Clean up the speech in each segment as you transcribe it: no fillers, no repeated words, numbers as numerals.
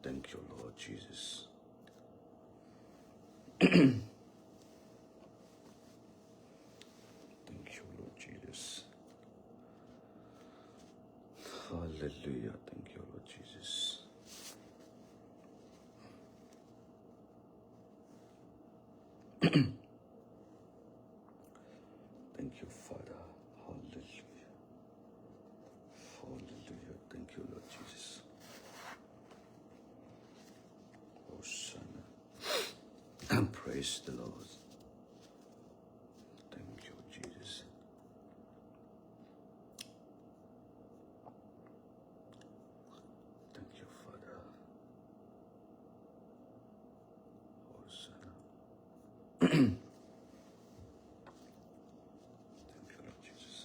Thank you, Lord Jesus. Thank you, Lord Jesus. Hallelujah. Thank you, Lord Jesus. Thank you, Father. Hallelujah. Hallelujah. Thank you, Lord Jesus. Hosanna. And praise the Lord. Thank you, Jesus. Thank you, Father. Hosanna. Thank you, Lord Jesus.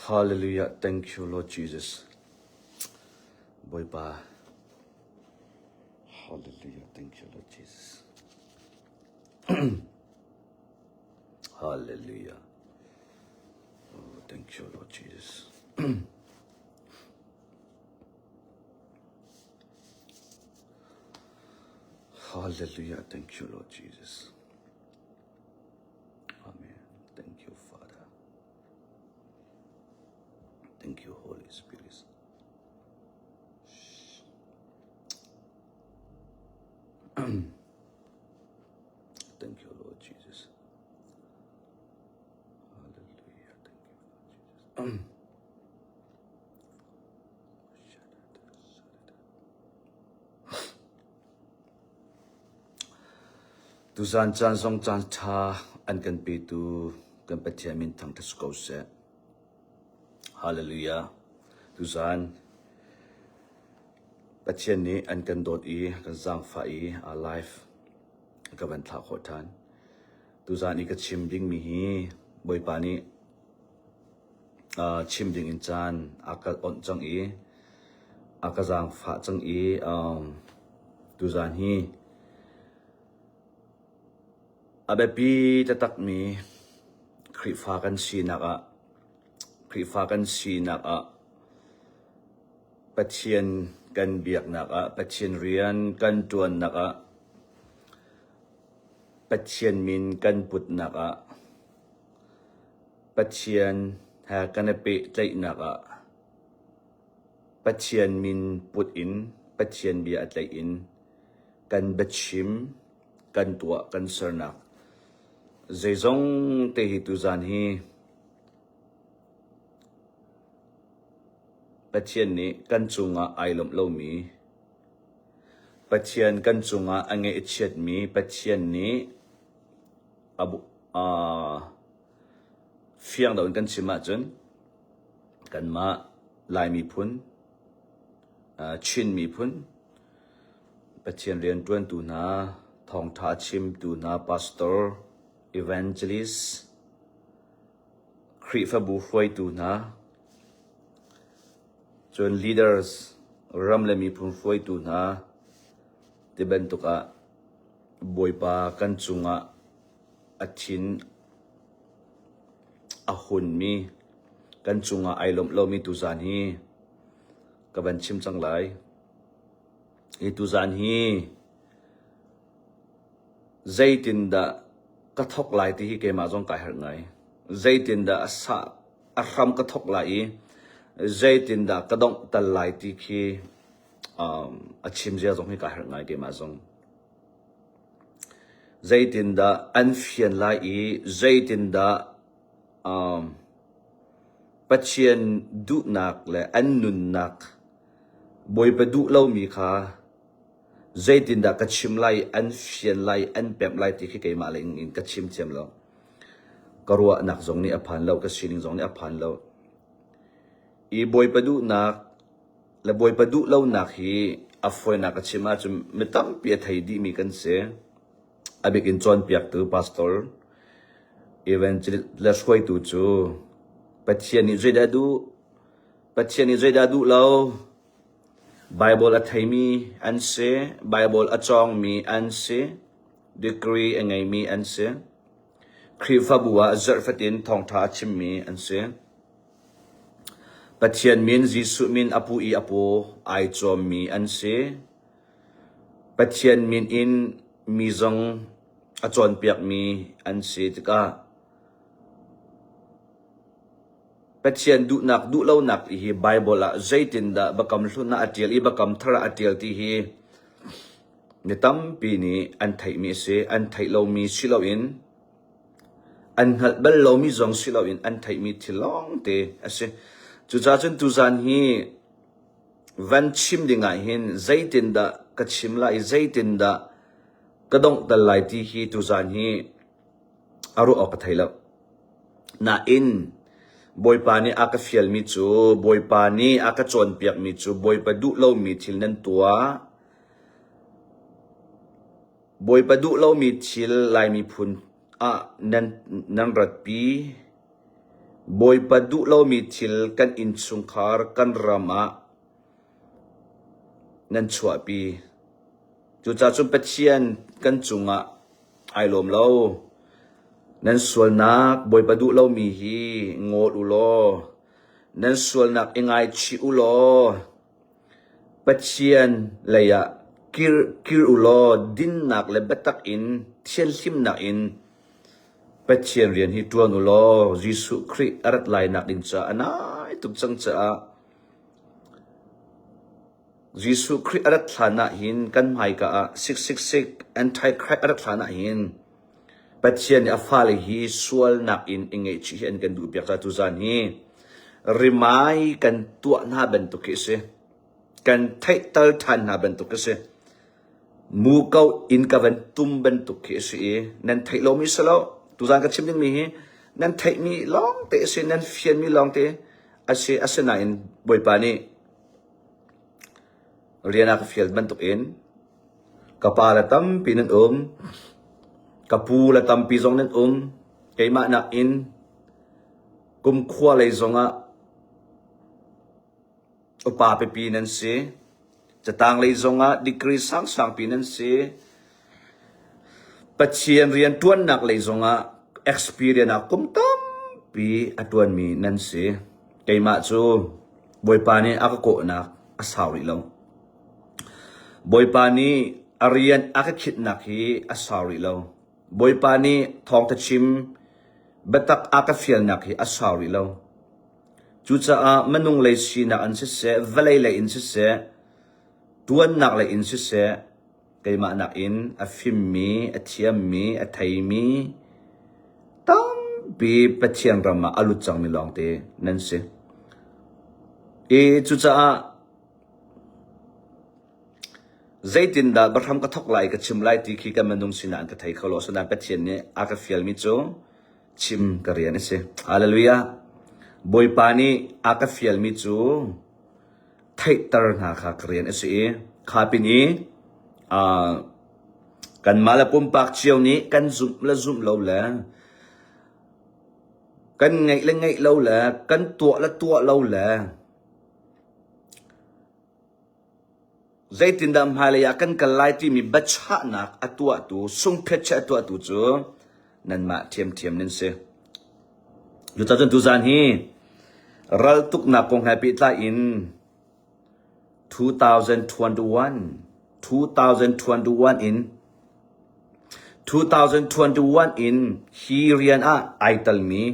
Hallelujah. Thank you, Lord Jesus. Bawipa. Hallelujah. Thank you, Lord Jesus. Hallelujah. Oh, thank you, Lord Jesus. Hallelujah. Thank you, Lord Jesus. Amen. Thank you, Father. Thank you, Holy Spirit. Thank you, Lord Jesus. Hallelujah. Thank you, Lord Jesus. Tuzan caan zong caan ṭha an kan petu kan Pathian min thangṭhat si ko seh. Hallelujah. Tuzan Pathian nih an kan dawt i kan zaangfah i a life ka van thlah khawh ṭhan. Tuzan i ka chim dingmi hi Bawipa nih chim ding in caan a ka onh cang i a ka zaangfah cang i tuzan hi a biapi taktakmi Khrihfa kan sinak ah Khrihfa kan sinak ah Pathian kan biaknak ah Pathian rian kan ṭuannak ah Pathian min kan putnak ah Pathian he kan i pehtlaihnak ah Pathian min put in Pathian bia a tlaih in kan biachim, kan tuah, kan sernak zeizong te hi tuzan hi Pathian nih kan cungah ai lawmh lomi, Pathian kan cungah a ngaihchiatmi Pathian nih Fiang deuh in kan chim ahcun kanmah Lai miphun, Chin miphun, Pathian rianṭuantu hna, thawngṭha chimtu hna, pastor, evangelist, Khrihfabu hruaitu hna, cun leaders, ram le miphun hruaitu hna ti bantuk ah Bawipa kan cungah a thin a hunmi kan cungah ai lawmh lomi tuzaan hi ka van chim cang lai. Hi tuzaan hi zeitindah ka thok lai ti hi keimah zong kai harh ngai. Zeitindah a sah a hram ka thok lai i zeitindah ka dongh tal lai ti khi um, a chim zia zong hi kai harh ngai keimah zong. Zeitindah an fian lai i zeitindah um, Pathian duhnak le an nunnak Bawipa duh lomi kha zeitindah ka chim lai, an fian lai, an pemh lai ti khi keimah lei in ka chim thiam lo. Ka ruahnak zong nih a phan lo, ka sining zong nih a phan lo. I Bawipa duhnak le Bawipa duh lonak hi a fawinak a chim ahcun mi tampi a thei dihmi kan si. A bik in cawnpiaktu pastor, evangelist le hruaitu cu Pathian nih zeidah duh, Pathian nih zeidah duh lo, Bible a theimi an si, Bible a cawngmi an si. Degree a ngeimi an si. Khrihfabu ah zarh fatin thawngṭha a chimmi an si. Pathian min Jesuh min a pu i a paw ai cawmmi an si. Pathian min in mi zong a cawnpiakmi an si tikah Pathian duhnak duhlonak ti hi Baibal ah zeitindah Biakam Hlun ah a ṭial i Biakam Thar ah a ṭial ti hi mi tampi nih an theihmi a si. An theih lomi si loin an hngalh bal lomi zong si loin an theihmi thil lawngte a si. Cucaah cun tuzan hi van chim ding ah hin zeitindah ka chim lai i zeitindah ka donghter lai ti hi tuzan hi a ruah awk ka thei lo. Nain Bawipa nih a ka fialmi cu, Bawipa nih a ka cawnpiakmi cu Bawipa duh lomi thil nan tuah. Bawipa duh lomi thil Lai miphun ah nan, nan ratpi. Bawipa duh lomi thil kan innchungkhar, kan ram ah nan chuahpi. Cucaah cun Pathian kan cungah ai lawm lo. Nan sualnak Bawipa duh lomi hi ngawl u law, nan sualnak i ngaichih u law, Pathian lei ah kir, kir u law dinnak le biatak in thianhlimnak in Pathian rian hi ṭuan u law Jesuh Khrih a rat lainak ding caah a nai tuk cang caah Jesuh Khrih a rat hlan ah hin kan hmaika ah 666 Antichrist a rat hlan ah hin Pathian nih a fale hi sualnak in i ngaihchih hi an kan duhpiak caah tuzaan hi rimai kan tuah hna bantuk khi a si. Kan theihter ṭhan hna bantuk khi a si. Muko in ka van tum bantuk khi a si i nan theih lomi si lo. Tuzaan ka chim dingmi hi nan theihmi lawngte a si, nan fianmi lawngte a si. Asinain Bawipa nih Rian a ka fial bantukin ka pa le tampi nan um, ka pu le tampi zong nan um. Keimah nakin kumkhua lei zongah upa pipi nan si. Catang lei zongah degree sangsangpi nan si. Pathian rian ṭuannak lei zongah experience ah kum tampi a ṭuanmi nan si. Keimah cu Bawipa nih a ka kawhnak a sau rih lo. Bawipa nih a rian a ka khitnak hi a sau rih lo. Bawipa nih thawngṭha chim biatak a ka fialnak hi a sau rih lo. Cucaah minung lei sinak in siseh, vawlei lei in siseh, ṭuannak lei in siseh, keimah nakin a fimmi, a thiammi, a theimi tampi Pathian ram ah a lut cangmi lawngte nan si. I cucaah zeitindah bahram ka thok lai ka chim lai ti khi kan minung sinah an ka thei kho lo. Asinain Pathian nih a ka fialmi cu chim ka rian a si. Hallelujah. Bawipa nih a ka fialmi cu theihter hna kha ka rian a si i kha pin i uh, kanmah le pumpak cio nih kan zumh le zumh lo le kan ngeih le ngeih lo le kan tuah le tuah lo le zeitindah hmailei ah kan kal lai timi biachahnak a tuahtu sungphetche a tuahtu cu nanmah ṭhiamṭhiam nan si. Cucaah cun tuzaan hi raltuknak kong he pehtlai in 2021 2021 in 2021 in hi rian ah ai telmi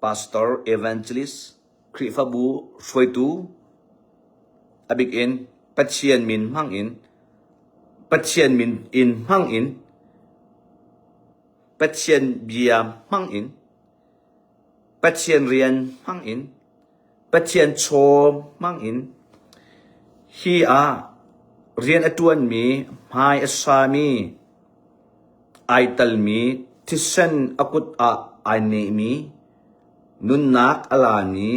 pastor evangelist Khrihfabu hruaitu a bik in Pathian min hmang in Pathian min in hmang in Pathian bia hmang in Pathian rian hmang in Pathian chaw hmang in hi ah rian a ṭuanmi hmai a sami ai talmi thisen a kut ah ai nehmi nunnak a lami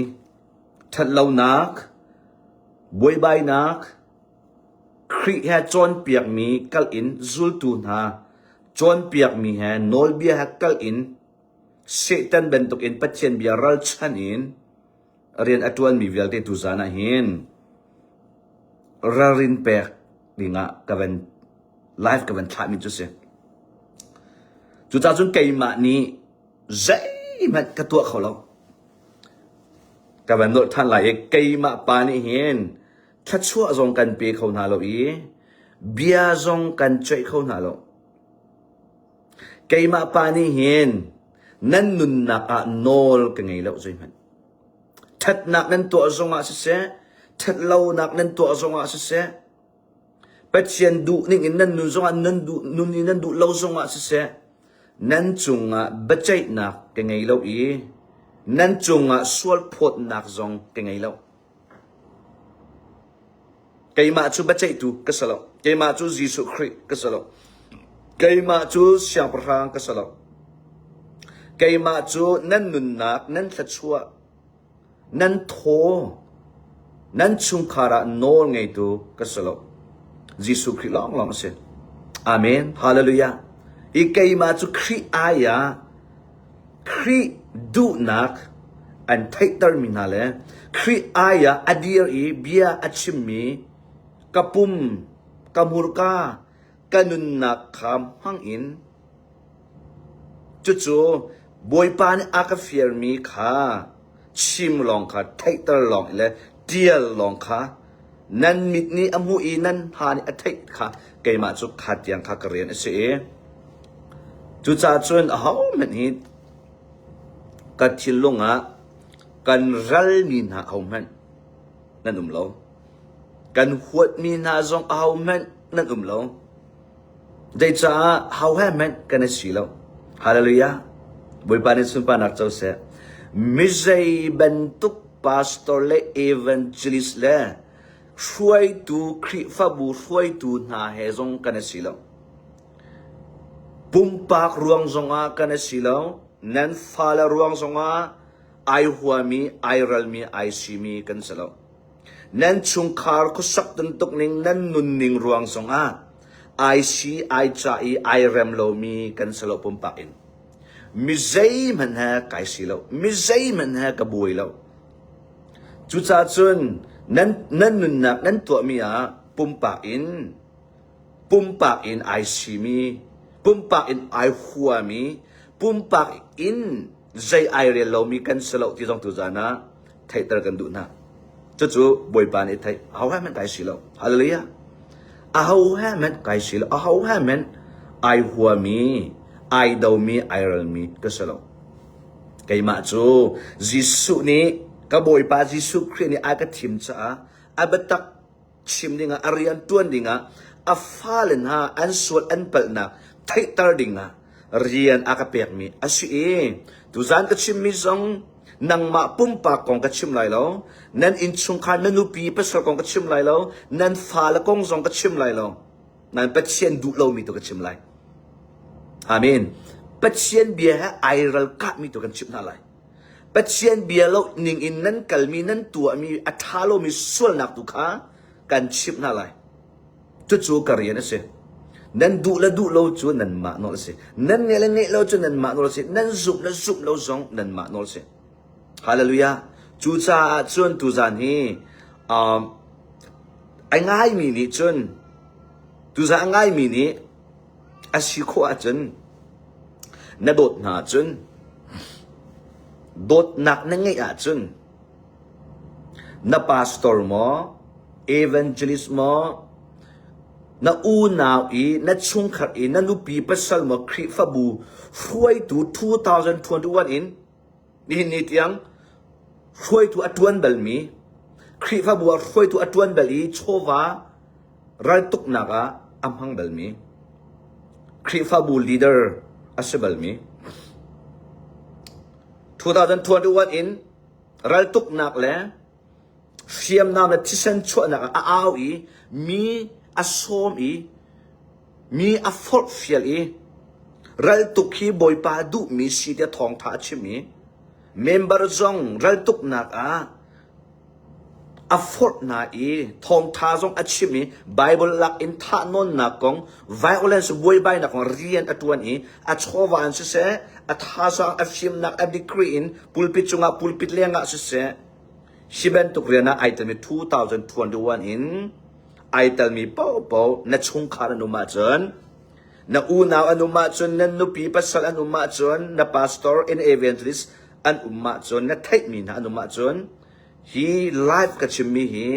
ṭhatlonak buaibainak Khrih he cawnpiakmi kal in zultu hna cawnpiakmi he nawlbia he kal in Satan bantukin Pathian bia ralchanh in rian a ṭuanmi vialte tuzaan ah hin ralrin pek dingah ka van Live ka van thlahmi cu si. Cucaah cun keimah nih zeihmanh ka tuah kho lo. Ka van nolh ṭhan lai i keimah pa nih hin thluachuah zong kan pe kho hna lo i bia zong kan ceih kho hna lo. Keimah pa nih hin nan nunnak ah nawl ka ngei lo zeihmanh. Ṭhatnak nan tuah zongah siseh, ṭhatlonak nan tuah zongah siseh, Pathian duh ning in nan nun zongah nan duh nun in nan duh lo zongah siseh, nan cungah biaceihnak ka ngei lo i nan cungah sualphawtnak zong ka ngei lo. Keimah cu biaceihtu ka si lo. Keimah cu Jesuh Khrih ka si lo. Keimah cu siangpahrang ka si lo. Keimah cu nan nunnak, nan thluachuah, Nan thaw, nan chungkhar ah nawl ngeitu ka si lo. Jesuh Khrih lawnglawng a si. Amen. Hallelujah. I keimah cu Khrih ai ah Khrih duhnak an theihtermi hna le Khrih ai ah a dir i bia a chimmi ka pum, ka hmurka, ka nunnak kha hmang in Cucu Bawipa nih a ka fialmi kha chim lawng kha theihter lawng le ṭial lawng kha nan mit nih a hmuh i nan hna nih a theih kha keimah cu kha tiang kha ka rian a si i cucaah cun ahohmanh hi ka thinlung ah kan ralmi hna ahohmanh nan um lo. Kan huatmi hna zong ahohmanh nan um lo. Zeicah ho he hmanh kan i si lo. Hallelujah. Bawipa nih sunparnak co seh. Mizei bantuk pastor le evangelist le hruaitu Khrihfabu hruaitu hna he zong kan i si lo. Pumpak ruang zongah kan i si lo. Nan fale ruang zongah ai huami, ai ralmi, ai simi kan si lo. Nan chungkhar khuasak tuntuk ning nan nunning ruang zongah ai si ai ca i ai rem lomi kan si lo pumpak in. Mi zeihmanh he kai si lo. Mi zeihmanh he ka buai lo. Cucaah cun nan, nan nunnak nan tuahmi ah pumpak in pumpak in ai simi, pumpak in ai huami, pumpak in zei ai rel lomi kan si lo ti zong tuzaan ah theihter kan duh hna. Cucu Bawipa nih theih. Aho he hmanh kai si lo. Hallelujah. Aho he hmanh kai si lo. Aho he hmanh ai huami, ai domi, ai ralmi ka si lo. Keimah cu Jesuh nih ka Bawipa Jesuh Khrih nih a ka thim caah a biatak chim dingah a rian ṭuan dingah a fale hna an sual an palhnak theihter dingah rian a ka pekmi a si i tuzan ka chimmi zong nangmah pumpak kong ka chim lai lo nan innchungkhar na nupi pasal kong ka chim lai lo nan fale kong zong ka chim lai lo nan Pathian duh lomi tu ka chim lai Amen Pathian bia he ai ralkahmi tu kan chimh hna lai Pathian bia lo ning in nan kalmi nan tuahmi a ṭha lomi sualnak tu kha kan chimh hna lai. Cucu ka rian a si. Nan duh le duh lo cu nanmah nawl a si. Nan ngeih le ngeih lo cu nanmah nawl a si. Nan zumh le zumh lo zong nanmah nawl a si. Hallelujah. Cucaah cun tuzan hi um, a ngaimi nih cun tuzan a ngaimi nih A si khawh ahcun na dawt hna ahcun dawtnak na ngeih ahcun na pastor maw evangelist maw na unau i na chungkhar i na nupi pasal maw Khrihfabu hruaitu 2021 in nihin ni tiang hruaitu a ṭuan balmi Khrihfabu ah hruaitu a ṭuan bal i chawva raltuknak ah a hmang balmi Khrihfabu leader a si balmi 2021 in raltuknak le hriamnam le thisen chuahnak ah a au i mi a sawm i mi a forhfial i raltuk hi Bawipa duhmi si tiah thawngtha a chim i member zong raltuknak ah a forh hna i thawngṭha zong a chim i Baibal lak in thahnawnnak kong, violence buaibainak kong rian a ṭuan i a chawva in siseh, a thazaang, a fimnak, a degree in pulpit cungah, pulpit lengah siseh, hi bantuk rian ah ai telmi 2021 in Ai telmi paohpaoh na chungkhar an um ahcun, na unau an um ahcun, nan nupi pasal an um ahcun, na pastor in evangelist an um ahcun, na theihmi hna an um ahcun, hi live ka chimmi hi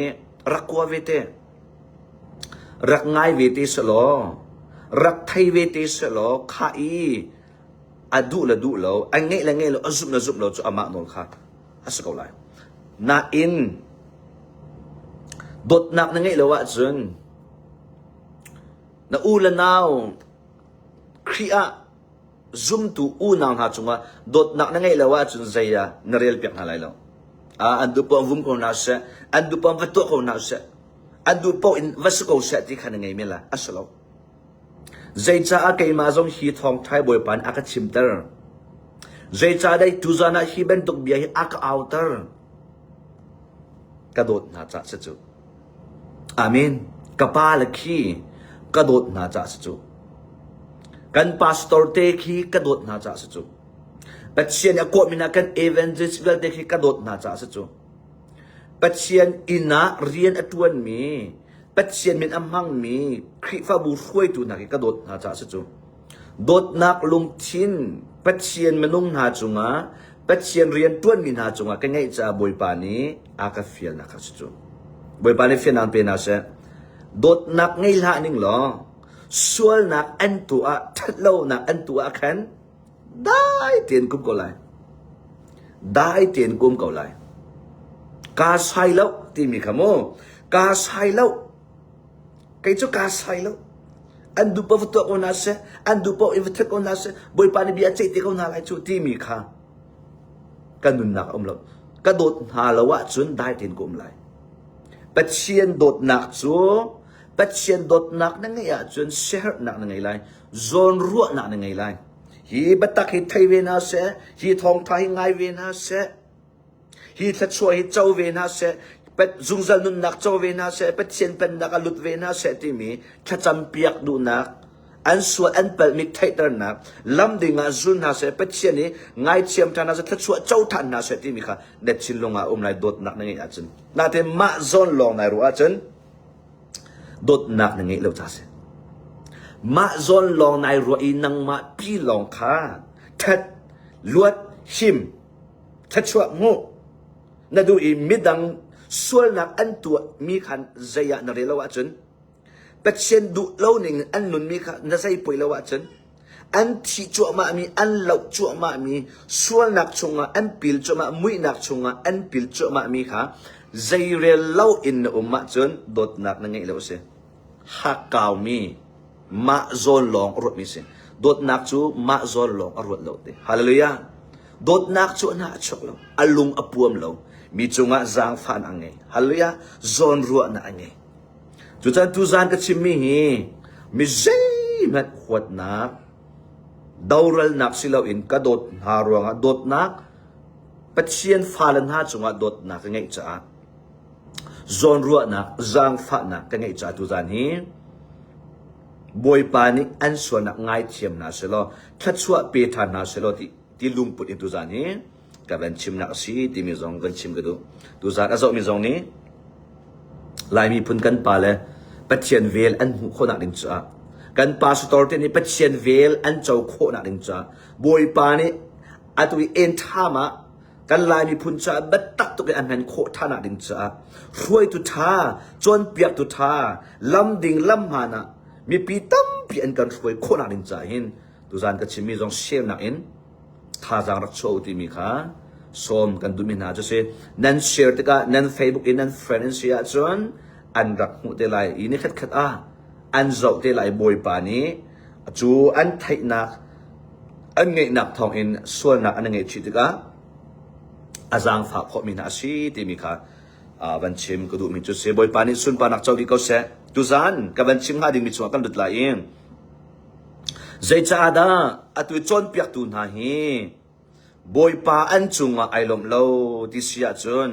rak kua ve te. Rak ngai ve te selaw, rak thei ve te selaw, kha i a duh le duh lo, a ngeih le ngeih lo, a zumh le zumh lo cu amah nawl kha a si ko lai. Nain dawtnak na ngeih lo ahcun na u le nau Khrih ah zumtu unau hna cungah dawtnak na ngeih lo ahcun zei ah na rel piak hna lai lo. Ah, an duh paoh vum ko hna seh, an duh paoh va tuah ko hna seh, an duh paoh in va si ko seh ti kha na ngei men lai. A si lo. Zeicah keimah zong hi thawngṭha Bawipa nih a ka chimter? Zeicah dai tuzan ah hi bantuk bia hi a ka auter? Ka dawt hna caah si cu. Amen. Ka pa le khi ka dawt hna caah si cu. Kan pastor te khi ka dawt hna caah si cu. Pathian a kawhmi hna kan evangelist vialte khi ka dawt hna caah si cu. Pathian inn ah rian a ṭuanmi Pathian min a hmangmi Khrihfabu hruaitu hna khi ka dawt hna caah si cu. Dawtnak lungthin Pathian minung hna cungah Pathian rian ṭuanmi hna cungah ka ngeih caah Bawipa nih a ka fialnak kha si cu. Bawipa nih fiannak pe hna seh. Dawtnak ngei hlah ning law sualnak an tuah ṭhatlonak an tuah khan Dai tein kum ko lai. Dai tein kum ko lai. Kaa sai lo timi kha mu. Kaa sai lo. Kei cu kaa sai lo. An duh paoh va tuah ko hna seh. An duh paoh in va that ko hna seh. Bawipa nih bia ceih te ko hna lai cu timi kha ka nunnak a um lo. Ka dawt hna lo ahcun dai tein ka um lai. Pathian dawtnak cu Pathian dawtnak na ngeih ahcun siaherhnak na ngei lai. Zawnruahnak na ngei lai. Hi biatak hi thei ve hna seh, hi thawngtha hi ngai ve hna seh, hi thluachuah hi co ve hna seh, zungzal nunnak co ve hna seh, Pathian pennak ah lut ve hna seh timi thlacam piak duhnak, an sual an palhmi theihternak, lam ding ah zul hna seh, Pathian hi ngaithiam ṭhan hna seh, thluachuah co ṭhan hna seh timi kha na thinlung ah um lai dawtnak na ngeih ahcun. Nain mah zawn lawng nai ruah ahcun Dawtnak na ngeih lo ca si. Mah zawn lawng nai ruah i nangmah pi lawng kha ṭhat, luat, him, thluachuah hmuh na duh i midang sualnak an tuahmi khan zei ah na rel lo ahcun Pathian duh lo ning an nunmi kha na zei poi lo ahcun An thih cuahmahmi, an loh cuahmahmi, sualnak chungah an pil cuahmah, muihnak chungah an pil cuahmahmi kha zeirel loin na um ahcun dawtnak na ngeih lo a si. Hakkaumi, mah zawn lawng a ruatmi si. Dawtnak cu mah zawn lawng a ruat lo te. Hallelujah. Dawtnak cu a hna a chuak lo, a lung a puam lo, mi cungah zaangfahnak a ngei. Hallelujah. Zawnruahnak a ngei. Cucan tuzaan ka chimmi hi mi zeihmanh huatnak, doralnak si loin ka dawt hna ruangah dawtnak Pathian fale hna cungah dawtnak ka ngeih caah zawnruahnak, zaangfahnak ka ngeih caah tuzaan hi Bawipa nih an sualnak ngaithiam hna selaw thluachuah pe ṭhan hna selaw ti, ti lungput in tuzaan hi ka van chimnak a si timi zong van chim ka duh. Tuzaan a zohmi zong nih Lai miphun kan pa le Pathian vel an hmuh khawhnak ding caah kan pastor te nih Pathian vel an co khawhnak ding caah Bawipa nih atu i en ṭham ah kan Lai miphun caah biatak tuk in an hman khawh ṭhannak ding caah hruaitu ṭha cawnpiaktu ṭha lam ding lam hmaan ah mipi tampi an kan hruai khawhnak ding caah hin tuzaan ka chimmi zong share nak in thazaang rak chuah u timi kha sawm kan duhmi hna cu si. Nan share tikah nan Facebook in nan friend an si ahcun an rak hmuh te lai i nikhat khat ah an zoh te lai Bawipa nih cu an theihnak an ngeihnak thawngin sualnak an ngeih chih tikah a zaangfah khawhmi hna a si timi kha van chim ka duhmi cu si. Bawipa nih sunparnak co dih ko seh. Tuzaan ka van chim hnga dingmi chungah kan lut lai i Zeicahdah atu cawnpiaktu hna hi Bawipa an cungah ai lawmh lo ti si ahcun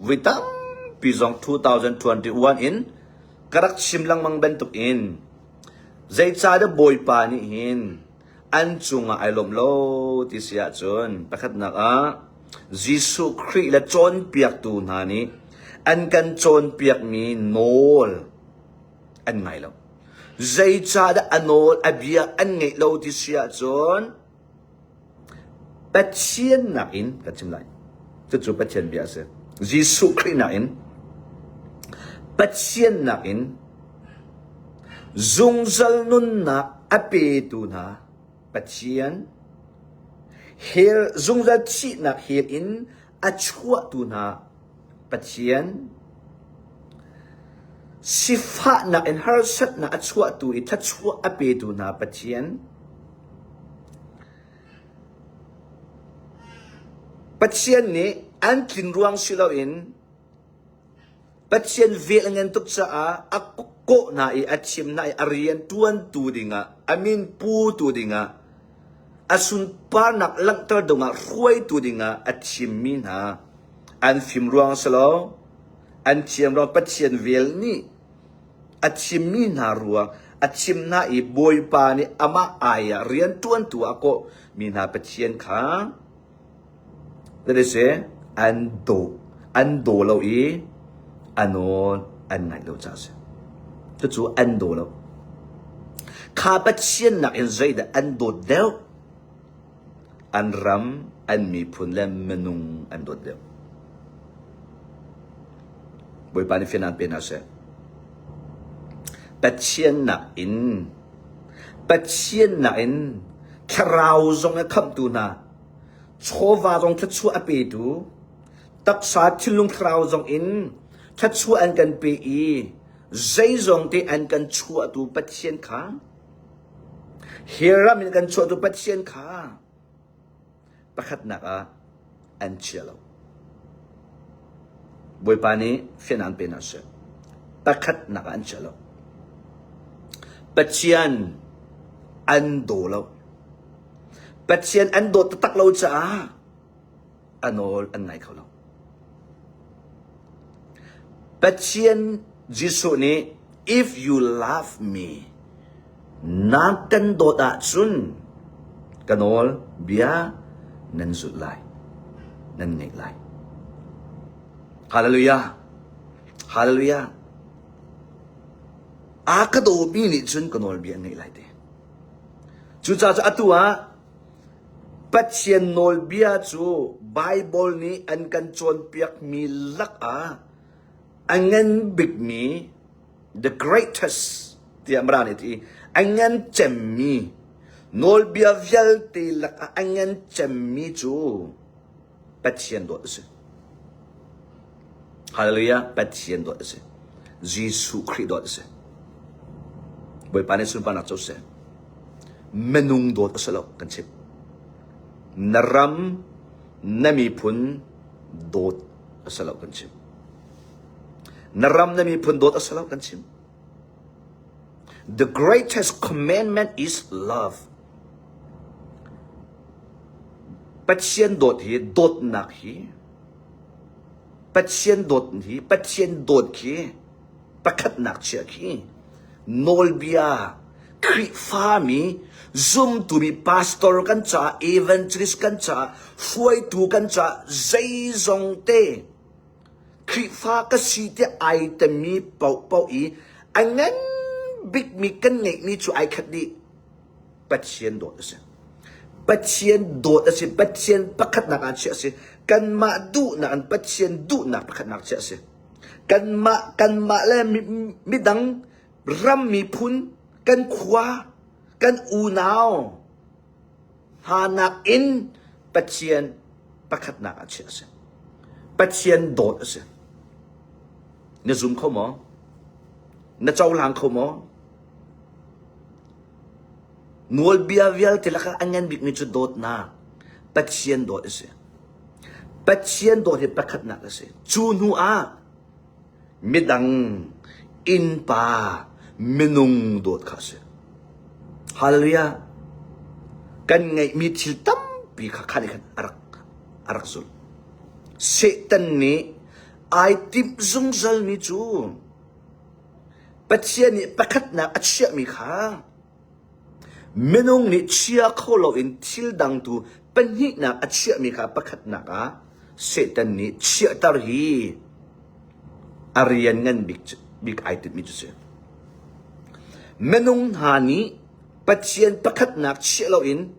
voi tampi zong 2021 in ka rak chim lengmang bantukin zeicahdah Bawipa nih hin an cungah ai lawmh lo ti si ahcun pakhatnak ah Jesuh Khrih le cawnpiaktu hna nih an kan cawnpiakmi nawl. An ngai lo. Zeicahdah a nawl a bia an ngeih lo ti si ahcun Pathian nakin ka chim lai. Cucu Pathian bia a si. Jesuh Khrih nakin Pathian nakin zungzal nunnak a petu hna Pathian hell zungzal thihnak hell in a chuahtu hna Pathian sifahnak in harsatnak a chuahtu i thluachuah a petu hna Pathian Pathian nih an tlin ruang si loin Pathian vel a ngan tuk caah a kawh hna i a chim hna i a rian ṭuantu dingah a min putu dingah a sunparnak langhter dingah hruaitu dingah a thimmi hna an fim ruang si lo an thiam ruang Pathian vel nih a thimmi hna ruang a chim hna i Bawipa nih amah ai ah rian ṭuantu ah a kawh mi hna Pathian kha Zeiti an daw an daw lo i a nawl an ngaih lo caah a si. Cucu an daw lo. Kha Pathian nakin zeidah an dawt deuh? An ram, an miphun le minung an dawt deuh. Bawipa nih fiannak pe hna seh. Pathian nakin Pathian nakin thlarau zong a khamhtu hna chawva zong thluachuah a petu, taksa thinlung thlarau zong in thluachuah an kan pe i zeizong te an kan chuahtu Pathian kha hi ram in kan chuahtu Pathian kha pakhatnak ah an chia lo. Bawipa nih fianang pe hna seh. Pakhatnak ah an chia lo. Pathian an daw lo. Pathian an dawt taktak lo caah a nawl an ngai kho lo. Pathian Jesuh nih if you love me na kan dawt ahcun ka nawl bia nan zulh lai nan ngaih lai. Hallelujah. Hallelujah. A ka dawmi nih cun ka nawl bia an ngaih lai te. Cucaah cu atu ah Pathian nawlbia cu Baibal nih an kan cawnpiakmi lakah a ngan bikmi the greatest tiah Mara nih a ti. A ngan cemmi nawlbia vialte lakah a ngan cemmi cu Pathian dawt a si. Hallelujah! Pathian dawt a si. Jesuh Khrih dawt a si. Bawipa nih sunparnak co seh. Minung dawt a si lo kan chim. Na ram, na miphun dawt a si lo kan chim. Na ram, na miphun dawt a si lo kan chim. The greatest commandment is love. Pathian dawt hi dawtnak hi Pathian dawt hi Pathian dawt khi pakhatnak chia khi nawlbia Khrihfami zumtumi pastor kan caah evangelist kan caah hruaitu kan caah zeizong te Khrihfa ka si tiah ai temi paohpaoh i a ngan bikmi kan ngeihmi cu ai khat dih. Pathian dawt a si. Pathian dawt a si. Pathian pakhatnak ah chiah a si. Kanmah duhnak in Pathian duhnak pakhatnak chiah a si. Kanmah kanmah le midang ram miphun kan khua kan unau hna nakin Pathian pakhatnak ah chiah a si. Pathian dawt a si. Na zum kho maw? Na cohlang kho maw? Nawlbia vialte lakah a ngan bikmi cu dawtnak, Pathian dawt a si. Pathian dawt hi pakhatnak a si. Cu hnu ah midang innpa minung dawt kha a si. Hallelujah. Kan ngeihmi thil tampi kha khan khan a rak a rak zulh. Satan nih ai timh zungzalmi cu Pathian nih pakhatnak a chiahmi kha minung nih chia kho loin thil dang tu pahnihnak a chiahmi kha pakhatnak ah Satan nih chiahter hi a rian ngan bik, bik ai tinhmi cu si. Minung hna nih Pathian pakhatnak chiah loin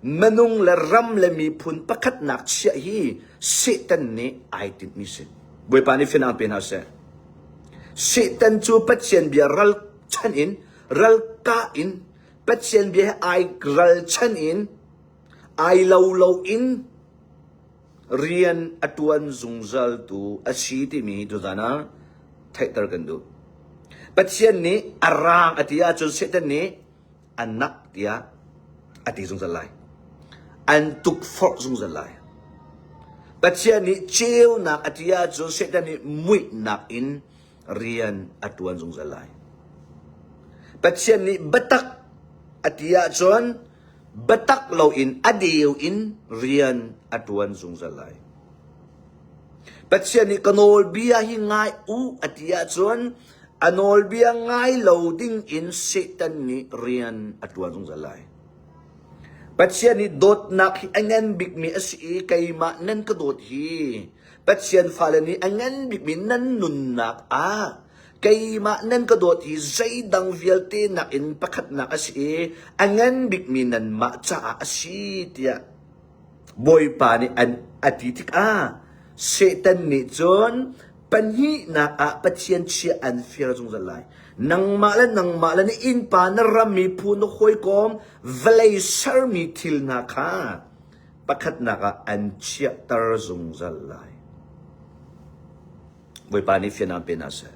minung le ram le miphun pakhatnak chiah hi Satan nih ai tinhmi si. Bawipa nih fianang pe hna seh. Satan cu Pathian bia ralchan in ralkah in Pathian bia he ai ralchan in ai lo lo in rian a ṭuan zungzaltu a si timi hi tuzan ah theihter kan duh. Pathian nih a raang a ti ahcun Satan nih a nak tiah a ti zungzal lai. An tukforh zungzal lai. Pathian nih ceunak a ti ahcun Satan nih muihnak in rian a ṭuan zungzal lai. Pathian nih biatak a ti ahcun biatak loin a deu in rian a ṭuan zungzal lai. Pathian nih ka nawlbia hi ngai u a ti ahcun a nawlbia ngai lo ding in Satan nih rian a ṭuan zungzal lai. Pathian nih dawtnak hi a ngan bikmi a si i keimah nan ka dawt hi Pathian fale nih a ngan bikmi nan nunnak ah keimah nan ka dawt hi zeidang vialte nakin pakhatnak a si i a ngan bikmi nanmah caah a si tiah Bawipa nih an a ti tikah Satan nih cun pahnihnak ah Pathian chiah an fir zungzal lai. Nangmah le nangmah le na innpa na ram miphun na hawikom vawlei sermi thil hna kha pakhatnak ah an chiahter zungzal lai. Bawipa nih fianang pe hna seh.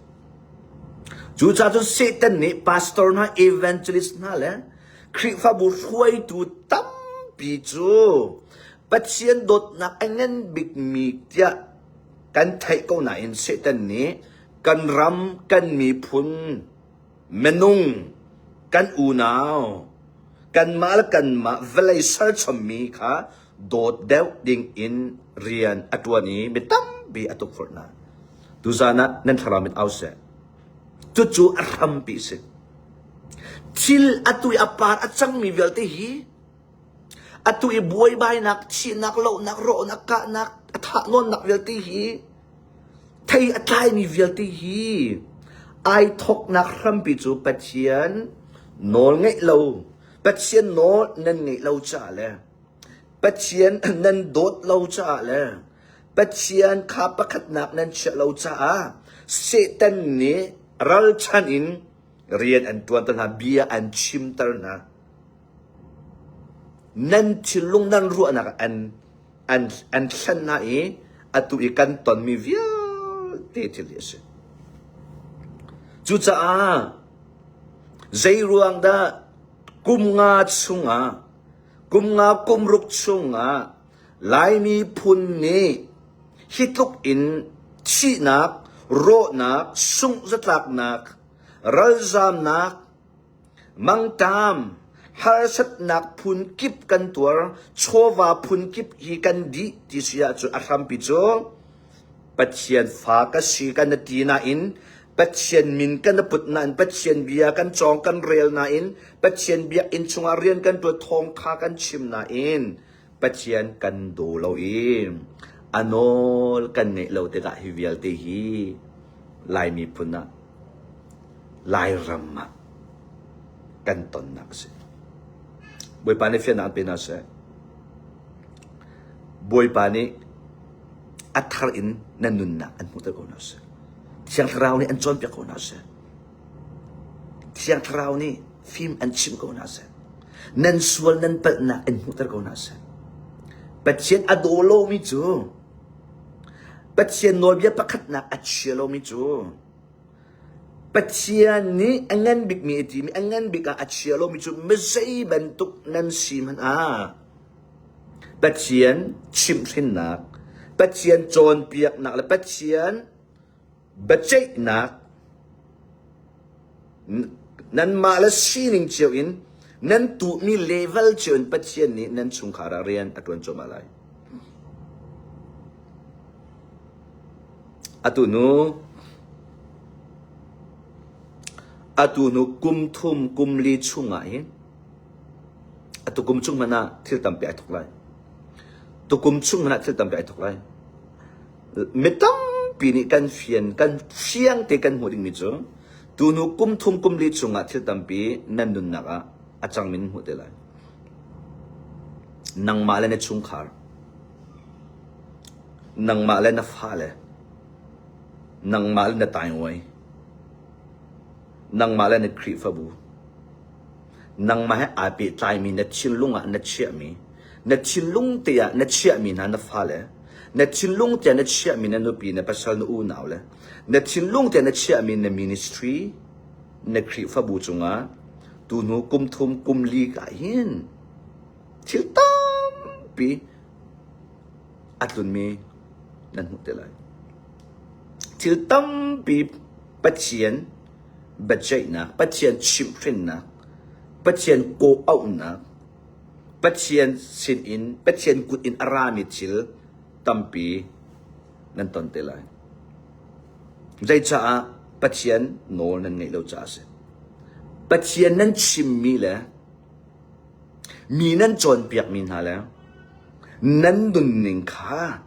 Cucaah cun Satan nih pastor hna, evangelist hna le Khrihfabu hruaitu tampi cu Pathian dawtnak a ngan bikmi tiah kan theih ko nain Satan nih kan ram, kan miphun, minung, kan unau, kanmah le kanmah vawlei serchommi kha dawt deuh ding in rian a ṭuan i mi tampi a tukforh hna. Tuzan ah nan thlarau mit au seh. Cucu a hrampi a si. Thil atu i a par a cangmi vialte hi atu i buaibainak, thihnak, lohnak, rawhnak, kahnak, a thahnawnnak vialte hi thei a tlaimi vialte hi ai thawknak hrampi cu Pathian nawl ngeih lo, Pathian nawl nan ngeih lo caah le Pathian nan dawt lo caah le Pathian kha pakhatnak nan chiah lo caah Satan nih ralchan in rian an ṭuanter hna, bia an chimter hna. Nan thinlung nan ruahnak an an an thlen hna i atu i kan tonmi vialte thil hi a si. Cucaah zei ruang dah kum nga chungah kum nga kum ruk chungah Laimi phun nih hi tluk in thihnak, rawhnak, sungh zatlaknak, ralzamnak, mangṭam, harsatnak phun kip kan tuar, chawva phun kip hi kan dih ti si ahcun a hrampi cu Pathian fa ka si kan ti nain Pathian min kan put nain Pathian bia kan cawng kan rel nain Pathian biakinn chungah rian kan ṭuan thawngṭha kan chim nain Pathian kan daw lo i a nawl kan ngeih lo tikah hi vialte hi Lai miphun ah Lairam ah kan tonnak a si. Bawipa nih fiannak an pe hna seh. Bawipa nih a thar in nan nunnak an hmuhter ko hna seh. Thiang Thlarau nih an cawnpiak ko hna seh. Thiang Thlarau nih fim an chimh ko hna seh. Nan sual nan palhnak an hmuhter ko hna seh. Pathian a daw lomi cu Pathian nawlbia pakhatnak a chia lomi cu Pathian nih a ngan bikmi a timi a ngan bik ah a chia lomi cu mizei bantuk nan si hmanh ah Pathian chimhhrinnak, Pathian cawnpiaknak le Pathian biaceihnak nanmah le sining cio in nan tuhmi level cio in Pathian nih nan chungkhar ah rian a ṭuan cuahmah lai. Atu hnu atu hnu kum thum kum li chungah hin atu kum chung hmanh ah thil tampi ai thok lai. Tukum chung hmanh ah thil tampi ai thok lai. Mi tampi nih kan fian kan fiang te kan hmuh dingmi cu. Tuhnu kum thum kum li chungah thil tampi nan nunnak ah a cangmi nan hmuh te lai. Nangmah le na chungkhar, nangmah le na fale, nangmah le na tainguai, nangmah le na Khrihfabu, nangmah he aa pehtlaimi na thinlung ah na chiahmi, na thinlung te ah na chiahmi hna na fale, na thinlung te ah na chiahmi na nupi, na pasal, na unau le na thinlung te na chiahmi na ministry, na Khrihfabu cungah tuhnu kum thum kum li ka hin thil tampi a tlunmi nan hmuh te lai. Thil tampi Pathian biaceihnak, Pathian chimhhrinnak, Pathian kawhauhnak, Pathian sinin, Pathian kut in a rami thil tampi nan ton te lai. Zeicaah Pathian nawl nan ngaih lo caah a si. Pathian nan chimmi le mi nan cawnpiakmi hna le nan nunning kha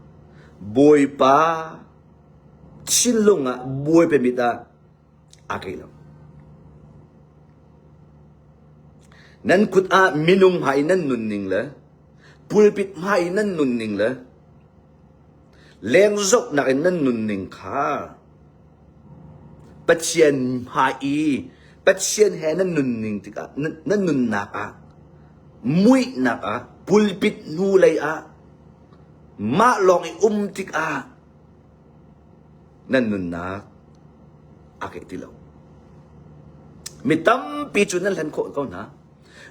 Bawipa thinlung ah Bawipa mit ah aa keih lo. Nan kut ah minung hmai nan nunning le pulpit hmai nan nunning le leng zohnak in nan nunning kha Pathian hmai i Pathian he nan nunning tikah nan nunnak ah muihnak ah pulpit hnulei ah mah lawng i um tikah nan nunnak a keih ti lo. Mi tampi cu nan hlen khawh ko hna.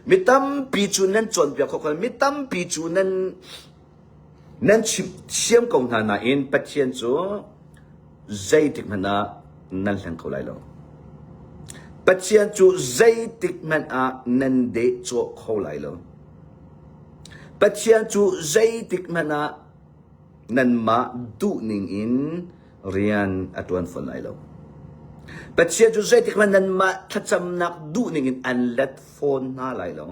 Mi tampi cu nan cawnpiak khawh ko hna. Mi tampi cu nan nan chimh thiam ko hna nain Pathian cu zeitik hmanh ah nan hleng kho lai lo. Pathian cu zeitik hmanh ah nan dehcawh kho lai lo. Pathian cu zeitik hmanh ah nanmah duhning in rian a ṭuan fawn lai lo. Pathian cu zeitik hmanh nanmah thlacamnak duhning in an let fawn hna lai lo.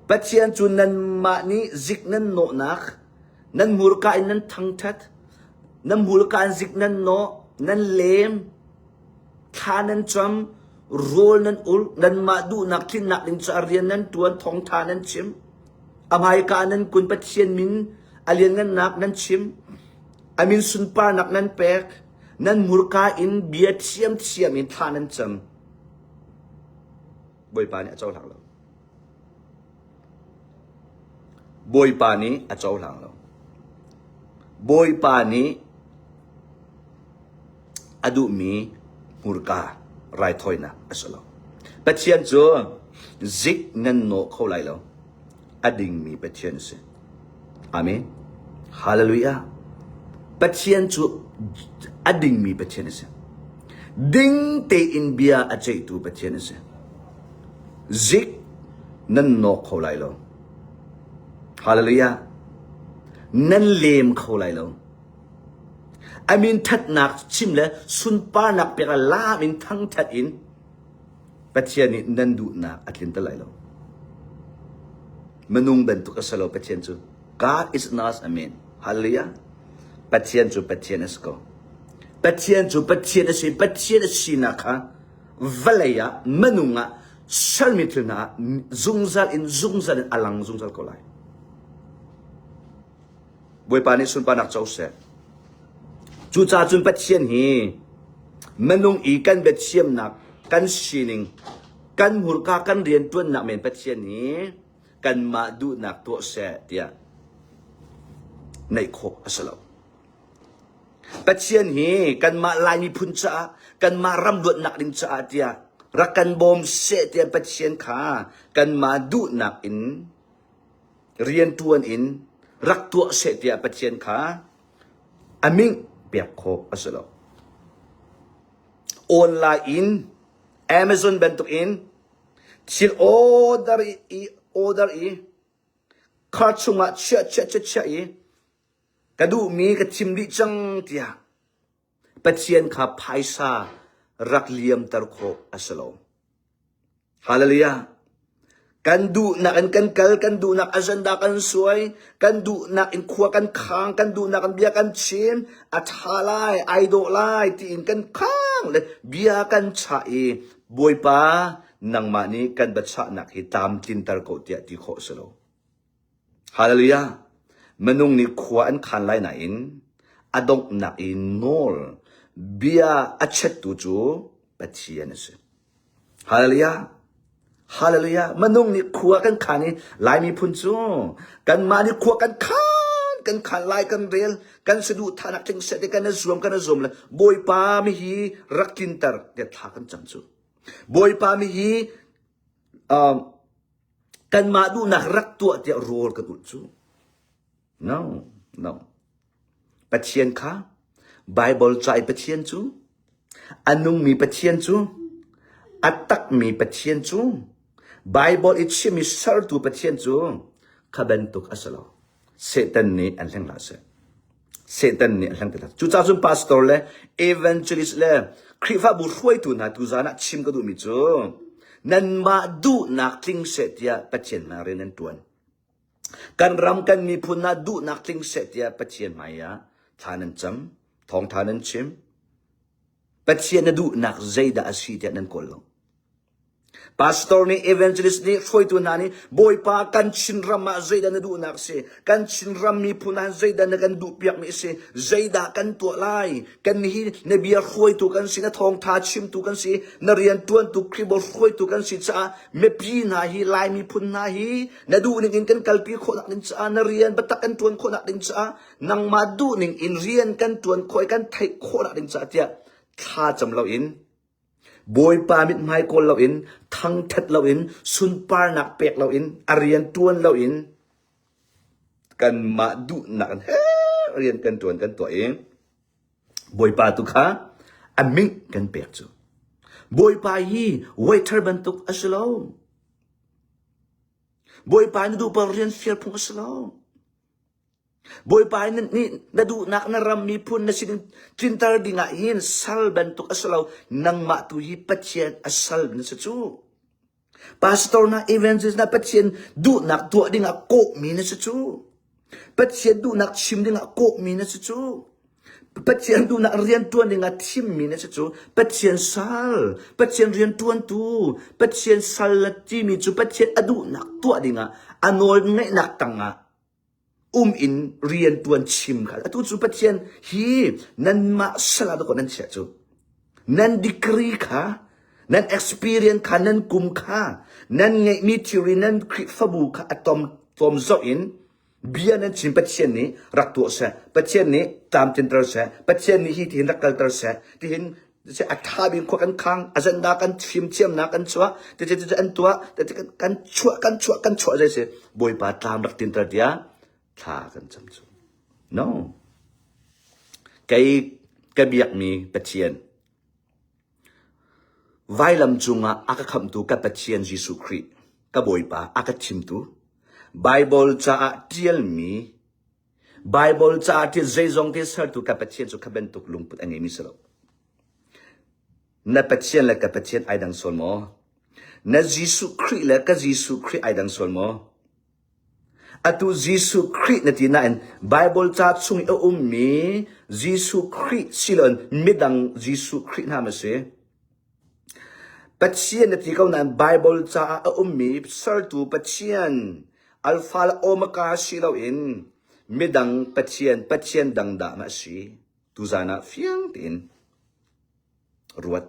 Pathian cu nanmah nih zik nan nawhnak, nan hmurka in nan thangṭhat, nan hmurka in zik nan nawh, nan lem, thla nan cam, rawl nan ul, nanmah duhnak tlinnak ding caah rian nan ṭuan, thawngṭha nan chim. A hmaika nan kun Pathian min a lianngannak nan chim. A min sunparnak nan pek. Nan hmurka in bia thiamthiam in thla nan cam. Bawipa nih a cohlang lo. Bawipa nih a cohlang lo. Bawipa nih a duhmi hmurka raithawinak a si lo. Pathian cu zik nan nawh kho lai lo. A dingmi Pathian a si. Amen. Hallelujah. Pathian cu a dingmi Pathian a si. Ding tein bia a ceihtu Pathian a si. Zik nan nawk kho lai lo. Hallelujah. Nan lem kho lai lo. A min thatnak chim le sunparnak pek le laam in thangthat in Pathian nih nan duhnak a tlinter lai lo. Minung bantuk a si lo Pathian cu. God is not a man. Hallelujah. Pathian cu Pathian a si ko. Pathian cu Pathian a si. Pathian a sinak kha vawlei ah minung ah sermi thil hna ah zungzal in zungzal in a lang zungzal ko lai. Bawipa nih sunparnak co seh. Cucaah cun Pathian hi minung i kan biathiamnak, kan sining, kan hmurka, kan rianṭuannak men Pathian hi kanmah duhnak tuah seh tiah neih khawh a si lo. Pathian hi kanmah Lai miphun caah, kanmah ram luatnak ding caah tiah rak kan bawm seh tiah Pathian kha kanmah duhnak in rianṭuan in rak tuah seh tiah Pathian kha a mingh piak khawh a si lo. Online in Amazon bantukin thil order i order i car chungah chiah chiah chiah chiah i ka duhmi ka thim dih cang tiah Pathian kha phaisa rak liamter khawh a si lo. Hallelujah. Kan duhnak in kan kal, kan duhnak agenda kan suai, kan duhnak in khua kan khang, kan duhnak in bia kan chim, a ṭha lai, ai dawh lai tiin kan khang. le bia kan chah i Bawipa nangmah nih kan biachahnak hi tlamtlinter ko tiah ti khawh si lo. Hallelujah! Minung nih khua an khan lai nain a donghnak i nawl bia a chettu cu Pathian a si. Hallelujah! Hallelujah! Minung nih khua kan khan i Lai miphun cu kanmah nih khua kan khan kan khan lai kan rel kan saduhthahnak tling seh kan i zuam kan i zuam le Bawipa mi hi rak tlinter tiah thla kan cam cu. Bawipa mi hi um, kanmah duhnak rak tuah tiah rawl kan ulh cu. No, no. Pathian kha Bible ca i Pathian cu a nungmi Pathian cu a takmi Pathian cu Bible i chimmi sertu Pathian cu kha bantuk a si lo. Satan nih an hleng hlah seh. Satan nih a hleng ti hlah. Cucaah cun pastor le evangelist le Khrihfabu hruaitu hna tuzaan ah chim ka duhmi cu nanmah duhnak tling seh tiah Pathian hna rian nan ṭuan. Kan ram kan miphun ah duhnak tling seh tiah Pathian hmai ah thla nan cam, thawngṭha nan chim. Pathian na duhnak zeidah a si tiah nan kawl lo. Pastor nih evangelist nih hruaitu hna nih Bawipa kan Chinram ah zeidah na duhnak si? Kan Chinram miphun ah zeidah na kan duhpiakmi a si? Zeidah kan tuah lai? Kan hi na bia hruaitu kan si, na thawngtha chimtu kan si, na riantuantu Khrihbo hruaitu kan si caah mipi hna hi Lai miphun hna hi na duhning in kan kalpi khawhnak ding caah na rian biatak kan tuan khawhnak ding caah nangmah duhning in rian kan tuan khawh i kan theih khawhnak ding caah tiah thla cam loin Bawipa mithmai kawl loin, thangṭhat loin, sunparnak pek loin, a rian ṭuan loin kanmah duhnak in he rian kan ṭuan kan tuah i Bawipa tu kha a min kan pek cu. Bawipa hi waiter bantuk a si lo. Bawipa na duh paoh rian fial phung a si lo. Bawipa nih na duhnak na ram miphun na sin tlinter dingah hin sal bantuk a si lo. Nangmah tu hi Pathian a sal na si cu. Pastor na evangelist na Pathian duhnak tuah dingah kawhmi na si cu. Pathian duhnak chim dingah kawhmi na si cu. Pathian duhnak rianṭuan dingah thimmi na si cu. Pathian sal, Pathian rianṭuantu, Pathian sal na timi cu Pathian a duhnak tuah dingah a nawl ngeihnak tangah um in riantuan chim kha atu cu Pathian hi nanmah sal ah dawkaw nan chiah cu nan degree kha nan experience kha nan kum kha nan ngeihmi theory nan Khrihfabu kha a tom tom zoh in bia nan chim Pathian nih rak tuah seh Pathian nih tlamtlinter seh Pathian nih hi tihin rak kalter seh tihin a ṭha bik khua kan khang agenda kan fimthiamnak kan chuah ti ti an tuah kan chuah kan chuah kan chuah zei si bawipa tlam rak tinter tiah thla kan cam cu no kei ka biakmi Pathian vailam cungah a ka khamhtu ka Pathian Jesuh Khrih ka Bawipa a ka thimtu Bible caah ṭialmi Baibal caah thil zeizong te sertu ka Pathian cu kha bantuk lungput a ngeimi si lo. Na Pathian le ka Pathian ai dang sual maw? Na Jesuh Khrih le ka Jesuh Khrih ai dang sual maw? Atu Jesuh Khrih na ti nain Baibal ca chung i a ummi Jesuh Khrih siloin midang Jesuh Khrih hna ma si? Pathian na ti ko nain Baibal caah a ummi sertu Pathian Alpha le Omega si loin midang Pathian, Pathian dang dah ma a si? Tuzan ah fiang tein ruat.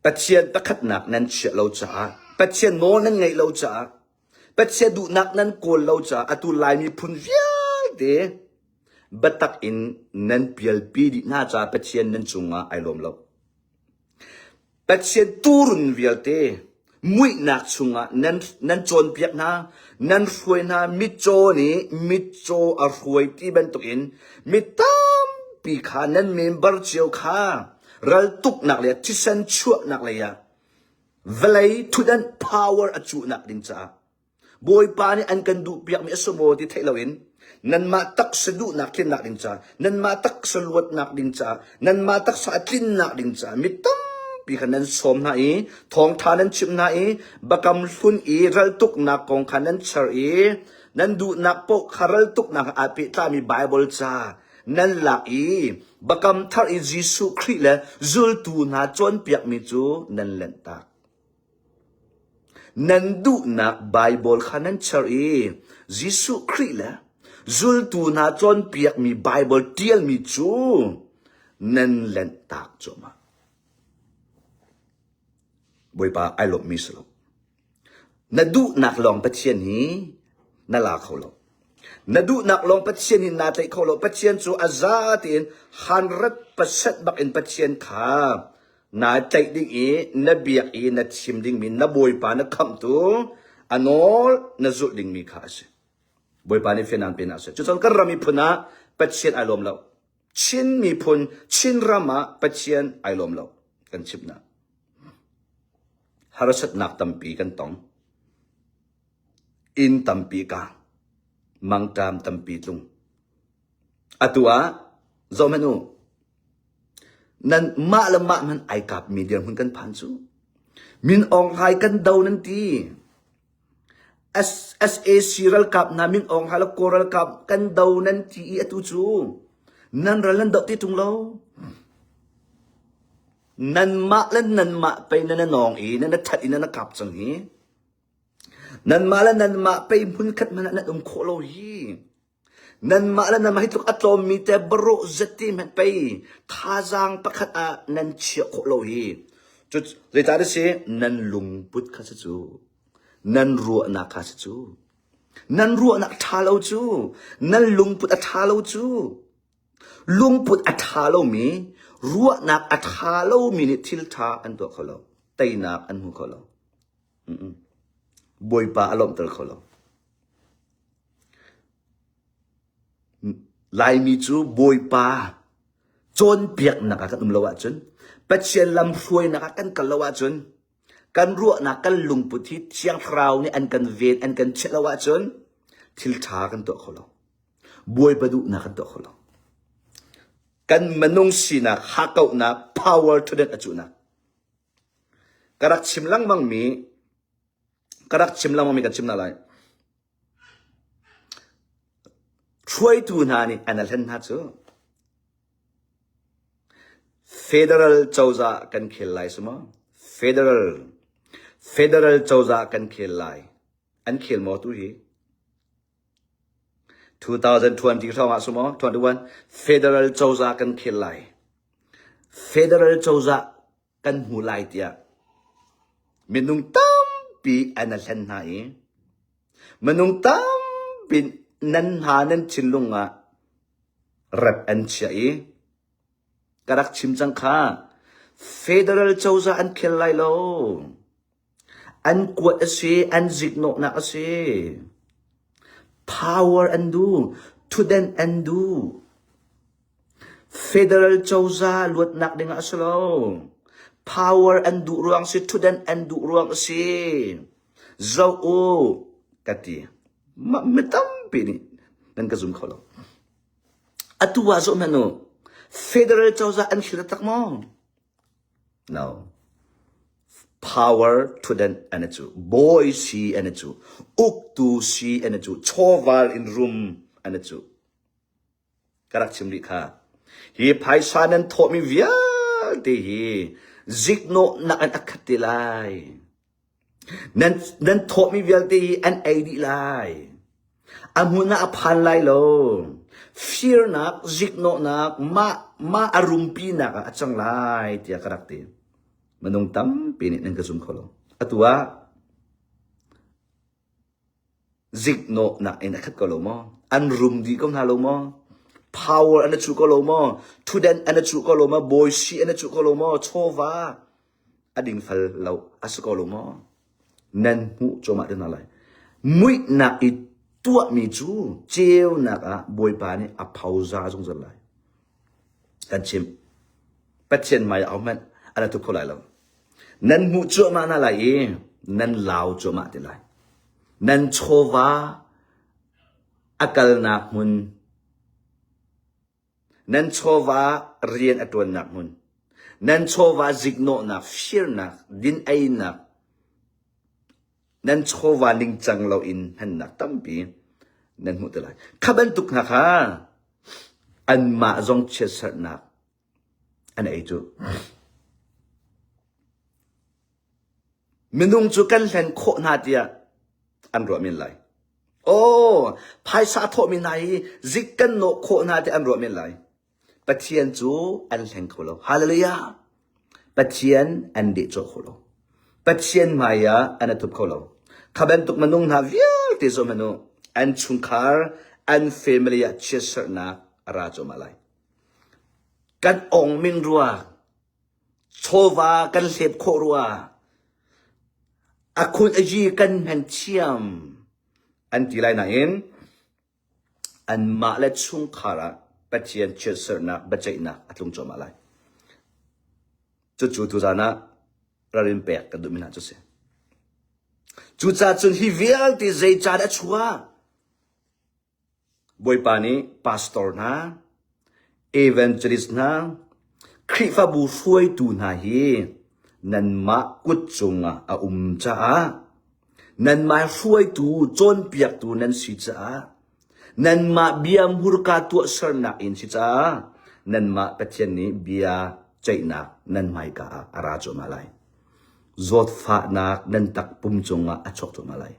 Pathian pakhatnak nan chiah lo caah, Pathian nawl nan ngaih lo caah, Pathian duhnak nan kawl lo caah atu Lai miphun vialte biatak in nan pialpi dih hna caah Pathian nan cungah ai lawm lo. Pathian tuurun vialte muihnak chungah nan, nan cawnpiak hna, nan hruai hna, mitcaw nih mitcaw a hruai ti bantukin mi tampi kha nan member cio kha raltuknak le thisen chuahnak lei ah vawlei thutdan power a cuhnak ding caah Bawipa nih an kan duhpiakmi a si maw ti theih loin nanmah taksa duhnak tlinnak ding caah, nanmah taksa luatnak ding caah, nanmah taksa a tlinnak ding caah mi tampi kha nan sawm hna i thawngṭha nan chimh hna i biakam hlun i raltuknak kong kha nan char i nan duhnak paoh kha raltuknak ah aa pehtlaimi Baibal ca. nan lak i Biakam Thar i Jesuh Khrih le zultu hna cawnpiakmi cu nan lenhtak. Nan duhnak Baibal kha nan cher i Jesuh Khrih le zultu hna cawnpiakmi Baibal ṭialmi cu nan lenhtak cuahmah. Bawipa ai lawmhmi si lo. Na duhnak lawng Pathian hi na la kho lo. Na duhnak lawng Pathian hi naa tlaih kho lo. Pathian cu a za tein 100% bak in Pathian kha naa tlaih ding i na biak i na thim dingmi na Bawipa na khamhtu a nawl na zulh dingmi kha a si. Bawipa nih fianang pe hna seh. Cucun kan ram miphun ah Pathian ai lawm lo. Chin miphun Chin ram ah Pathian ai lawm lo. Kan chimh hna. Harsatnak tampi kan tong. Inn tampi kang. Mangṭam tampi tlung. Atu ah zohhmanh u. Nan mah le mah hmanh ai kapmi dirhmun kan phan cu. Min Aung Hlaing kan do nan ti. SAC ralkap hna Min Aung Hlaing le Kawl ralkap kan do nan ti i atu cu nan ral nan doh ti ṭung lo. Nanmah le nanmah pei nan i nawng i nan i that i nan i kap cang hi. Nanmah le nanmah pei hmunkhat hmanh ah nan um khawh lo hi. Nanmah le nanmah hi tluk a tlawmmi te barawh zeti hmanh pei thazaang pakhat ah nan chiah khawh lo hi. Cu zeicah si nan lungput kha si cu. Nan ruahnak kha si cu. Nan ruahnak ṭha lo cu. Nan lungput a ṭha lo cu. Lungput a ṭha lomi, ruahnak a ṭha lomi nih thil ṭha an tuah kho lo. Teinak an hmu kho lo. Bawipa a lawmhter kho lo. Laimi cu Bawipa cawnpiaknak ah kan um lo ahcun, Pathian lamhruainak ah kan kal lo ahcun, kan ruahnak kan lungput hi Thiang Thlarau nih an kan ven, an kan chiah lo ahcun thil ṭha kan tuah kho lo. Bawipa duhnak kan tuah kho lo. Kan minung sinak, hakkauhnak, power ṭhutdan a cuhnak. Ka rak chim lengmangmi ka rak chim lengmangmi kan chim hna lai. Hruaitu hna nih an hlen hna cu Federal cozah kan khel lai si maw? Federal Federal cozah kan khel lai. An khel maw tu hi? 2020 hrawng ah si maw? 21 Federal cozah kan khel lai. Federal cozah kan hmu lai tiah minung tampi an a hlen hna i minung tampi nan hna nan thinlung ah rep an chiah i ka rak chim cang kha federal cozah an khel lai lo An kuat a si, an ziknawhnak a si. Power an duh, thutden an duh. Federal cozah luatnak ding ah a si lo. Power an duh ruang si, thutden an duh ruang a si. Zoh u, ka ti. Mi tampi nih nan ka zum kho lo. Atu ah zoh hmanh u, federal cozah an thil taktak maw? No. Power thutdan an i cuh. Bawi si an i cuh. Uktu si an i cuh. Chawval in rum an i cuh. Ka rak chim rih kha. Hi phaisa nan thawhmi vialte hi ziknawhnak in a khat te lai. Nan, nan thawhmi vialte hi an ei dih lai. A hmun ah a phan lai lo. Firnak, ziknawhnak, mah, mah a rumpinak ah a cang lai tiah ka rak ti. Minung tampi nih nan ka zum kho lo. Atu ah ziknawhnak in a khat ko lo maw? An rum dih ko hna lo maw? Power an i cuh ko lo maw? Thutdan an i cuh ko lo maw? Bawi si an i cuh ko lo maw? Chawva a dingfel lo a si ko lo maw? Nan hmuh cuahmah te hna lai. Muihnak i tuahmi cu ceunak ah Bawipa nih a phoza zungzal lai. Kan chimh. Pathian hmai ah hmanh an thup kho lai lo. Nan hmuh cuahmah hna lai i nan lau cuahmah te lai. Nan chawva a kalnak hmun, nan chawva rian a ṭuannak hmun, nan chawva ziknawhnak, firnak, din-einak, nan chawva ningcang loin hmannak tampi nan hmuh te lai. Kha bantuk hna kha. Anmah zong chiatserhnak an ei cu. Minung cu kan hlen khawh hna tiah an ruah men lai. Aw, phaisa a thawhmi hna hi zik kan nawh khawh hna tiah an ruah men lai. Pathian cu an hleng kho lo. Hallelujah! Pathian an dehcawh kho lo. Pathian hmai ah an a thup kho lo. Kha bantuk minung hna vialte zoh hmanh u, an chungkhar, an family ah chiatserhnak a ra cuahmah lai. Kan ong min rua, chawva kan hlep khawh rua, a khun a yi kan hman thiam an ti lai nain anmah le chungkhar ah Pathian chiatserhnak biaceihnak a tlung cuahmah lai. Cucu tuzan ah ralrin pek kan duhmi hna cu si. Cucaah cun hi vialte zeicah dah a chuah? Bawipa nih pastor hna, evangelist hna, Khrihfabu hruaitu hna hi nanmah kut cungah a um caah nanmah hruaitu cawnpiaktu nan si caah nanmah bia hmurka tuahsernak in si caah nanmah Pathian nih bia ceihnak nan hmaika ah a ra cuahmah lai. Zawtfahnak nan takpum cungah a chuak cuahmah lai.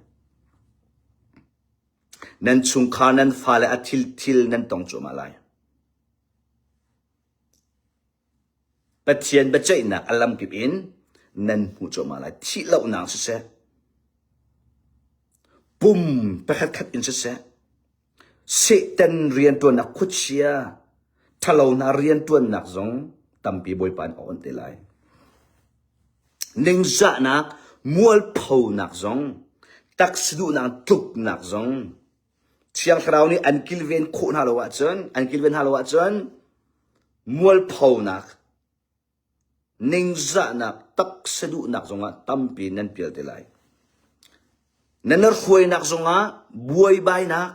Nan chungkhar nan fale a thil thil nan tong cuahmah lai. Pathian biaceihnak a lamkip in nan hmuh cuahmah lai. Thihlohnak siseh, pum pakhatkhat in siseh, Satan rianṭuannak khuachia ṭhalo hna rianṭuannak zong tampi Bawipa nih a awnh te lai. Ningzahnak, mualphonak zong, taksa duhnak tluknak zong, Thiang Thlarau nih an kilven khawh hna lo ahcun, an kilven hna lo ahcun mualphonak, ningzahnak, taksa duhnak zongah tampi nan pial te lai. Nan hruainak zongah buaibainak,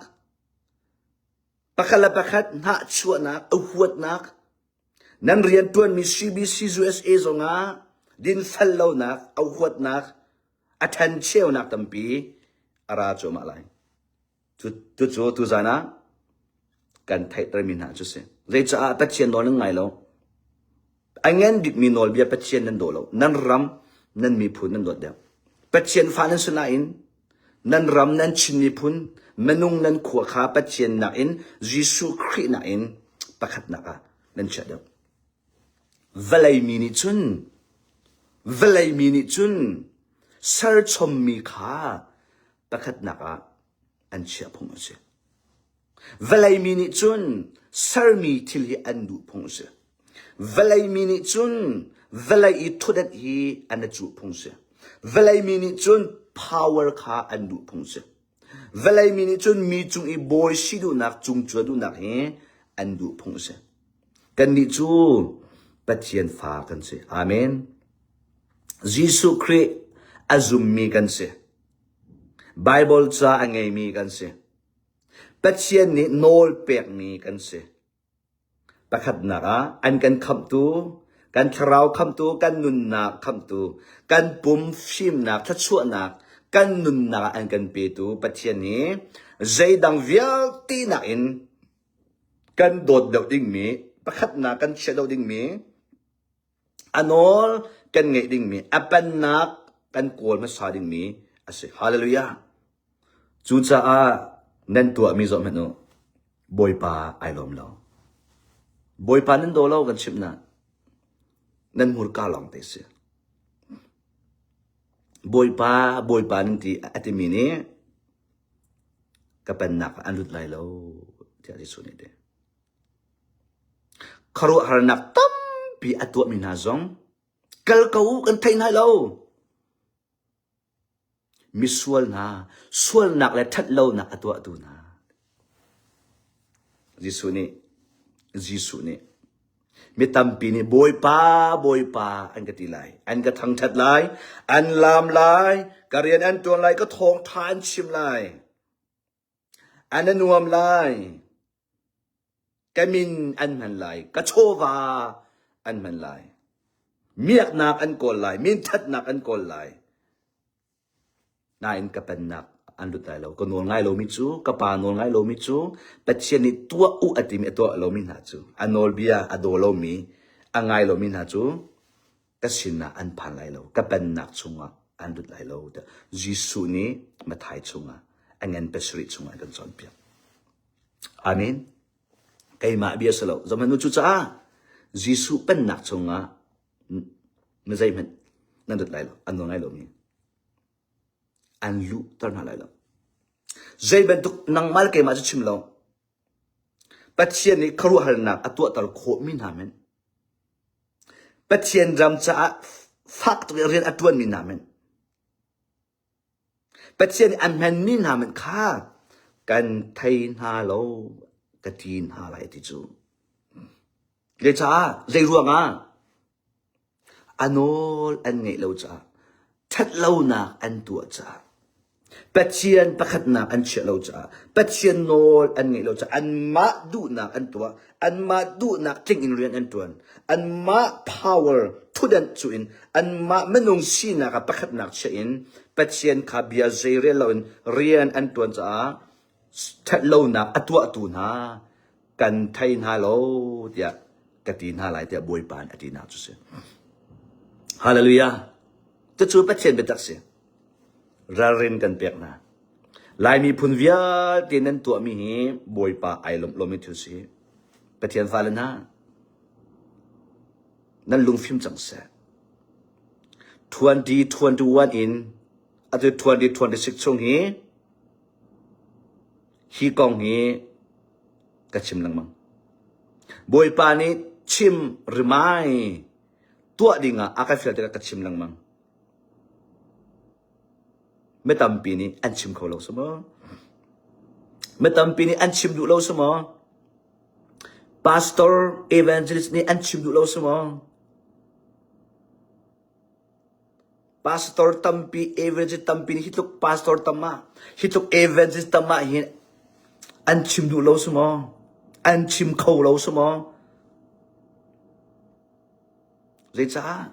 pakhat le pakhat hnahchuahnak, ahuatnak, nan rianṭuanmi CBC USA zongah dinfel lonak, ahuatnak, a ṭhencheunak tampi a ra cuahmah lai. Cucu tuzan ah kan theihtermi hna cu si. Zeicaah Pathian nawl nan ngai lo? A ngan bikmi nawlbia Pathian nan daw lo. Nan ram, nan miphun nan dawt deuh. Pathian fa nan si nain nan ram, nan Chin miphun, minung nan khua kha Pathian nakin Jesuh Khrih nakin pakhatnak ah nan chiah deuh. Vawlei mi nih cun vawlei mi nih cun serchommi kha pakhatnak ah an chiah phung a si. Vawlei mi nih cun sermi thil hi an duh phung a si. Vawlei mi nih cun vawlei i thutdat hi an i cuh phung a si. Vawlei mi nih cun power kha an duh phung a si. Vawlei mi nih cun mi cung i bawi si duhnak, cungcuan duhnak hi an duh phung a si. Kannih cu Pathian fa kan si. Amen. Jesuh Khrih a zummi kan si. Baibal ca a ngeimi kan si. Pathian nih nawl pekmi kan si. Pakhatnak ah an kan khamhtu, kan thlarau khamhtu, kan nunnak khamhtu, kan pum fimnak, thluachuahnak, kan nunnak ah an kan petu Pathian hi zeidang vialte nakin kan dawt deuh dingmi, pakhatnak kan chiah deuh dingmi, a nawl kan ngeih dingmi, a pennak kan kawl hmasa dingmi a si. Hallelujah. Cucaah nan tuahmi zoh hmanh u. Bawipa ai lawm lo. Bawipa nan daw lo kan chimh na. Nan hmurka lawng te si. Bawipa, Bawipa nan ti a timi nih ka pennak ah an lut lai lo tiah Jesuh nih a ti. Khuaruahharnak tampi a tuahmi hna zong kal ko u kan thei hna lo. Misual hna, sualnak le ṭhatlonak a tuahtu hna. Jesuh nih, Jesuh nih, mi tampi nih Bawipa, Bawipa an ka ti lai, an ka thangṭhat lai, an laam lai, ka rian an ṭuan lai, ka thawngṭha an chim lai, an a nuam lai. Ka min an hman lai, ka chawva an hman lai. Miaknak an kawl lai, minthatnak an kawl lai. Nain ka pennak an lut lai lo. Ka nawl ngai lomi cu, ka pa nawl ngai lomi cu, Pathian nih tuah u a timi a tuah lomi hna cu, a nawlbia a daw lomi, a ngai lomi hna cu ka sinah an phan lai lo, ka pennak chungah an lut lai lo tiah Jesuh nih Matthai chungah a ngan pasarih chungah a kan cawnpiak. Amen. Keimah bia si lo. Zohhmanh u cucaah Jesuh pennak chungah na zeihmanh nan lut lai lo, an nawl ngai lomi. An luhter hna lai lo. Zei bantuk nangmah le keimah cu chim lo. Pathian nih khuaruahharnak a tuahter khawhmi hna men. Pathian ram caah fak tuk in rian a ṭuanmi hna men. Pathian nih a hmanmi hna hmanh kha kan thei hna lo ka ti hna lai ti cu. Zeicah? Zei ruangah? A nawl an ngeih lo caah, ṭhatlonak an tuah caah, Pathian pakhatnak an chiah lo caah, Pathian nawl an ngeih lo caah, anmah duhnak an tuah, anmah duhnak tling in rian an ṭuan, anmah power thutdanh cu in anmah minung sinak ah pakhatnak chiah in Pathian kha bia zeirel loin rian an ṭuan caah ṭhatlonak a tuahtu hna kan thei hna lo tiah ka ti hna lai tiah Bawipa nih a tinak cu si. Hallelujah. Cucu Pathian biatak si. Ralrin kan pek hna. Lai miphun vialte nan tuahmi hi Bawipa ai lawmh lomi thil si. Pathian fale hna, nan lungfim cang seh. 2021 in atu 2026 chung hi hi kong hi ka chim lengmang. Bawipa nih chim rimai tuah dingah a ka fial tikah ka chim lengmang. Mi tampi nih an chim kho lo si maw? Mi tampi nih an chim duh lo si maw? Pastor evangelist nih an chim duh lo si maw? Pastor tampi, evangelist tampi nih hi tluk pastor tam ah, hi tluk evangelist tam ah hin an chim duh lo si maw? An chim kho lo si maw? Zeicah?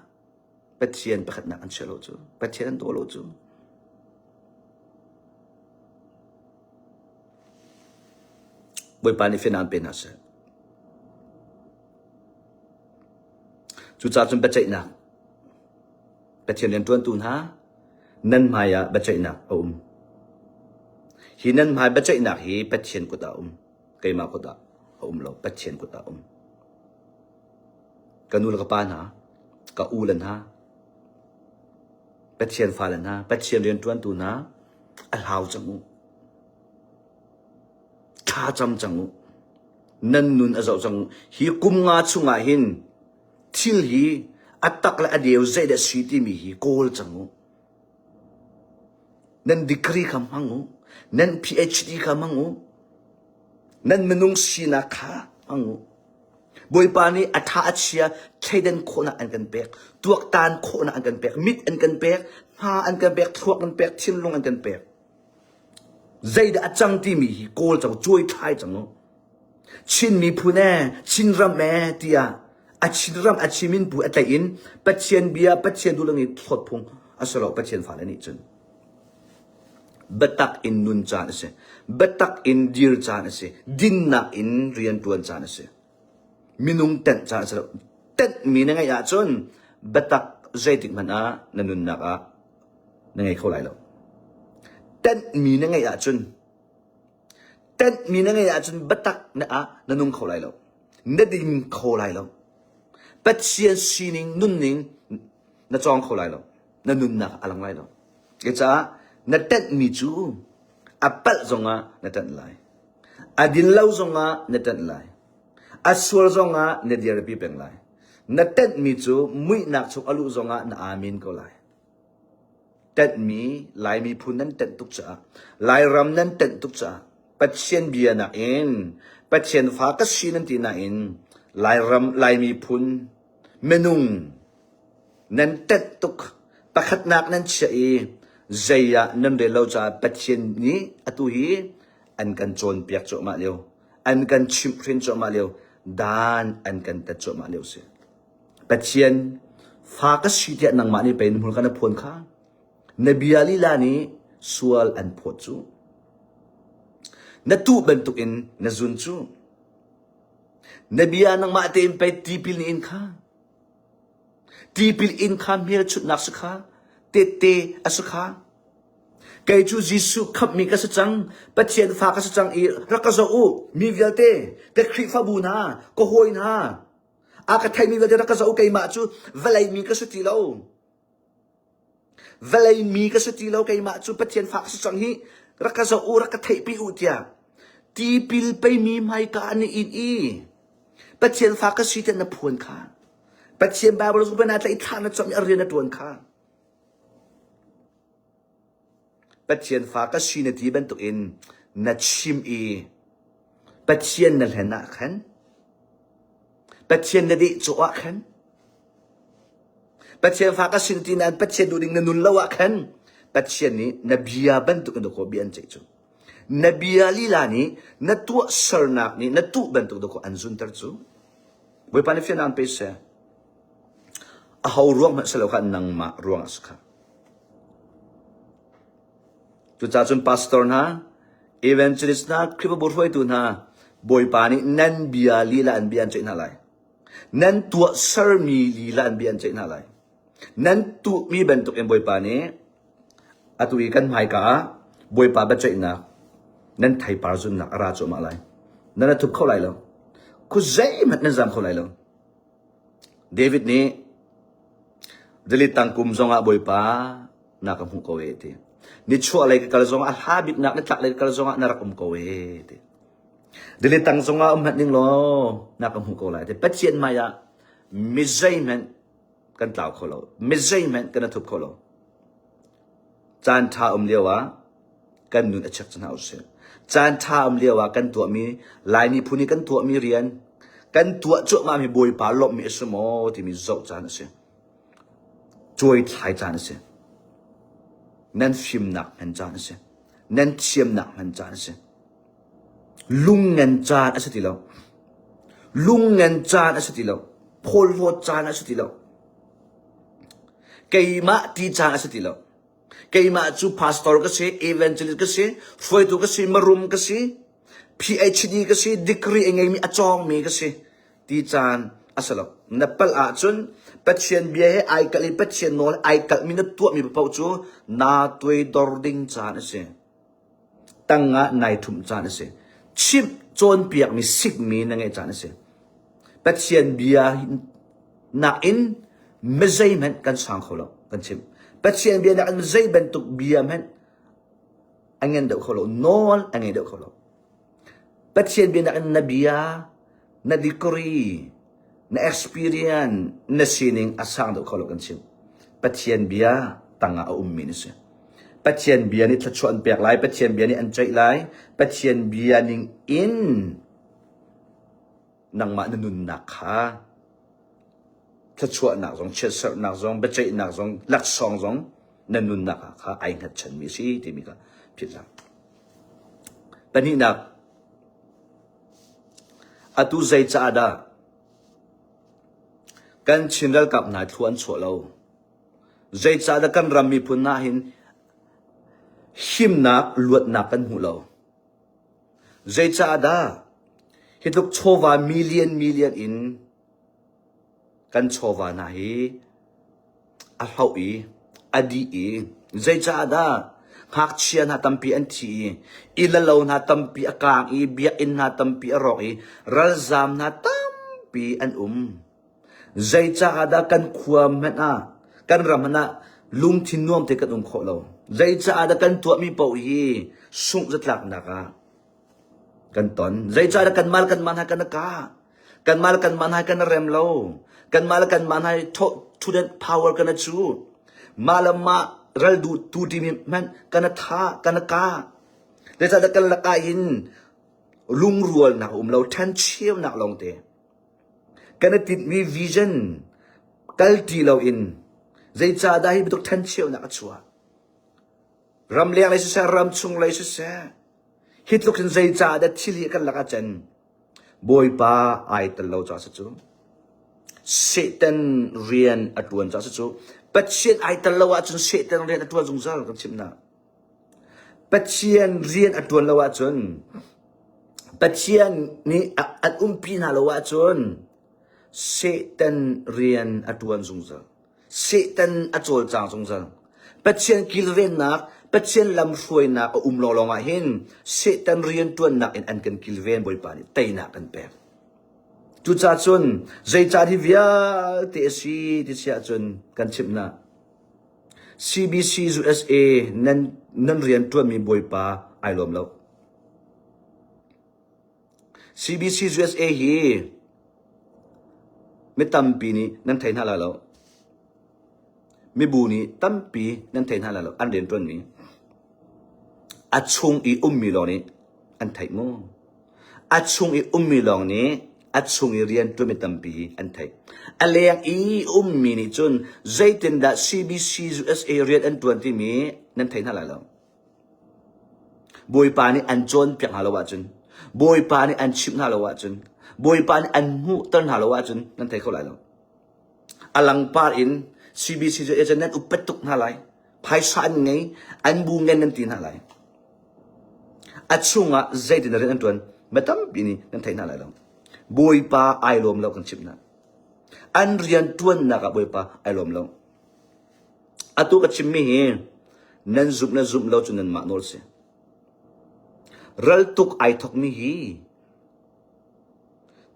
Pathian pakhatnak an chia lo cu. Pathian an daw lo cu. Bawipa nih fiannak pe hna seh. Cucaah cun biaceihnak Pathian rianṭuantu hna nan hmai ah biaceihnak a um. Hi nan hmai biaceihnak hi Pathian kut ah a um. Keimah kut ah a um lo. Pathian kut ah a um. Ka nu le ka pa hna, ka u le hna, Pathian fale hna, Pathian rianṭuantu hna, a hlau cang u. Thla cam cang u. Nan nun a zoh cang u. Hi kum nga chungah hin thil hi a tak le a deu zeidah si timi hi kawl cang u. Nan degree kha hmang u. Nan PhD kha hmang u. Nan minung sinak kha hmang u. Bawipa nih a ṭha a chia thleidan khawhnak an kan pek, tuaktan khawhnak an kan pek, mit an kan pek, hma an kan pek, thluak an pek, thinlung an kan pek. Zeidah a cang timi hi kawl cang, cuai thlai cang u. Chin miphun ee, Chinram ee tiah a Chinram a Chimin bu a tlaih in Pathian bia, Pathian duhlang i thlawt phung a si lo Pathian fale nih cun. Biatak in nun caan a si. Biatak in dir caan a si. Dinnak in rianṭuan caan a si. Minung tenh caan a si lo. Tenhmi na ngeih ahcun biatak zeitik hmanh ah na nunnak ah na ngei kho lai lo. Tenhmi na ngeih ahcun tenhmi na ngeih ahcun biatak na ah na nung kho lai lo. Na ding kho lai lo. Pathian sining nunning na cawng kho lai lo. Na nunnak a lang lai lo. Cucaah na ṭanhmi cu a palh zongah na ṭanh lai. A din lo zongah na ṭanh lai. A sual zongah na dirpi peng lai. Na ṭanhmi cu muihnak chung a luh zongah na amen ko lai. Ṭanhmi Lai miphun nan ṭanh tuk caah, Lairam nan ṭanh tuk caah, Pathian bia nakin, Pathian fa ka si nan ti nain, Lairam, Lai miphun, minung Nan tenh tuk. Pakhatnak nan chiah i zei ah nan rel lo caah Pathian nih atu hi an kan cawnpiak cuahmah lio, an kan chimhhrin cuahmah lio, dan an kan tat cuahmah lio si. Pathian fa ka si tiah nangmah nih pei na hmurka na phuan kha. Na bia lila nih sual an phawt cu. Na tuh bantukin na zun cu. Na bia nangmah tein pei tipil na in kha. Tipil in kha hmelchunhnak si kha, tehte a si kha. Kei cu Jesuh khamhmi ka si cang, Pathian fa ka si cang i rak ka zoh u, mi vialte, ka Khrihfabu hna, ka hawi hna, a ka theimi vialte rak ka zoh u, keimah cu vawlei mi ka si ti lo. Vawlei mi ka si ti lo, keimah cu Pathian fa ka si cang hi, rak ka zoh u, rak ka theihpi u tiah tipil peimi hmaika an i in i Pathian fa ka si tiah na phuan kha. Pathian Bible zong na tlaih thla na cam i a rian na ṭuan kha. Pathian fa ka si na ti bantukin na chim i Pathian na hlen ah khan Pathian na dehcawh ah khan Pathian fa ka sin ti nain Pathian duh ding na nun lo ah khan Pathian nih na bia bantuk in dawkaw bia an ceih cu. Na bia lila nih na tuahsernak nih na tuh bantuk dawkaw an zunter cu. Bawipa nih fiannak an pe seh. Aho ruang hmanh si lo kha nangmah ruang ah si kha. Cucaah cun pastor hna, evangelist hna, Khrihfabu hruaitu hna, Bawipa nih nan bia lila an bia an ceih hna lai. Nan tuahsermi lila an bia an ceih hna lai. Nan tuhmi bantukin Bawipa nih atu i kan hmaika ah Bawipa biaceihnak nan theipar zunnak a ra cuahmah lai. Nan a thup kho lai lo. Khuazeihmanh nan zam kho lai lo. David nih rili tangkum zongah Bawipa na ka hmuh ko e ti. Nichuah lei ka kal zongah a hla biknak nitlak lei ka kal zongah na rak um ko e ti. Rili tang zongah um hmanh ning law na ka hmuh ko lai ti. Pathian hmai ah mi zeihmanh kan tlau kho lo. Mi zeihmanh kan i thup kho lo. Caan ṭha um lio ah kan nun a chek cu hna usih. Caan ṭha um lio ah kan tuahmi Laimi phun i kan tuahmi rian kan tuah cuahmahmi Bawipa lawmhmi a si maw timi zoh caan a si. Cuai thlai caan a si. Nan fimnak hman caan a si. Nan thiamnak hman caan a si. Lungngan caan a si ti lo. Lungngan caan a si ti lo. Phawlhlawt caan a si ti lo. Keimah ti caan a si ti lo. Keimah cu pastor ka si, evangelist ka si, hruaitu ka si, marum ka si, PhD ka si, degree a ngeimi a cawngmi ka si ti caan a si lo. Na palh ahcun Pathian bia he ai kalh i Pathian nawl ai kalhmi na tuahmi paoh cu naa tuaidor ding caan a si. Tangah nai ṭhumh caan a si. Chimh cawnpiakmi sikmi na ngeih caan a si. Pathian bia nakin mizei hmanh kan sang kho lo kan chimh. Pathian bia nakin zei bantuk bia hmanh a ngen deuh kho lo, nawl a ngei deuh kho lo. Pathian bia nakin na bia, na degree, na experience, na sining a sang deuh kho lo kan chimh. Pathian bia tangah a ummi na si. Pathian bia nih thluachuah an pek lai, Pathian bia nih an ceih lai, Pathian bia ning in nangmah na nunnak kha thluachuahnak zong, chiatserhnak zong, biaceihnak zong, laksawng zong na nunnak ah kha ai hngatchanmi a si timi kha philh hlah. Pahnihnak, atu zei caah dah kan Chin ralkap hna thlua an chuah lo? Zeicahdah kan ram miphun hna hin himnak, luatnak kan hmuh lo? Zeicahdah hi tluk chawva million million in kan chawva hna hi a hloh i a dih i zeicahdah ngakchia hna tampi an thi i innlo hna tampi a kaang i biakinn hna tampi a rawk i ralzaam hna tampi an um. Zeicah dah kan khua hmanh ah, kan ram hmanh ah lungthin nuam te kan um khawh lo? Zeicah dah kan tuahmi paoh hi sungh zatlaknak ah kan ton? Zeicah dah kanmah le kanmah hna kan i kah? Kanmah le kanmah hna kan i rem lo. Kanmah le kanmah hna student power kan i cuh. Mah le mah ral duh tu timi hmanh kan i thah, kan i kah. Zeicah dah kan lakah hin lungrualnak a um lo, ṭhencheunak lawngte. Kan i tinhmi vision kalṭi loin zeicahdah hi bantuk ṭhencheunak a chuah? Ramleng lei siseh, ramchung lei siseh, hi tluk hin zeicahdah thil hi kan lakah cun Bawipa ai tel lo caah si cu. Satan rian a ṭuan caah si cu. Pathian ai tel lo ahcun Satan rian a ṭuan zungzal kan chimh hna. Pathian rian a ṭuan lo ahcun, Pathian nih an umpi hna lo ahcun, Satan rian a ṭuan zungzal. Satan a cawlcang zungzal. Pathian kilvennak, Pathian lamhruainak a um lawnglawng ah hin Satan rianṭuannak in an kan kilven Bawipa nih teinak kan pek. Cucaah cun zeicah hi vialte a si ti si ahcun kan chimh hna. CBC USA nan, nan rianṭuanmi Bawipa ai lawm lo. CBC USA hi mi tampi nih nan thei hna lai lo. Mibu nih tampi nan thei hna lai lo. An rianṭuanmi. A chung i ummi lawng nih an theih mu. A chung i ummi lawng nih a chung i rianṭuanmi tampi an theih. A leng i ummi nih cun zeitindah CBC USA rian an ṭuan timi nan thei hna lai lo. Bawipa nih an cawnpiak hna lo ahcun, Bawipa nih an chimh hna lo ahcun, Bawipa nih an hmuhter hna lo ahcun nan thei kho lai lo. A langpar in CBC cu agent nan upat tuk hna lai. Phaisa an ngei, an bu ngen nan ti hna lai. A chungah zeitin rian an ṭuan, mi tampi nih nan thei hna lai lo. Bawipa ai lawm lo kan chimh hna. An rian ṭuannak ah Bawipa ai lawm lo. Atu ka chimmi hi nan zumh le zumh lo cu nanmah nawl si. Raltuk ai thokmi hi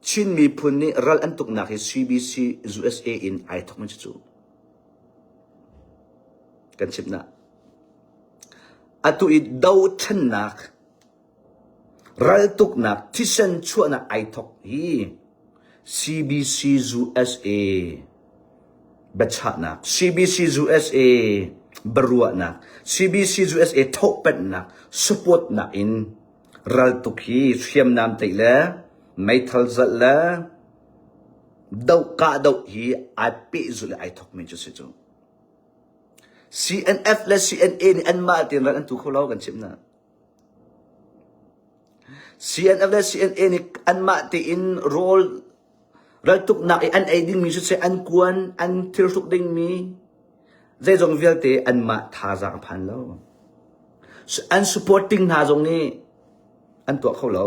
Chin miphun nih ral an tuknak hi CBC USA in ai thokmi cu kan chimh na. Atu i dothlennak Raltuknak thisen chuahnak ai thok hi CBC USA biachahnak, CBC USA biaruahnak, CBC USA thawhpenhnak, supportnak in raltuk hi hriamnam tlaih le meithal zalh le doh kahdoh hi ai pehzulh le ai thokmi cu si cu. CNF le CNA nih anmah tein ral an tu kho lo kan chimh hna. CNF le CNA nih anmah tein rawl raltuknak i an ei dingmi siseh an kuan an thilhruk dingmi zeizong vialte anmah thazaang a phan lo. An supporting hna zong nih an tuah kho lo.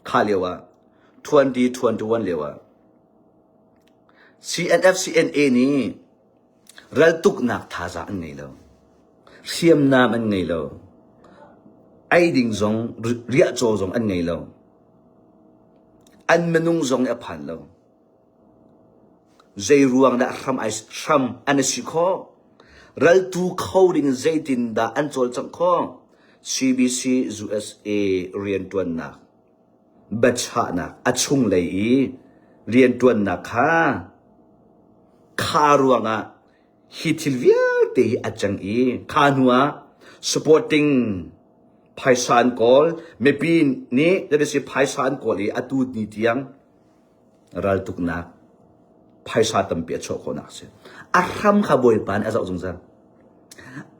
Kha lio ah 2021 lio ah CNF CNA nih Raltuknak thazaang an ngei lo. Hriamnam an ngei lo. Ei ding zong, riahcaw zong an ngei lo. An minung zong nih a phan lo. Zei ruang dah hram ai hram an i si khawh? Raltu kho ding zeitindah an cawlcangh khawh? CBC USA rianṭuannak biachahnak a chunglei i rianṭuannak kha kha ruangah hi thil vialte hi a cang i kha hnu ah supporting phaisa an kawl mipi nih si phaisa an kawl i atu ni tiang raltuknak phaisa tampi a chuah khawhnak a si. A hram kha Bawipa nih a zoh zungzal.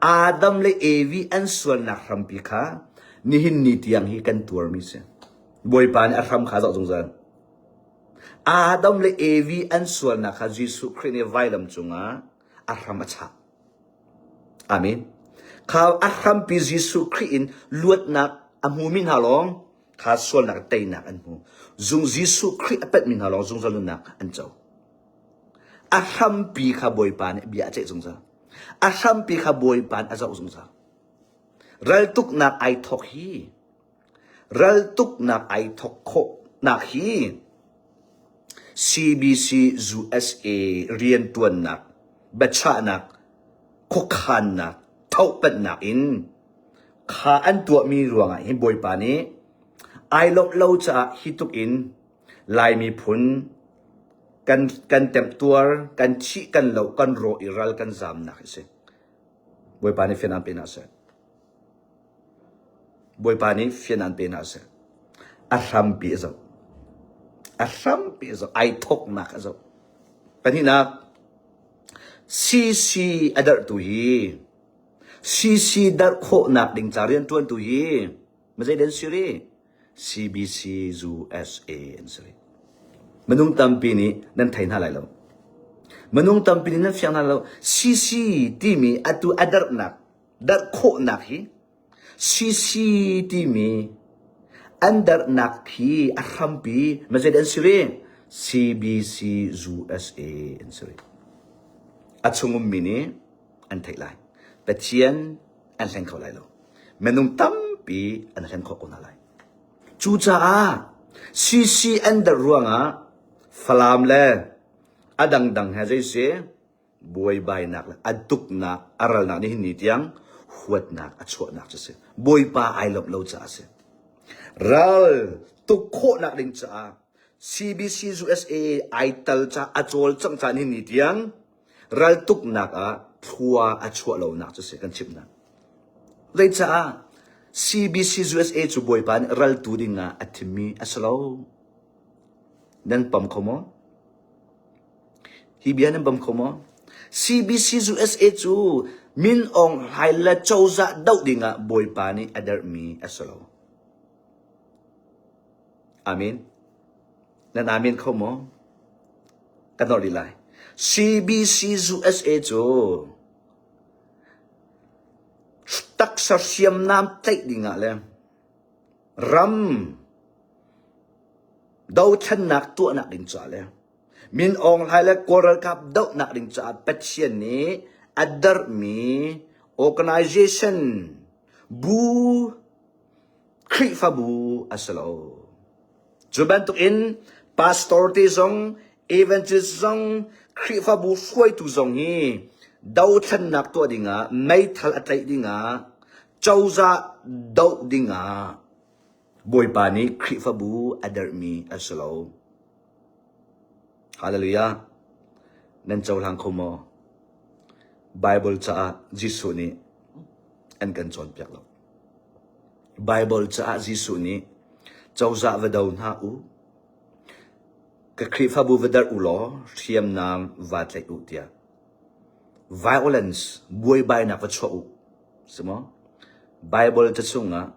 Adam le Evi an sualnak hrampi kha nihin ni tiang hi kan tuarmi si. Bawipa nih a hram kha a zoh zungzal. Adam le Evi an sualnak kha Jesuh Khrih nih vailam cungah a hram a chah. Amen. Kha a hrampi Jesuh Khrih in luatnak a hmumi hna lawng kha sualnak teinak an hmu. Zung Jesuh Khrih a penhmi hna lawng zungzal nunnak an co. A hrampi kha Bawipa nih bia a ceih zungzal. A hrampi kha Bawipa nih a zoh zungzal. Raltuknak ai thawk hi raltuknak ai thawk khawhnak hi CBC USA riantuannak, biachahnak, khuakhannak, thohpenhnak in Kha an tuahmi ruangah hin Bawipa nih ai lawmh lo caah hi tluk in Lai miphun kan, kan temtuar, kan thih, kan loh, kan rawh i ral kan zamnak hi si. Bawipa nih fian an pe hna seh. Bawipa nih fian an pe hna seh. A hrampi a zoh. A hrampi a zoh. Ai thoknak a zoh. Pahnihnak, CC a darhtu hi CC darh khawhnak ding ca rianṭuantu hi mazei an si rih? CBC USA an si rih. Minung tampi nih nan thei hna lai lo. Minung tampi nih nan fiang hna lo. CC timi atu a darhnak, darh khawhnak hi. CC timi an darhnak hi a hrampi mazet an si rih? CBC USA an si rih. A chung ummi nih an theih lai. Pathian an hleng kho lai lo. Minung tampi an hlen khawh ko hna lai. Cucaah CC an darh ruangah Falam le a dangdang he zei si buaibainak le a tuknak a ralnak nihin ni tiang huatnak a chuahnak cu si. Bawipa ai lawmh lo caah a si. Ral tuk khawhnak ding caah CBC USA ai tal ca a cawlcangh ca nihin ni tiang raltuknak ah thlua a chuah lonak cu si kan chimhnak. Zeicaah CBC USA cu Bawipa nih raltu ding ah a thimmi a si lo. Nan pam kho maw? Hi bia nan pam kho maw? CBC USA cu Min Aung Hlaing le cozah doh ding ah Bawipa nih a derhmi a si lo. Amen. Nan amen kho maw? Kan nolh rih lai. CBC USA cu taksa hriamnam tlaih ding ah le ram dothlennak tuahnak ding caah le Min Aung Hlaing le Kawl ralkap dohnak ding caah Pathian nih a darhmi organization bu Khrihfabu a si lo. Cu bantukin pastor te zong, evangelist zong, Khrihfabu hruaitu zong hi dothlennak tuah dingah, meithal a tlaih dingah, cozah doh dingah Bawipa nih Khrihfabu a derhmi a si lo. Hallelujah. Nan cohlang kho maw? Bible caah Jesuh nih an kan cawnpiak lo. Baibal caah Jesuh nih cozah va do hna u, ka Khrihfabu va darh u law hriamnam vaa tlaih u tiah violence buaibainak va chuah u si maw? Baibal ca chungah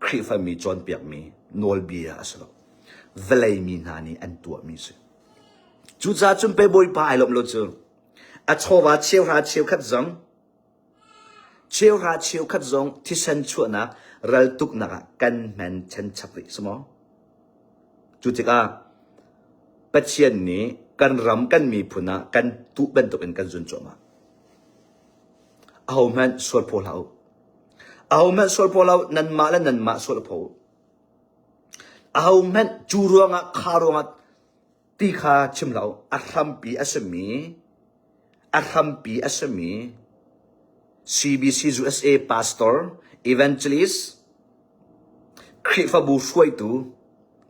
Khrihfami cawnpiakmi nawlbia a si lo. Vawlei mi hna nih an tuahmi a si. Cucaah cun pei Bawipa ai lawmh lo cu. A chawva cheuhra cheukhat zong Cheuhra cheukhat zong thisen chuahnak raltuknak ah kan hman chenchap rih si maw? Cu tikah Pathian nih kan ram kan miphun ah kan tuh bantukin kan zun cuahmah. Ahohmanh sual phaw hlah u. Ahohmanh sual phaw hlah u, nanmah le nanmah sual phaw u. Ahohmanh cu ruangah kha ruangah ti kha chim hlah u. A hrampi a simi A hrampi a simi CBC USA pastor, evangelist, Khrihfabu hruaitu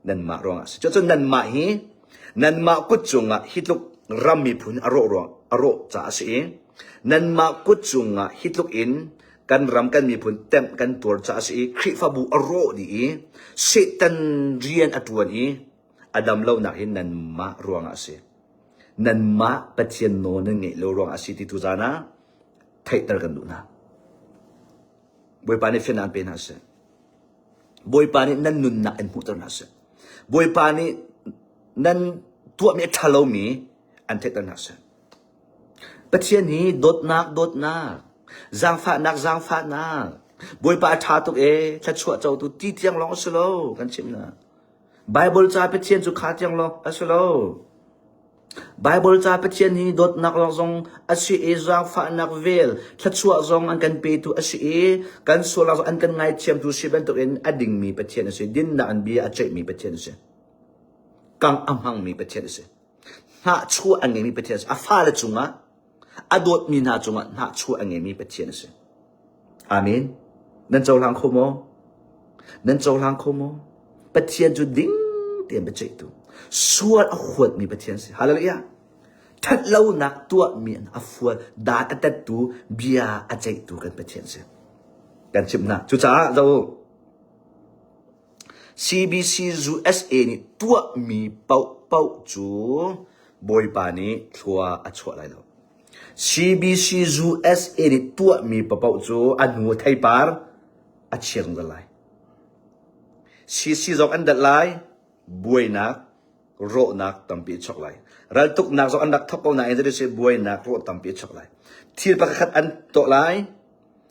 nanmah ruangah a si. Cucun nanmah hi nanmah kut cungah hi tluk ram miphun a rawh ruang a rawh caah a si i nanmah kut cungah hi tluk in kan ram kan miphun temh kan tuar caah a si i Khrihfabu a rawh dih i Satan rian a ṭuan i a dam lonak hi nanmah ruangah a si. Nanmah Pathian nawl nan ngeih lo ruangah a si ti tu zan ah theihter kan duh hna. Bawipa nih fiannak an pe hna seh. Bawipa nih nan nunnak in hmuhter hna seh. Bawipa nih nan tuahmi a ṭha lomi an theihter hna seh. Pathian hi dawtnak dawtnak, zaangfahnak zaangfahnak, Bawipa a ṭha tuk ee, thluachuah cotu ti tiang lawng a si lo kan chimh hna. Baibal ca Pathian cu kha tiang lawng a si lo. Baibal ca Pathian hi dawtnak lawng zong a si i zaangfahnak vel, thluachuah zong an kan petu a si i kan sualnak zong an kan ngaithiamtu si bantukin a dingmi Pathian a si. Dinnak an bia a ceihmi Pathian a si. Kang a hmangmi Pathian a si. Hnahchuah a ngeimi Pathian a si. A fale cungah a dawtmi hna cungah hnahchuah a ngeimi Pathian a si. Amen. Nan cohlang kho maw? Nan cohlang kho maw? Pathian cu ding tein biaceihtu, sual a huatmi Pathian si. Hallelujah. Ṭhatlonak tuahmi a fual, dan a tattu, bia a ceihtu kan Pathian si. Kan chimh hna. Cucaah zo CBC USA nih tuahmi paohpaoh cu Bawipa nih thlua a chuah lai lo. CBC USA nih tuahmi paohpaoh cu a hnu theipar a chia zungzal lai. CC zong an dalh lai, buainak, rawhnak tampi a chuak lai. Raltuknak zong an rak thawk ko nain zeitin buainak rawh tampi a chuak lai. Thil pakhat an tuah lai,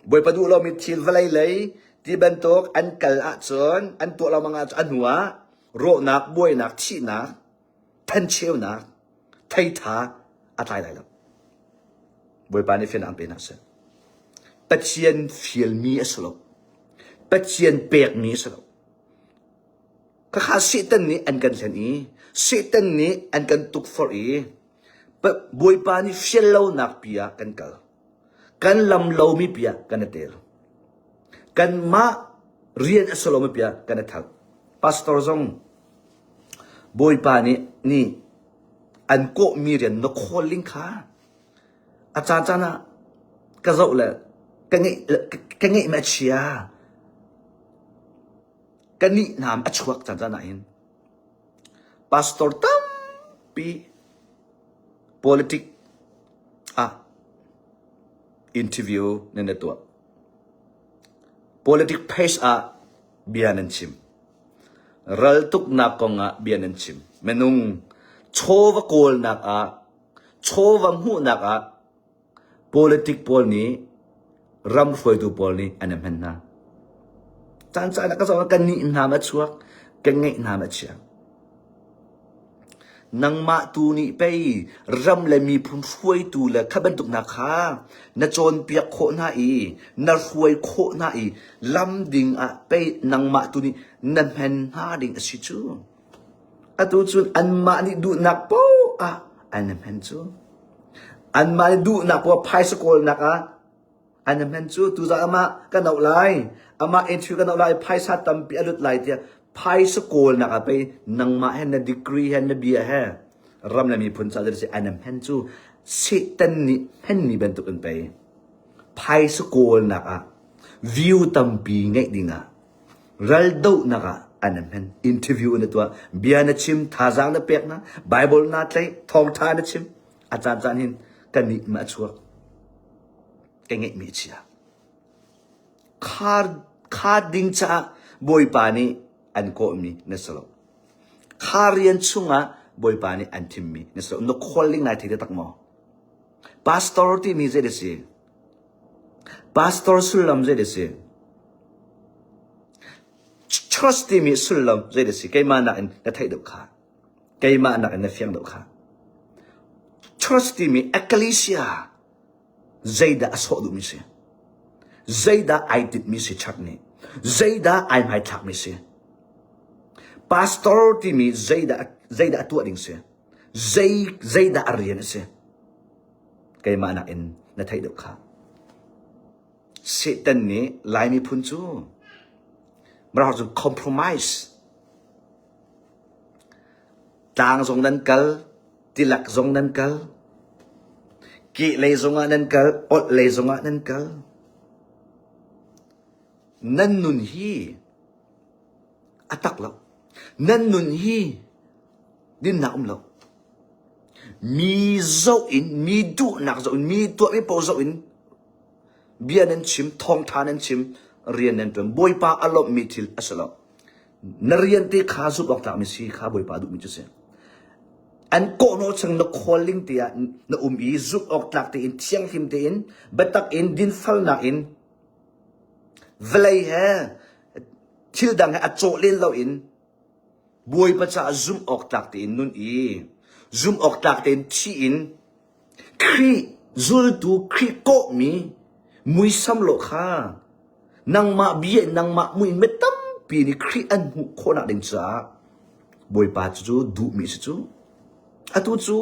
Bawipa duh lomi thil vawlei lei ti bantuk an kal ahcun an tuah lengmang ahcun a hnu ah rawhnak, buainak, thihnak, thencheunak, theitha a tlai lai lo. Bawipa nih fiannak an pe hna seh. Pathian fialmi a si lo. Pathian pekmi a si lo. Khakha Satan nih an kan hlen i Satan nih an kan tukforh i Bawipa nih fial lonak pi ah kan kal. Kan lam lomi pi ah kan i tel. Kanmah rian a si lomi pi ah kan i thal. Pastor zong Bawipa nih nih an kawhmi rian na khawl ling kha a caan ah ka zoh le ka ngeih ka ngeih ma chia ka nih nam a chuak caan caan ah hin pastor tampi politic ah interview nan na tuah politic page ah bia nan chim Raltuknak kongah bia nan chim. Minung chawva kawlnak ah, chawva hmuhnak ah politic pawl nih ram hruaitu pawl nih an i hman hna. Caan caan ah ka zoh kan nih hna ma chuak, kan ngeih hna ma chia. Nangmah tu nih pei ram le miphun hruaitu le kha bantuk hna kha na cawnpiak khawh hna i na hruai khawh hna i lam ding ah pei nangmah tu nih na hmen hna ding a si cu. Atu cun anmah nih duhnak poah ah an hmen cu. Anmah nih duhnak poah phaisa kawlnak ah An hman cu tuzaan amah kan auh lai, amah interview kan auh lai, phaisa tampi a lut lai tiah phaisa kawlnak ah pei nangmah he na degree he na bia he ram le miphun ca si an hman cu Satan nih hmanmi bantuk in pei phaisa kawlnak ah view tampi ngeih ding ah raldohnak ah an hman interview na tuah bia na chim thazaang na pek na Bible na tlaih thawngtha na chim a caan caan hin kan nih ma a chuak ka ngeihmi a chia. Kha, kha ding caah Bawipa nih an kawhmi na si lo. Kha rian chungah Bawipa nih an thimmi na si lo. Na calling nai thei tak maw? Pastor timi zei da si? Pastor sullam zei da si? Church timi sullam zei da si? Keimah nak in na theih deuh kha. Keimah nak in na fiang deuh kha. Church timi ecclesia Zeidah a sawh duhmi si? Zeidah ai tinhmi si church nih? Zeidah ai hmaithlakmi si? Pastor timi zeidah zeidah a tuah ding si? Zei zeidah a rian a si? Keimah nakin na theih deuh kha. Satan nih Lai miphun cu Mirang cu compromise tlang zong nan kal tilak zong nan kal kehlei zongah nan kal olhlei zongah nan kal nan nun hi a tak lo nan nun hi dinnak um lo mi zoh in mi duhnak zoh in mi tuahmi paoh zoh in bia nan chim thawngtha nan chim rian nan tuan bawipa a lawmhmi thil a si lo Na rian te kha zumh awk tlakmi si kha Bawipa duhmi cu si. An kawhhnawh chung na calling te ah na um i zumh awk tlak tein thianghlim tein biatak in dinfalnak in vawlei he thil dang he a cawh len loin Bawipa caah zumh awk tlak tein nun i zumh awk tlak tein thi in Khrih zultu Khrih kawhmi muisam lawh kha nangmah bia in nangmah mui in mi tampi nih Khrih an hmuh khawhnak ding caah Bawipa cu cu duhmi si cu. Atu cu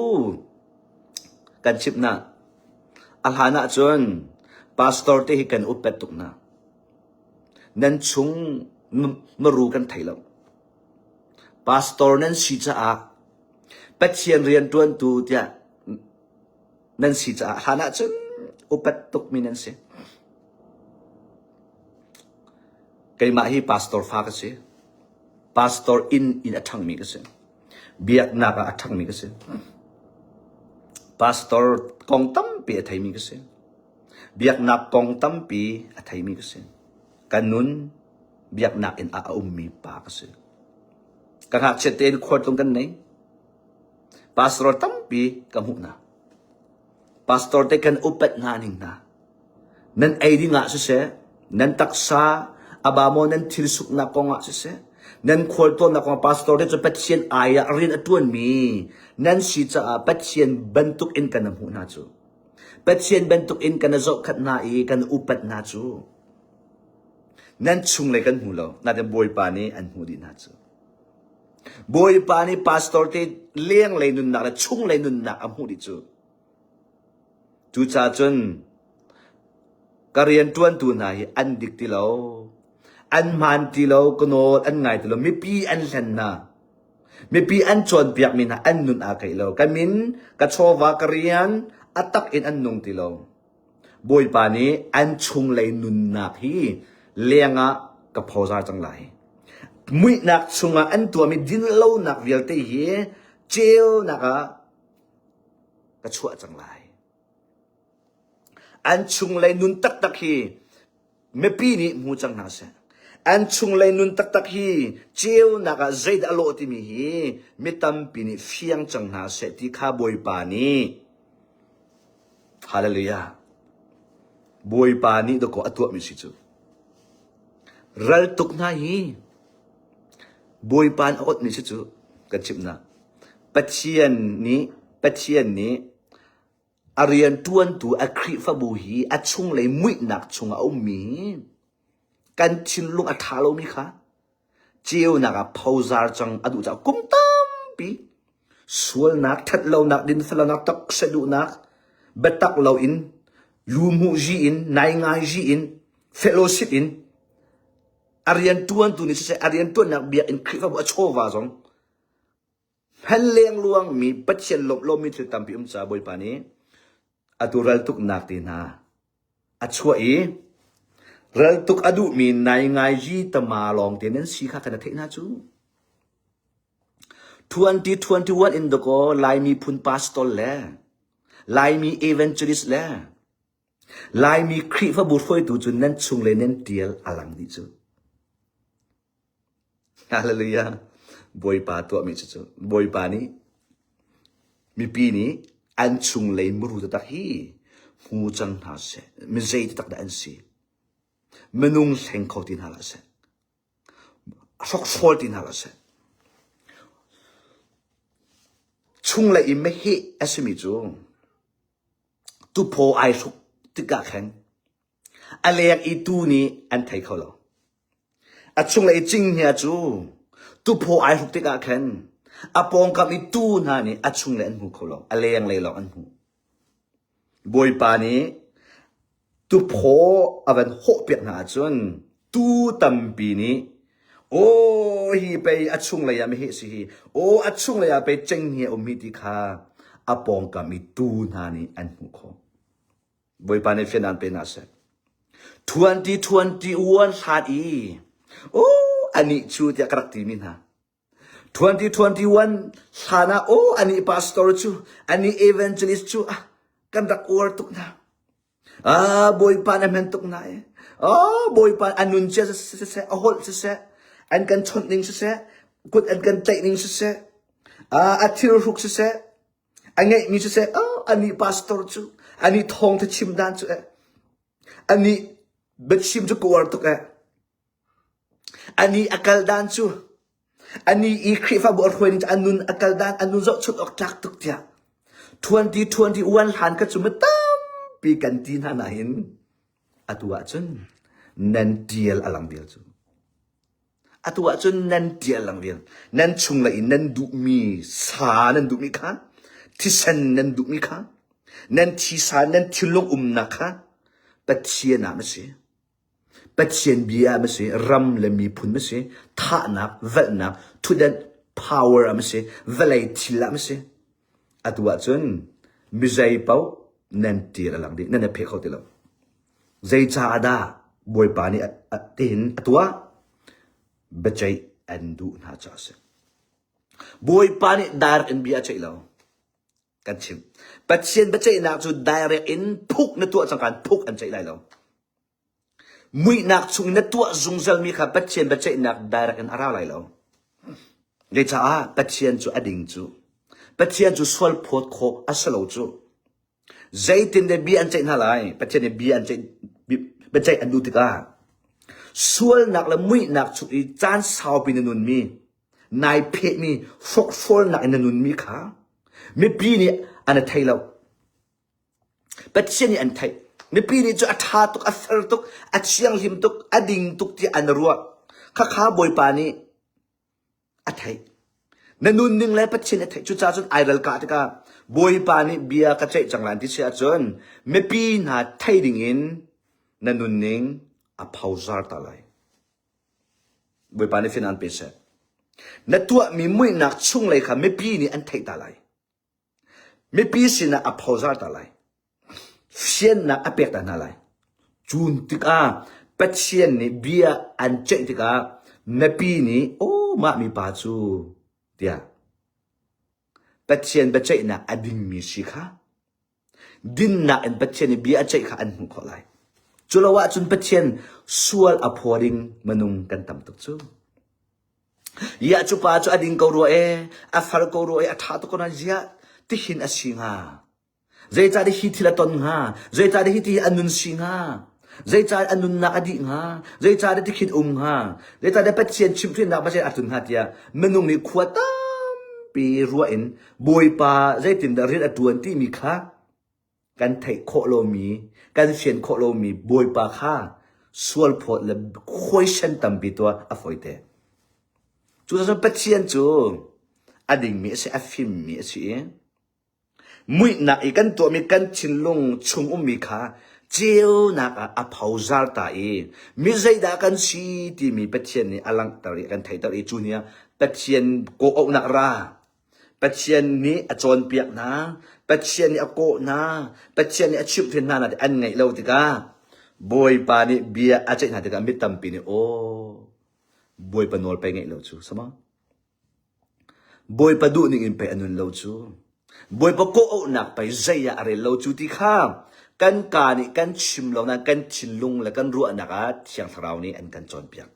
kan chimh na a hlan ahcun pastor te hi kan upat tuk hna. Nan chung maru kan thei lo. Pastor nan si caah Pathian rianṭuantu tiah nan si caah hlan ahcun upat tukmi nan si. Keimah hi pastor fa ka si. Pastor inn in a ṭhangmi ka si. Biaknak ah a ṭhangmi ka si. Pastor kong tampi a theimi ka si. Biaknak kong tampi a theimi ka si. Ka nun biaknak in ah a ummi pa ka si. Ka ngakchiat tein khualtlung kan nei. Pastor tampi ka hmuh hna. Pastor te kan upat hna ning hna. Nan ei ding ah siseh, nan taksa a ba maw nan thil suknak kong ah siseh, nan khualtlawnnak kong ah pastor te cu Pathian ai ah rian a ṭuanmi nan si caah Pathian bantuk in kan hmuh hna cu. Pathian bantuk in kan zohkhat hna i kan upat hna cu. Nan chunglei kan hmu lo, nain Bawipa nih an hmuh dih hna cu. Bawipa nih pastor te lenglei nunnak le chunglei nunnak a hmuh dih cu. Cucaah cun ka rianṭuantu hna hi an dik ti lo, an hmaan ti lo, ka nawl an ngai ti lo, mipi an hlen hna. Mipi an cawnpiakmi hna an nun aa keih lo. Ka min, ka chawva, ka rian a tak in an nung ti lo. Bawipa nih an chunglei nunnak hi lengah ka phozar cang lai. Muihnak chungah an tuahmi dinlonak vialte hi ceunak ah ka chuah cang lai. An chunglei nun taktak hi mipi nih hmu cang hna seh. An chunglei nun taktak hi ceunak ah zeidah a lawh timi hi mi tampi nih fiang cang hna seh ti kha Bawipa nih Hallelujah Bawipa nih dakaw a tuahmi si cu. Ral tuk hna hi Bawipa nih a awtmi si cu kan chimhnak. Pathian nih Pathian nih a rianṭuantu a Khrihfabu hi a chunglei muihnak chungah a ummi kan thinlung a ṭha lomi kha ceunak ah phozar cang a duh caah kum tampi sualnak, ṭhatlonak, dinfellonak, taksa duhnak, biatak loin, luhmuhzi in, naingazi in, fellowship in a rianṭuantu nih siseh a rianṭuannak biakinn Khrihfabu a chawva zong Hman lengluangmi Pathian lawmh lomi thil tampi um caah Bawipa nih atu raltuknak te hna a chuah i raltuk a duhmi naingaiji tama lawngte nan si kha kan theih hna cu. 2021 in dakaw Laimi phun pastor le Laimi evangelist le Laimi Khrihfabu hruaitu cu nan chung le nan tial a lang dih cu. Hallelujah. Bawipa tuahmi cu cu Bawipa nih mipi nih an chunglei muru taktak hi hmu cang hna seh. Mi zei taktak dah an si. Minung hleng kho ti hna hlah seh. Hrokhrawl ti hna hlah seh. Chunglei i meheh a simi cu tuphaw ai hruk tikah khan a leng i tuu nih an thei kho lo. A chunglei cinghngia cu tuphaw ai hruk tikah khan a pawngkam i tuu hna nih a chunglei an hmu kho lo, a lenglei lawng an hmu. Bawipa nih tuphaw a van hawhpiak hna ahcun tuu tampi nih aw hi pei a chunglei ah meheh si hi, aw a chunglei ah pei cenghngia um hi ti kha a pawngkam i tuu hna nih an hmuh khawh. Bawipa nih fian an pe hna seh. 2021 hlan i oh anih cu tiah ka rak timi hna. 2021 hlan ah oh anih pastor cu anih evangelist cu ah kan rak uar tuk hna. Ah Bawipa na hman tuk hna e. Oh Bawipa a nun cia siseh a holh siseh an kan chawnh ning siseh kut an kan tlaih ning siseh ah a thilhruk siseh A ngeihmi cu seh, oh, anih pastor cu, anih thawngtha chim dan cu eh. Anih biachim cu ka uar tuk eh. Anih a kal dan cu, anih i Khrihfabu a hruai ning cu a nun a kal dan, a nun zohchunh awk tlak tuk tiah. 2021 hlan kha cu mi tampi kan ti hna nain atu ahcun nan tial a lang vial cu. Atu ahcun nan ṭial lang vial. Nan chunglei in nan duhmi sa nan duhmi kha, thisen nan duhmi kha, nan thisa nan thinlung umnak kha Pathian ah ma si. Pathian bia ah ma si, ram le miphun ma si, thahnak, velhnak, thutdan power ah ma si, vawlei thil ah ma si. Atu ahcun mizei paoh nan ṭial a lang dih, nan i pheh kho ti lo. Zeicaah dah Bawipa nih tihin a tuah? Biaceih an duh hna caah a si. Bawipa nih direct in bia a ceih lo. Kan chim. Pathian biaceihnak cu direct in phuk na tuah cang kan phuk an ceih lai lo. Muihnak chung na tuah zungzalmi kha Pathian biaceihnak direct in a ra lai lo. Zeicaah Pathian cu a ding cu. Pathian cu sual phawt khawh a si lo cu. Zeitin deh bia an ceih hna lai? Pathian nih bia an ceih. biaceih an duh tikah sualnak le muihnak chung i caan saupi na nunmi, nai phehmi hrokhrawlnak in na nunmi kha mipi nih an i thei lo. Pathian nih an theih. Mipi nih cu a ṭha tuk, a fel tuk, a thianghlim tuk, a ding tuk tiah an ruah. Khakha Bawipa nih a theih. Na nunning le Pathian a theih. Cucaah cun ai ral kah tikah Bawipa nih bia ka ceih cang lai ti si ahcun mipi hna thei dingin na nunning a phozar ta lai. Bawipa nih fin an pe seh. Na tuahmi muihnak chunglei kha mipi nih an theih ta lai. Mipi sinah a phozar ta lai. Fiannak a pek ta hna lai. Cun tikah Pathian nih bia an ceih tikah mipi nih aw mah mipa cu tiah Pathian biaceihnak a dingmi si kha dinnak in Pathian nih bia a ceih kha an hmuh khawh lai. Cu lo ahcun Pathian sual a phaw ding minung kan tam tuk cu. Iah cu pa cu a ding ko rua ee, a far ko rua ee, a ṭha tuk ko nain ziah tihin a si hnga? Zeicahdah hi thil a ton hnga? Zeicahdah hi ti hi a nun si hnga? Zeicahdah a nunnak a dih hnga? Zeicahdah tikhin um hnga? Zeicahdah Pathian chimhhrinnak Pathian a tlun hnga tiah minung nih khua tampi ruah in Bawipa zeitindah rian a ṭuan timi kha kan theih khawh lomi, kan fian khawh lomi Bawipa kha sualphawt le khuaisen tampi tuah a fawite. Cucaah Pathian cu a dingmi a si, a fimmi a si i muihnak i kan tuahmi kan thinlung chung ummi kha ceunak ah a phozar ta i mi zeidah kan si timi Pathian nih a langhter i a kan theihter i cu ni ah Pathian kawhauhnak ra Pathian nih a cawnpiak hna, Pathian nih a kawh hna, Pathian nih a chimhhrin hna na ti an ngaih lo tikah Bawipa nih bia a ceih hna tikah mi tampi nih aw Bawipa nawl pei ngaih lo cu sama Bawipa duhning in pei a nun lo cu Bawipa kawhauhnak pei zei ah a rel lo cu ti kha kan kaa nih kan chim lo nain kan thinlung le kan ruahnak ah Thiang Thlarau nih an kan cawnpiak.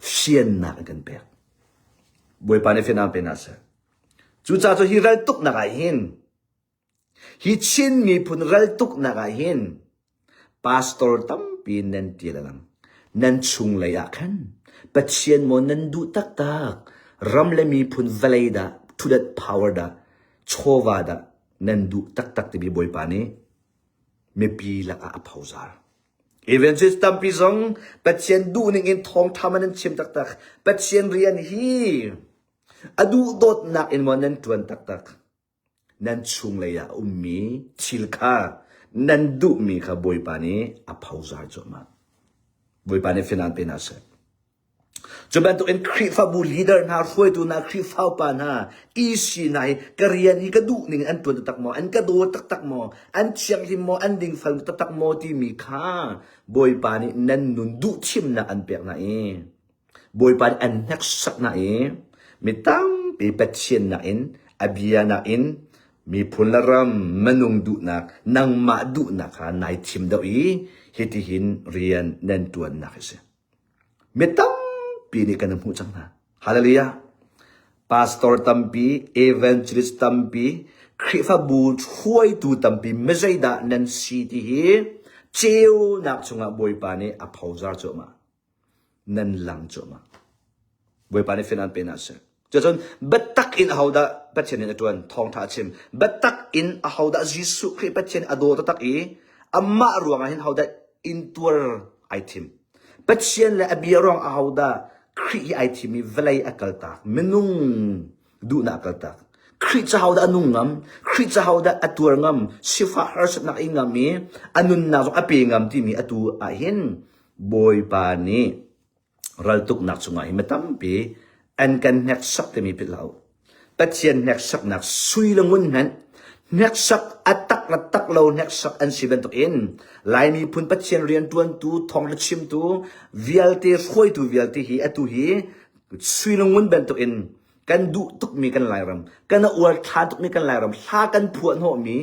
Fiannak an kan pek. Bawipa nih fiannak pe hna seh. Cucaah cu hi raltuknak ah hin hi Chin miphun raltuknak ah hin pastor tampi nan tial alang. Nan chunglei ah khan Pathian maw nan duh taktak ram le miphun vawlei dah thudat power dah chawva dah nan duh taktak timi Bawipa nih mipi lakah a phozar. Evangelist tampi zong Pathian duhning in thawngṭha man an chim taktak. Pathian rian hi a duh dawtnak in maw nan ṭuan taktak. Nan chunglei ah a ummi thil kha nan duhmi kha Bawipa nih a phozar cuahmah. Bawipa nih finan pe hna seh. Cu bantukin Khrihfabu leader hna, hruaitu hna, Khrihfa upa hna, EC hna hi ka rian hi ka duh ning an ṭuan taktak maw, an ka daw taktak maw, an thianghlim maw, an dingfal taktak maw timi kha Bawipa nih nan nun duhthimnak an pek hna i Bawipa nih an hneksak hna i mi tampi Pathian nakin a bia nakin miphun le ram minung duhnak nangmah duhnak kha nai thim deuh i hitihin rian nan ṭuannak hi si. Mi tampi nih kan hmuh cang hna. Hallelujah. Pastor tampi, evangelist tampi, Khrihfabu hruaitu tampi mizeidah nan si ti hi ceunak chungah Bawipa nih a phozar cuahmah. Nan lang cuahmah. Bawipa nih finan pe hna seh. Cucun biatak in ahodah Pathian in a ṭuan thawngṭha a chim. Biatak in ahodah Jesuh Khrih Pathian a daw taktak i amah ruangah hin hodah intuar ai thim. Pathian le a bia ruang ahodah Khrih hi ai thim i vawlei a kaltak, minung duhnak a kaltak. Khrih ca hodah a nung ngam, Khrih ca hodah a tuar ngam, sifah harsatnak i ngam i a nunnak zong a pe ngam timi atu ah hin Bawipa nih raltuknak chungah hin mi tampi an kan hneksak timi philh hlah u. Pathian hneksaknak sui le ngun hmanh hneksak a tak le tak lo hneksak an si bantukin Lai miphun Pathian rianṭuantu, thawng le chimtu vialte hruaitu vialte hi atu hi sui le ngun bantukin kan duh tukmi kan Lairam, kan a uar thla tukmi kan Lairam, hla kan phuah hnawhmi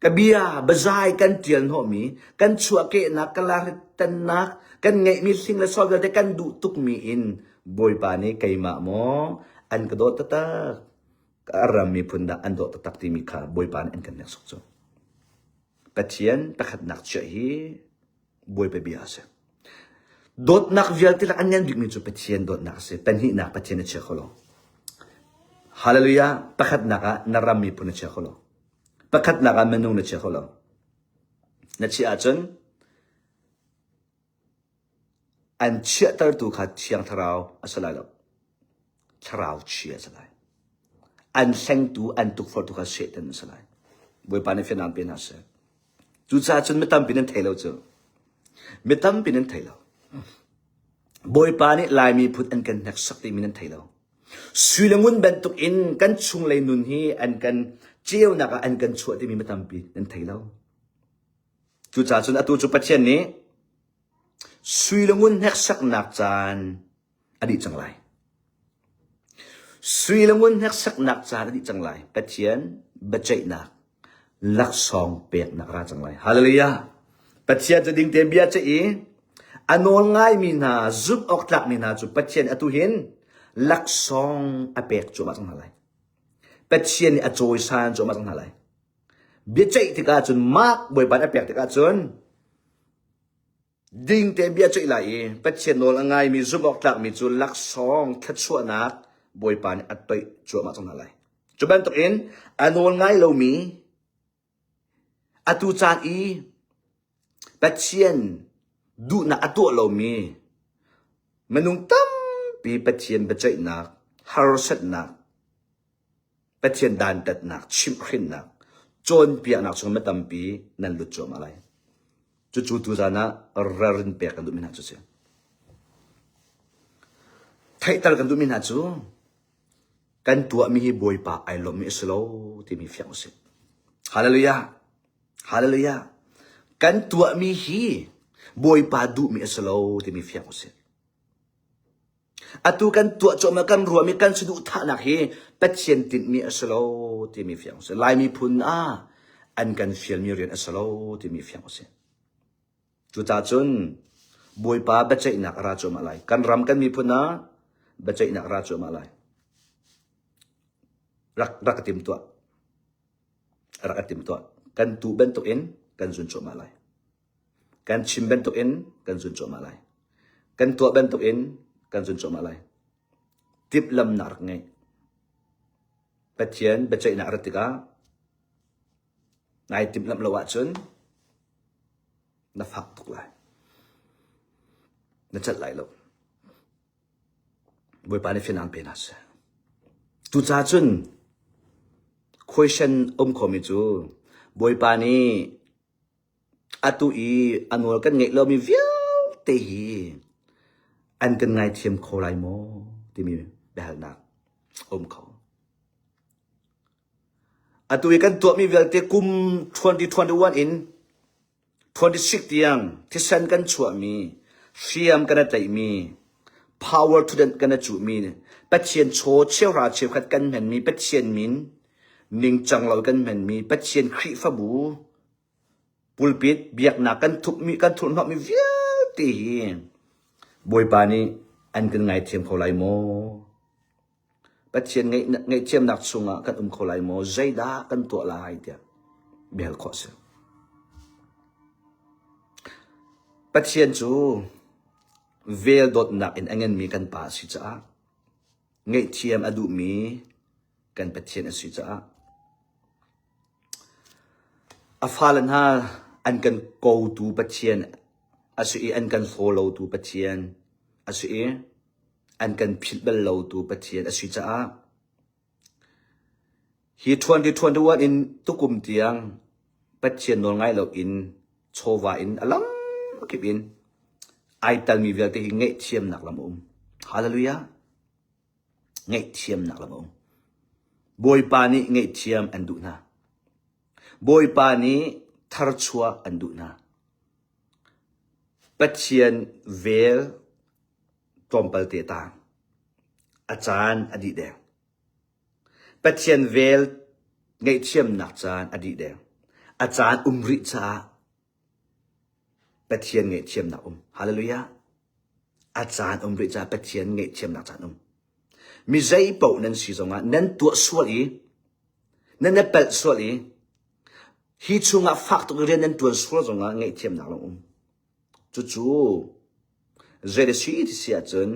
Ka bia biazai kan ṭial hnawhmi, kan chuahkehnak, ka lahritannak, kan ngeihmi hling le sual vialte kan duh tukmi in Bawipa nih keimah maw an ka dawt taktak, ka ram miphun dah an dawt taktak timi kha Bawipa nih an kan hneksak cu. Pathian pakhatnak chiah hi. Bawipa bia a si. Dawtnak vialte lak an ngan bikmi cu Pathian dawtnak a si. Pahnihnak Pathian a chia kho lo. Hallelujah. Pakhatnak ah na ram miphun na chia kho lo. Pakhatnak ah minung na chia kho lo. Na chiah ahcun an chiahtertu kha Thiang Thlarau a si lai lo. Thlarau chia a si lai. An hlengtu, an tukforhtu kha Satan a si lai. Bawipa nih fiannak pe hna seh. Cucaah cun mi tampi nan thei lo cu. Mi tampi nan thei lo. Bawipa nih Laimi phun an kan hneksak timi nan thei lo. Sui le ngun bantuk in kan chunglei nun hi an kan ceunak ah an kan chuah timi mi tampi nan thei lo. Cucaah cun atu cu Pathian nih sui le ngun hneksaknak caan a dih cang lai. Sui le ngun hneksaknak caan a dih cang lai. Pathian biaceihnak laksawng peknak ra cang lai. Hallelujah! Pathian cu ding tein bia ceih i a nawl ngaimi hna, zumh awk tlakmi hna cu Pathian atu hin laksawng a pek cuahmah cang hna lai. Pathian nih a cawisan cuahmah cang hna lai. Biaceih tikah cun mah Bawipa nih a pek tikah cun ding tein bia ceih lai i Pathian nawl a ngaimi zumh awk tlakmi cu laksawng thluachuahnak Bawipa nih a toih cuahmah cang hna lai. Cu bantukin a nawl ngai lomi atu caan i Pathian duhnak a tuah lomi minung tampi Pathian biaceihnak harsatnak Pathian dantatnak, chimhhrinnak, cawnpiaknak chung mi tampi nan lut cuahmah lai. Cucu tuzan ah ralrin pek kan duhmi hna cu si. Theihter kan duhmi hna cu kan tuahmi hi Bawipa ai lawmmi a si lo timi fiang usih. Hallelujah. Hallelujah. Kan tuahmi hi Bawipa duhmi a si lo timi fiang usih. Atu kan tuah cuahmah kan ruahmi kan saduhthahnak hi Pathian tinhmi a si lo timi fiang a si. Lai miphun ah an kan fialmi rian a si lo timi fiang a si. Cucaah cun Bawipa biaceihnak a ra cuahmah lai. Kan ram kan miphun ah biaceihnak a ra cuahmah lai. Rak rak ka tim tuah. Rak ka tim tuah. Kan tu bantukin kan zun cuahmah lai. Kan chim bantukin kan zun cuahmah lai. Kan tuah bantukin kan zun cuahmah lai. Timhlamnak rak ngei. Pathian biaceihnak rat tikah nai timhlamh lo ahcun na fak tuk lai. Na celh lai lo. Bawipa nih fianang pe hna seh. Tucaah cun question um khomi cu Bawipa nih Atu i a nawl kan ngeih lomi vialte hi an kan ngaithiam kho lai maw timi biahalnak a um kho. Atu i kan tuahmi vialte kum 2021 in 26 tiang thisen kan chuahmi, hriam kan i tlaihmi, power thutdan kan i cuhmi, Pathian chaw cheuhra cheukhat kan hmanmi, Pathian min ningcang lo kan hmanmi, Pathian Khrihfabu Pulpit biaknak kan thupmi kan thurhhnawhmi vialte hi Bawipa nih an kan ngaithiam kho lai maw? Pathian ngaihthiamnak chungah kan um kho lai maw? Zeidah kan tuah lai tiah biahal khawh a si. Pathian cu vel dawtnak in a nganmi kan Pa a si caah ngaihthiam a duhmi kan Pathian a si caah A fale hna an kan kotu Pathian a si i an kan hlaw lotu Pathian a si i an kan philh bal lotu Pathian a si caah hi 2021 in tukum tiang Pathian nawl ngai loin chawva in a lam kip in ai talmi vialte hi ngaihthiamnak lam a um. Hallelujah. Ngaihthiamnak lam a um. Bawipa nih ngaihthiam an duh hna. Bawipa nih tharchuah an duh hna. Pathian vel tlawmpal te tang. A caan a dih deng. Pathian vel ngaihthiamnak caan a dih deng. A caan um rih caah Pathian ngaihthiamnak um. Hallelujah. A caan um rih caah Pathian ngaihthiamnak caan um. Mi zei paoh nan si zongah nan tuah sual i nan i palh sual i hi chungah fak tuk rian nan tuan sual zongah ngaihthiamnak lawng um. Cucu zei a si ti si ahcun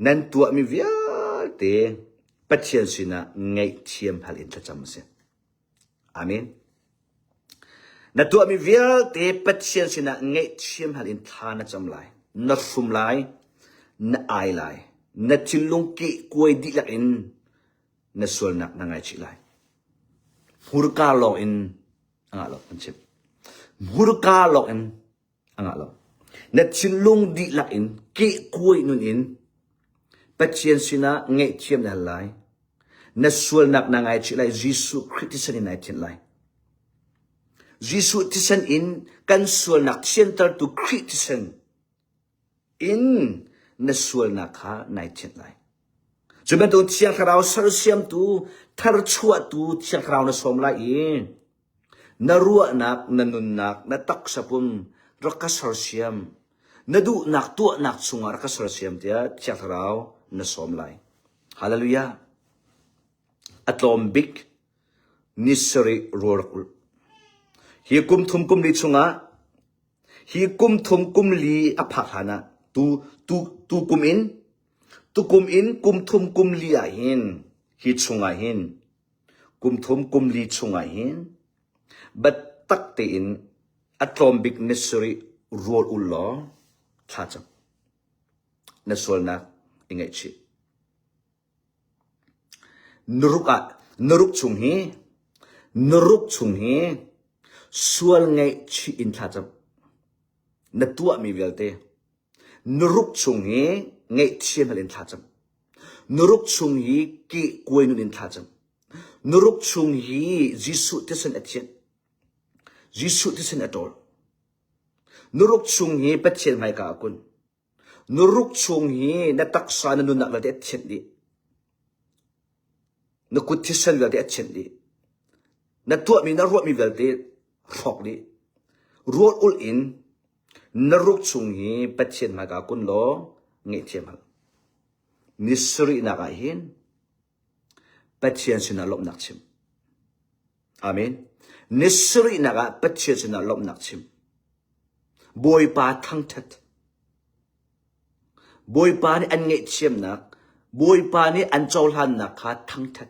nan tuahmi vialte Pathian sinah ngaihthiam hal in thlacam a si. Amen. Na tuahmi vialte Pathian sinah ngaihthiam hal in thla na cam lai. Na hrum lai, na ai lai, na thinlung kehkuai dihlak in na sualnak na ngaichih lai. Hmurka lawng in a ngah lo an chim. Hmurka lawng in a ngah lo. Na thinlung dihlak in kehkuai nun in Pathian sinah ngaihthiam na hal lai. Na sualnak na ngaichih lai. Jesuh Khrih thisen in nai thianh lai. Jesuh thisen in kan sualnak thiantertu Khrih thisen in na sualnak kha nai thianh lai. Cu bantuk Thiang Thlarau sersiamtu, tharchuahtu Thiang Thlarau na sawm lai i na ruahnak, na nunnak, na taksa pum rak ka sersiam, na duhnak tuahnak chungah rak ka sersiam tiah Thiang Thlarau na sawm lai. Hallelujah. A tlawm bik ni sarih rawl rak ulh. Hi kum thum kum li chungah Hi kum thum kum li a phak hlan ah tu tu tu kum in tukum in kum thum kum li ah hin hi chung ah hin kum thum kum li chung ah hin biatak tein a tlawm bik ni sarih rawl ul law thla cam na sualnak i ngaihchih. Nuruk ah nuruk chung hi nuruk chung hi sual ngaihchih in thlacam na tuahmi vialte nuruk chung hi ngaihthiam hal in thlacam nuruk chung hi kehkuai nun in thlacam nuruk chung hi Jesuh thisen a thianh Jesuh thisen a ṭawl nuruk chung hi Pathian hmaika a kun Na ruk chung hi na taksa na nunnak vialte a thianh dih. Na kut thisen vialte a thianh dih. Na tuahmi na ruahmi vialte hrawk dih. Rual ulh in na ruk chung hi Pathian hmaika kun law ngaihthiam hal. Ni sarihnak ah hin Pathian sinah lawmhnak chim. Amen. Ni sarihnak ah Pathian sinah lawmhnak chim. Bawipa thangṭhat. Bawipa nih an ngaihthiamnak, Bawipa nih an cohlannak kha thangṭhat.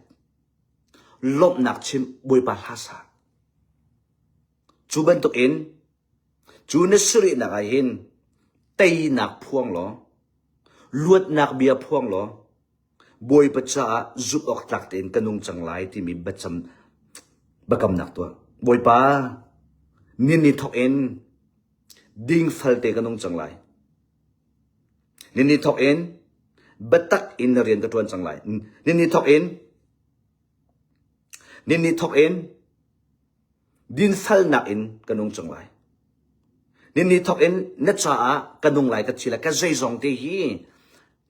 Lawmhnak chim, Bawipa hla sa. Cu bantukin, cu na sarihnak ah hin teinak phuang law, luatnak bia phuang law, Bawipa caah zumh awk tlak tein ka nung cang lai timi biacam biakamnak tuah. Bawipa, ni ni thawk in dingfal te ka nung cang lai. Ni ni thawk in biatak in na rian ka ṭuan cang lai. Ni ni thawk in ni ni thawk in dinfelnak in ka nung cang lai. Ni ni thawk in na caah ka nung lai ka thi lai ka zeizong te hi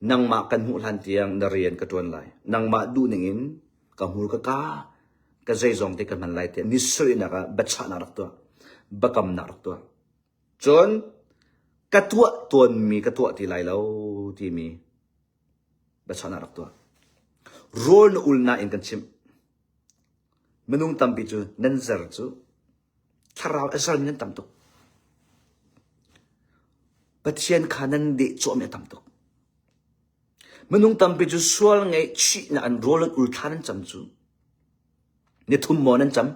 Nangmah kan hmuh hlan tiang na rian ka ṭuan lai. Nangmah duhning in ka hmur ka ka, ka zeizong te ka hman lai tiah ni sarihnak ah biachahnak rak tuah, biakamnak rak tuah. Cun ka tuah tawnmi ka tuah ti lai lo timi biachahnak rak tuah. Rawl na ul nain kan chimh. Minung tampi cu nan zer cu Thlarau a zalmi nan tam tuk. Pathian kha nan deh cawhmi a tam tuk. Minung tampi cu sual ngaihchihnak an rawl an ul thla nan cam cu. Ni thum maw nan cam?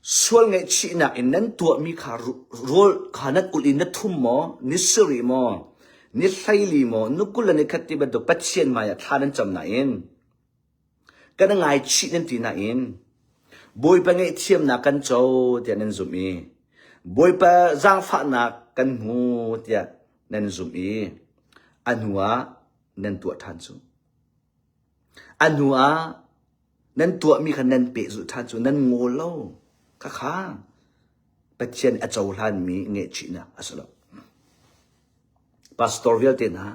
Sual ngaihchihnak in nan tuahmi kha rawl kha nan ul in na thum maw, ni sarih maw, ni hleili maw, ni 20 le ni khat ti bantuk Pathian hmai ah thla nan cam nain Kan ngaichih nan ti nain Bawipa ngaihthiamnak kan co tiah nan zumh i Bawipa zaangfahnak kan hmu tiah nan zumh i a hnu ah nan tuah ṭhan cu. A hnu ah nan tuahmi kha nan pehzulh ṭhan cu nan ngawl lo. Khakha Pathian a cohlanmi ngaihchihnak a si lo. Pastor vialte hna,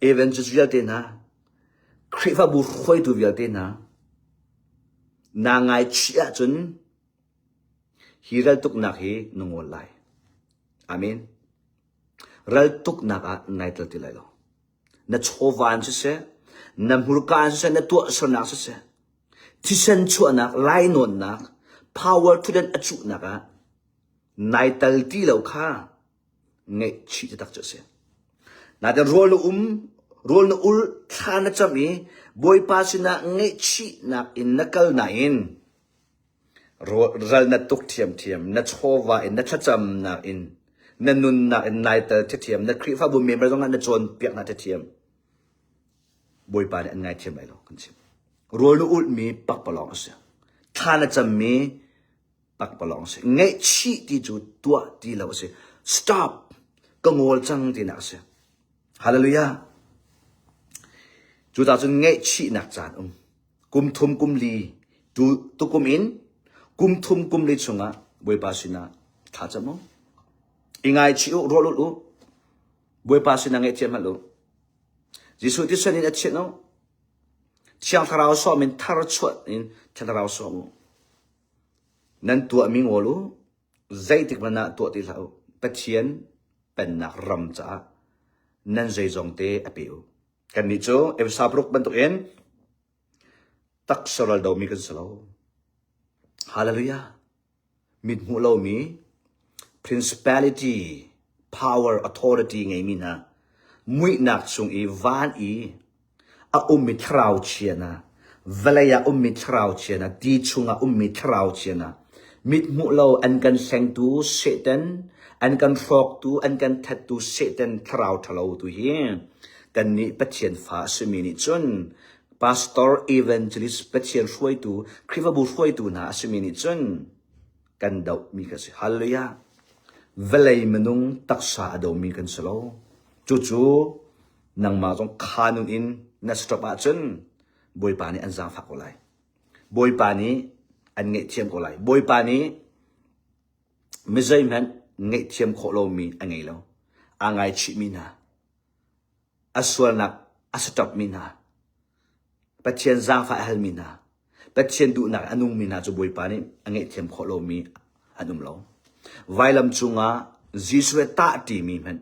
evangelist vialte hna, Khrihfabu hruaitu vialte hna, naa ngaichih ahcun hi raltuknak hi na ngol lai. Amen. Raltuknak ah nai tel ti lai lo. Na chawva in siseh, na hmurka in siseh, na tuahsernak siseh, thisen chuahnak, lainawnnak, power thutdan a cuhnak ah. Nai tal ti lo kha ngaihchih taktak cu a si. Nain rawl na um, rawl na ul, thla na cam i Bawipa sinah ngaihchihnak in na kal nain ral na tuk ṭhiamṭhiam, na chawva in, na thlacamnak in, na nunnak in nai tel ṭhiamṭhiam, na Khrihfabu member zongah na cawnpiak hna ṭhiamṭhiam. Bawipa nih an ngaithiam lai lo kan chim. Rawl na ulhmi pakpalawng a si. Thla na cammi pakpalawng a si. Ngaihchih ti cu tuah ti lo a si. Stop! Ka ngawl cang tinak a si. Hallelujah! Cucaah cun ngaihchihnak caan um. Kum thum kum li tu tukum in kum thum kum li chungah Bawipa sinah thla cam u. I ngaichih u, rawl ulh u. Bawipa sinah ngaihthiam hal u. Jesuh thisen in a chinh u. Thiang Thlarau sawm in thar chuah in Thiang Thlarau sawm u. Nan tuahmi ngawl u. Zeitik hmanh ah tuah ti hlah u. Pathian pennak ram caah nan zeizong te a pe u. Kannih cu Efesa paruk bantukin taksa ral domi kan si lo. Hallelujah. Mit hmuh lomi principality, power, authority ngeimi hna muihnak chung i van i a ummi thlarau chia hna, vawlei ah ummi thlarau chia hna, ti chungah ummi thlarau chia hna, mit hmuh lo an kan hlengtu Satan, an kan hrawktu, an kan thattu Satan thlarau ṭhalo tu hi kannih Pathian fa a simi nih cun pastor, evangelist, Pathian hruaitu, Khrihfabu hruaitu hna a simi nih cun kan dohmi kan si. Hallelujah. Vawlei minung taksa a domi kan si lo. Cucu nangmah zong kha nun in na stop ahcun Bawipa nih an zaangfah ko lai. Bawipa nih an ngaihthiam ko lai. Bawipa nih mizeihmanh ngaihthiam khawh lomi a ngei lo. Aa ngaichihmi hna. A sualnak a stopmi hna, Pathian zaangfah a halmi hna, Pathian duhnak a nungmi hna cu Bawipa nih a ngaihthiam khawh lomi an um lo. Vailam cungah Jesuh he tahṭimi hmanh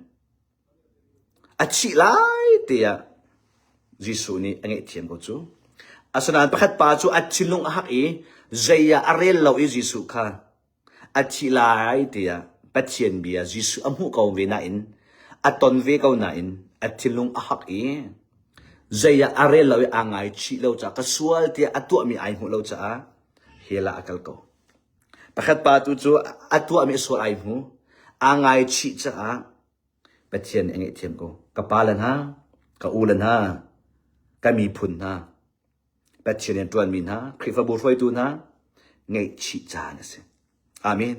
a thih lai te ah Jesuh nih a ngaihthiam ko cu. Asinain pakhat pa cu a thinlung a hak i zei ah a rel lo i Jesuh kha A thi lai tiah Pathian bia Jesuh a hmuh ko ve nain a ton ve ko nain a thinlung a hak i zei ah a rel lo i aa ngaichih lo caah ka sual tiah a tuahmi ai hmuh lo caah hell ah a kal ko. Pakhat pa tu cu a tuahmi sual ai hmu, aa ngaichih caah Pathian nih a ngaihthiam ko. Ka pa le hna, ka u le hna, ka miphun hna, Pathian rian ṭuanmi hna, Khrihfabu hruaitu hna, ngaihchih caan a si. Amen.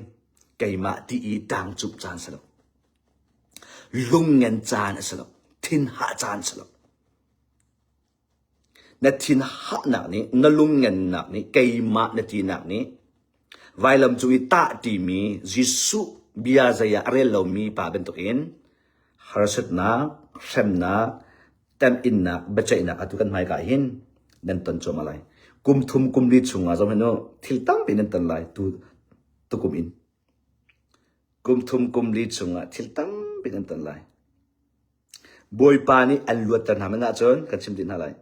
Keimah ti i ṭangcumh caan si lo. Lungngen caan a si lo. Thinhah caan si lo. Na thinhahnak nih, na lungngennak nih, keimah na tinak nih, vailam cung i tah ṭimi Jesuh bia zei ah a rel lomi pa bantukin harsatnak, hremnak, temhinnak biaceihnak atu kan hmaika hin nan ton cuahmah lai. Kum thum kum li chungah zong hin thil tampi nan ton lai tu tukum in. Kum thum kum li chungah thil tampi nan ton lai. Bawipa nih an luatter hna man ahcun kan chim dih hna lai.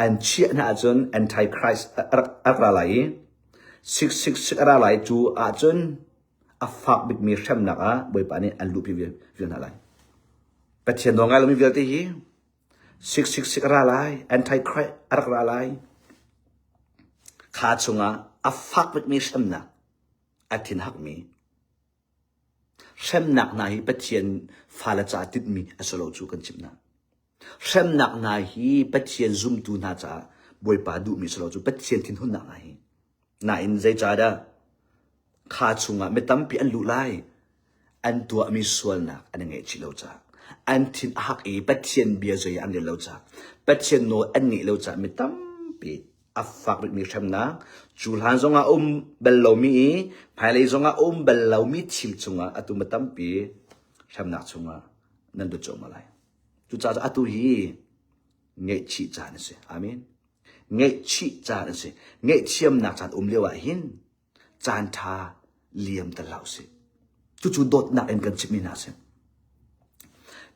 An chiah hna ahcun Antichrist a rak ra lai i 666 a ra lai cu ahcun a fak bikmi hremnak ah Bawipa nih an luhpi vial hna lai. Pathian nawl ngai lomi vialte hi 666 a ra lai, Antichrist a rak ra lai. Kha chungah a fak bikmi hremnak, a thinhakmi hremnak hna hi Pathian fale caah tinhmi a si lo cu kan chimh hna. Hremnak hna hi Pathian zumtu hna caah Bawipa duhmi a si lo cu Pathian thinhunnak hna hi. Nain zeicahdah kha chungah mi tampi an luh lai? An tuahmi sualnak an i ngaihchih lo caah, an thin a hak i Pathian bia zei an rel lo caah, Pathian nawl an ngaih lo caah mi tampi a fak bikmi hremnak, cu hlan zongah a um bal lomi i hmailei zongah a um bal lomi thil chungah atu mi tampi hremnak chungah nan lut cuahmah lai. Cucaah atu hi ngaihchih caan a si. Amen. Ngaihchih caan a si. Ngaihthiamnak caan um lio ah hin caan ṭha liam tal hlah usih. Cucu dawtnak in kan chimmi hna a si.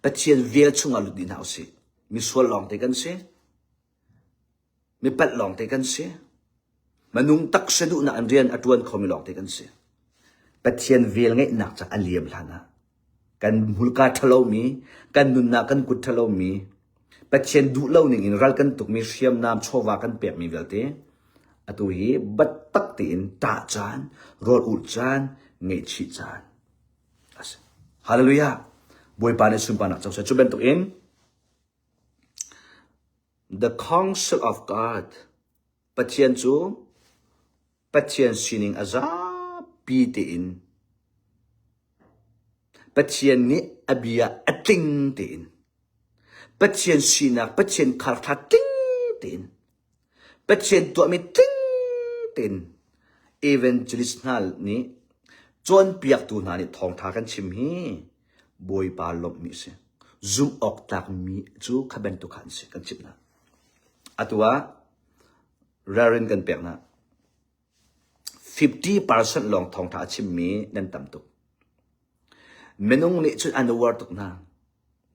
Pathian vel chungah lut dih hna usih. Misual lawngte kan si. Mi palh lawngte kan si. Minung taksa duhnak in rian a ṭuan khomi lawngte kan si. Pathian vel ngeihnak ca a liam hlan ah kan hmurka ṭhalomi, kan nunnak kan kut ṭhalomi, Pathian duh lo ning in ral kan tukmi hriamnam chawva kan pekmi vialte atu hi biatak tein ṭah caan, rawl ulh caan, ngaihchih caan a si. Hallelujah! Bawipa nih sunparnak co seh. Cu bantukin The Council of God Pathian cu Pathian sining a zapi tein Pathian nih a bia a tling tein Pathian sinak Pathian kharthla tling tein Pathian tuahmi tling tein evangelist hna nih cawnpiaktu hna nih thawngtha kan chim hi Bawipa lawmhmi a si. Zumh awk tlakmi cu kha bantuk kha an si kan chimh hna. Atu ah ralrin kan pek hna. 50% lawng thawngtha a chimmi nan tam tuk. Minung nih cun an uar tuk hna.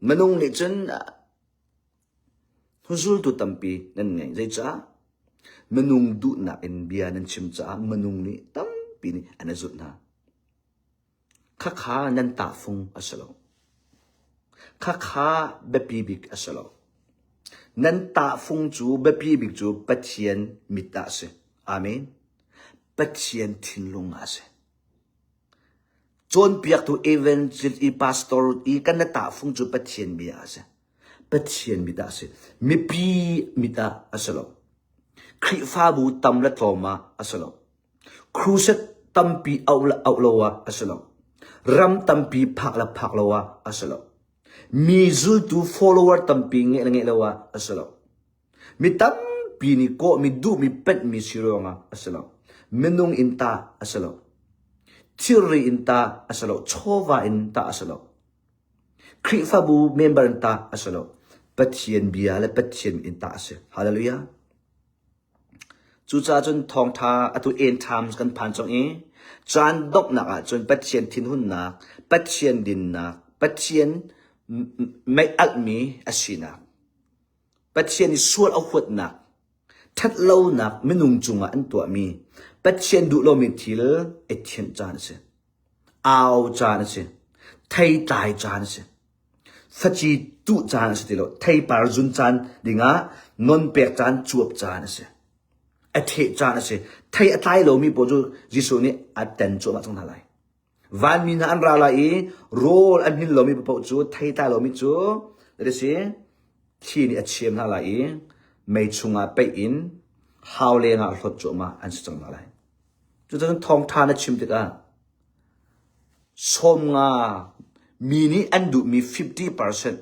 Minung nih cun hnuzultu tampi nan ngei. Zeicah? Minung duhnak in bia nan chim caah minung nih tampi nih an i zulh hna. Khakha nan tahfung a si lo. Khakha biapi bik a si lo. Nan tahfung cu biapi bik cu Pathian mit ah a si. Amen. Pathian thinlung ah a si. Cawnpiaktu evangelist i pastor i kan na tahfung cu Pathian bia a si. Pathian mit ah a si. Mipi mit ah a si lo. Khrihfabu tam le tlawm ah a si lo. Crusade tampi auh le auh lo ah a si lo. Ram tampi phak le phak lo ah a si lo. Mi zultu follower tampi ngeih le ngeih lo ah a si lo. Mi tampi nih kawhmi duhmi penhmi si ruangah a si lo. Minung in tah a si lo. Thilri in tah a si lo. Chawva in tah a si lo. Khrihfabu member in tah a si lo. Pathian bia le Pathian in tah a si. Hallelujah. Cucaah cun thawngṭha atu end times kan phan cang i caan donghnak ah cun Pathian thinhunnak, Pathian dinnak, Pathian mei alhmi a sinak, Pathian i sual a huatnak, ṭhatlonak minung cungah an tuahmi, Pathian duh lomi thil i thianh caan a si. Au caan a si. Theitlai caan a si. Faci tuh caan a si ti lo. Theipar zun caan dingah non pek caan, cuap caan a si. A theh caan a si. Thei a tlai lomi pawl cu Jesuh nih a ten cuahmah cang hna lai. Vanmi hna an ra lai i rawl an hmin lomi paoh cu thei tlai lomi cu that si thli nih a chem hna lai i mei chungah peih in hau lengah hlawt cuahmah an si cang hna lai. Cuticun thawngṭha na chim tikah 50 mi nih an duhmi 50%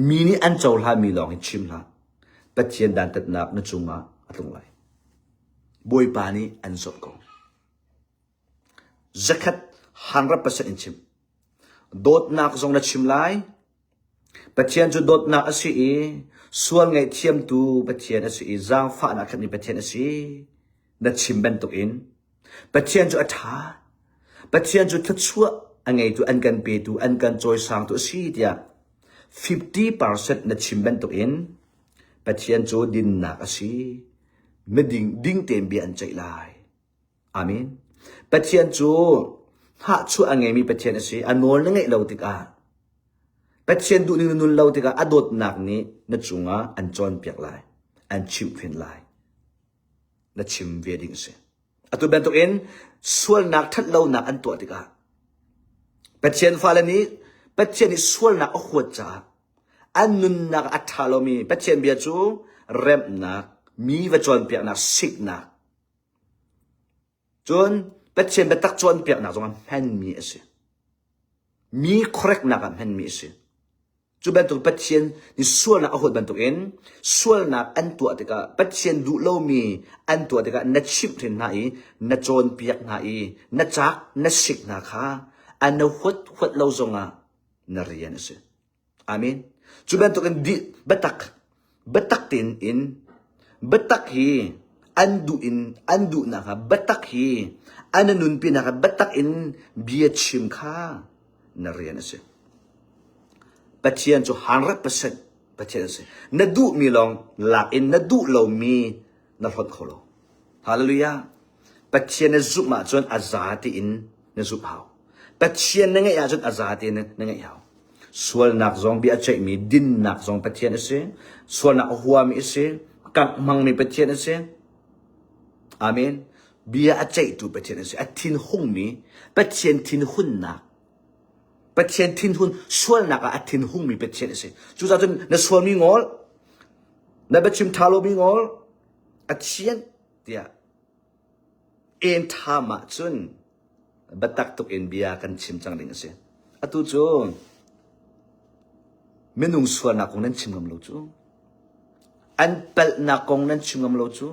mi nih an cohlanmi lawng hi chim hlah. Pathian dantatnak na cungah a tlung lai. Bawipa nih an zawt ko. Zakhat 100% in chim. Dawtnak zong na chim lai. Pathian cu dawtnak a si i sual ngaihthiamtu Pathian a si i zaangfahnak khatmi Pathian a si. Na chim bantukin Pathian cu a ṭha. Pathian cu thluachuah a ngeitu, an kan petu, an kan cawisangtu a si tiah 50% na chim bantukin Pathian cu dinnak a si. Miding ding tein bia an ceih lai. Amen. Pathian cu hnahchuah a ngeimi Pathian a si. A nawl na ngeih lo tikah Pathian duhning na nun lo tikah a dawtnak nih na cungah an cawnpiak lai, an chimhhrin lai. Na chim ve ding a si. Atu bantukin sualnak ṭhatlonak an tuah tikah Pathian fale nih Pathian nih sualnak a huat caah an nunnak a ṭha lomi Pathian bia cu remhnak, mi va cawnpiaknak, siknak, Cun Pathian biatak cawnpiaknak zongah hmanmi a si. Mi correctnak ah hmanmi a si. Cu bantuk Pathian nih sualnak a huat bantukin sualnak an tuah tikah Pathian duh lomi an tuah tikah na chimhhrin hna i na cawnpiak hna i na cak na sik hna kha an na huat huat lo zongah na rian a si. Amen. Cu bantukin di biatak biatak tein in biatak hi an duh in an duhnak ah biatak hi an nunpinak ah biatak in bia chim kha na rian a si. Pathian cu 100% Pathian a si. Na duhmi lawng lak in na duh lomi na hlawt kho lo. Hallelujah. Pathian na zumh ahcun a za tiin na zumh hau. Pathian na ngeih ahcun a zate na ngeih hau. Sualnak zong bia a ceihmi dinnak zong Pathian a si. Sualnak a huami a si. Kangh hmangmi Pathian a si. Amen. Bia a ceihtu Pathian a si. A thinhungmi Pathian thinhunnak Pathian thinhun sualnak ah a thinhungmi Pathian a si. Cucaah cun na sualmi ngol, na biachim ṭha lomi ngol, a thian tiah en ṭham ahcun biatak tuk in bia kan chim cang ding a si. Atu cu minung sualnak kong nan chim ngam lo cu. An palhnak kong nan chim ngam lo cu.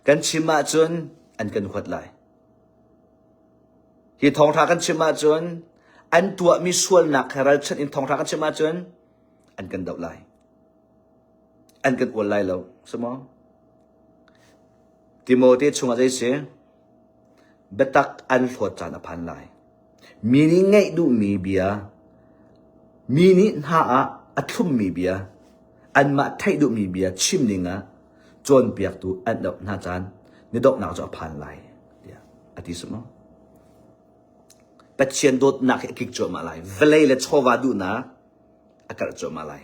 Kan chim ahcun an kan huat lai. Hi thawngṭha kan chim ahcun an tuahmi sualnak he ralchanh in thawngṭha kan chim ahcun an kan doh lai. An kan ual lai lo. Si maw? Timote chungah zei si? Biatak an hlawt caan a phan lai. Mi nih ngaih duhmi bia, mi nih hna ah a thlummi bia, anmah theih duhmi bia chim dingah cawnpiaktu an doh hna caan ni donghnak cu a phan lai tiah a ti si maw? Pathian dawtnak hi a kik cuahmah lai. Vawlei le chawva duhnak a karh cuahmah lai.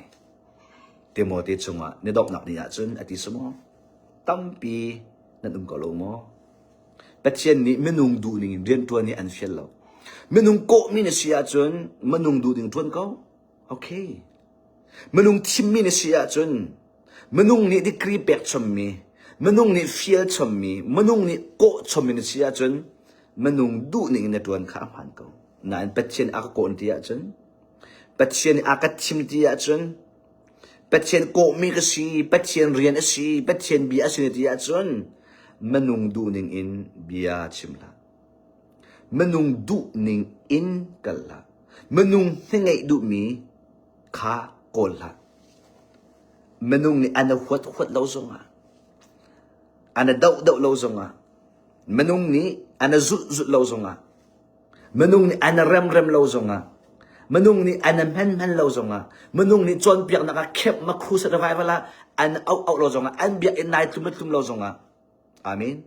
Timote chungah ni donghnak ni ahcun a ti si maw? Tampi nan um ko lo maw? Pathian nih minung duhning in rianṭuan hi an fial lo. Minung kawhmi na si ahcun minung duhning ṭuan ko. Okay. Minung thimmi na si ahcun minung nih degree pek chommi, minung nih fial chommi, minung nih kawh chommi na si ahcun minung duhning in na ṭuan kha a hmaan ko. Nain Pathian a ka kawh ti ahcun, Pathian nih a ka thim ti ahcun, Pathian kawhmi ka si, Pathian rian a si, Pathian bia a si na ti ahcun minung duhning in bia chim hlah. Minung duhning in kal hlah. Minung hnengeih duhmi kha kawl hlah. Minung nih an huat huat lo zongah, an doh doh lo zongah, minung nih an zulh zulh lo zongah, Minung nih an remrem lo zongah, minung nih an hman hman lo zongah, minung nih cawnpiaknak ah camp ma crusade revival ah an auh auh lo zongah, an biakinn nai tlum tlum lo zongah, Amen.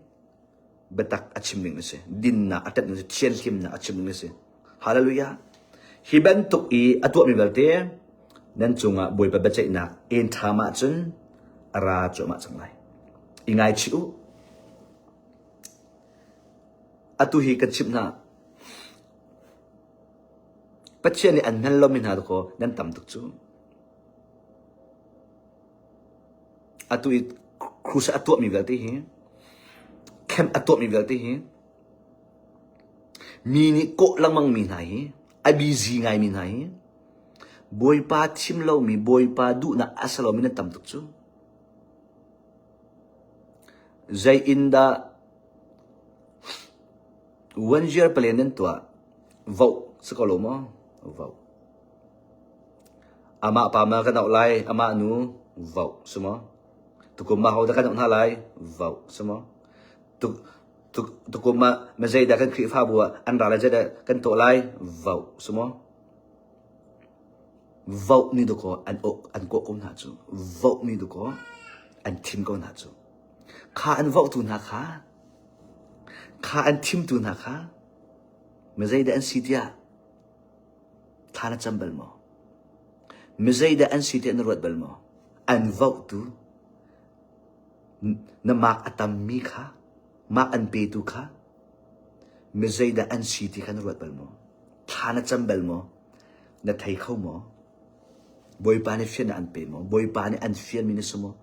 Biatak a chim ding a si. Dinnak a ṭanh ding a si. Thianhlimnak a chim ding a si. Hallelujah. Hi bantuk i a tuahmi vialte nan cungah Bawipa biaceihnak en ṭham ahcun a ra cuahmah cang lai. I ngaichih u. Atu hi kan chimh hna. Pathian nih an hngal lomi hna dakaw nan tam tuk cu. Atu i crusade a tuahmi vialte hi, camp a tuahmi vialte hi, mi nih kawh lengmangmi hna hi, a busy ngaimi hna hi, Bawipa thim lomi, Bawipa duhnak a si lomi nan tam tuk cu. Zei in dah One year plan nan tuah. Voh si ko lo maw? Voh. Amah pa ma kan auh lai, amah nu voh si maw? Tukum ma ho dah kan auh hna lai? Voh si maw? Tuk tuk tukum ma ma zeidah kan Khrihfabu ah an ra lai zeidah kan tuah lai? Voh si maw? Voh ni dakaw an awk an kawh ko hna cu. Voh ni dakaw an thim ko hna cu. Kha an vohtu hna kha Kha an thimtu hna kha mizeidah an si tiah thla na cam bal maw? Mizeidah an si tiah na ruat bal maw? An vohtu na mark a tammi kha, mark an petu kha mizeidah an si ti kha na ruat bal maw? Thla na cam bal maw? Na thei kho maw? Bawipa nih fiannak an pe maw? Bawipa nih an fianmi na si maw?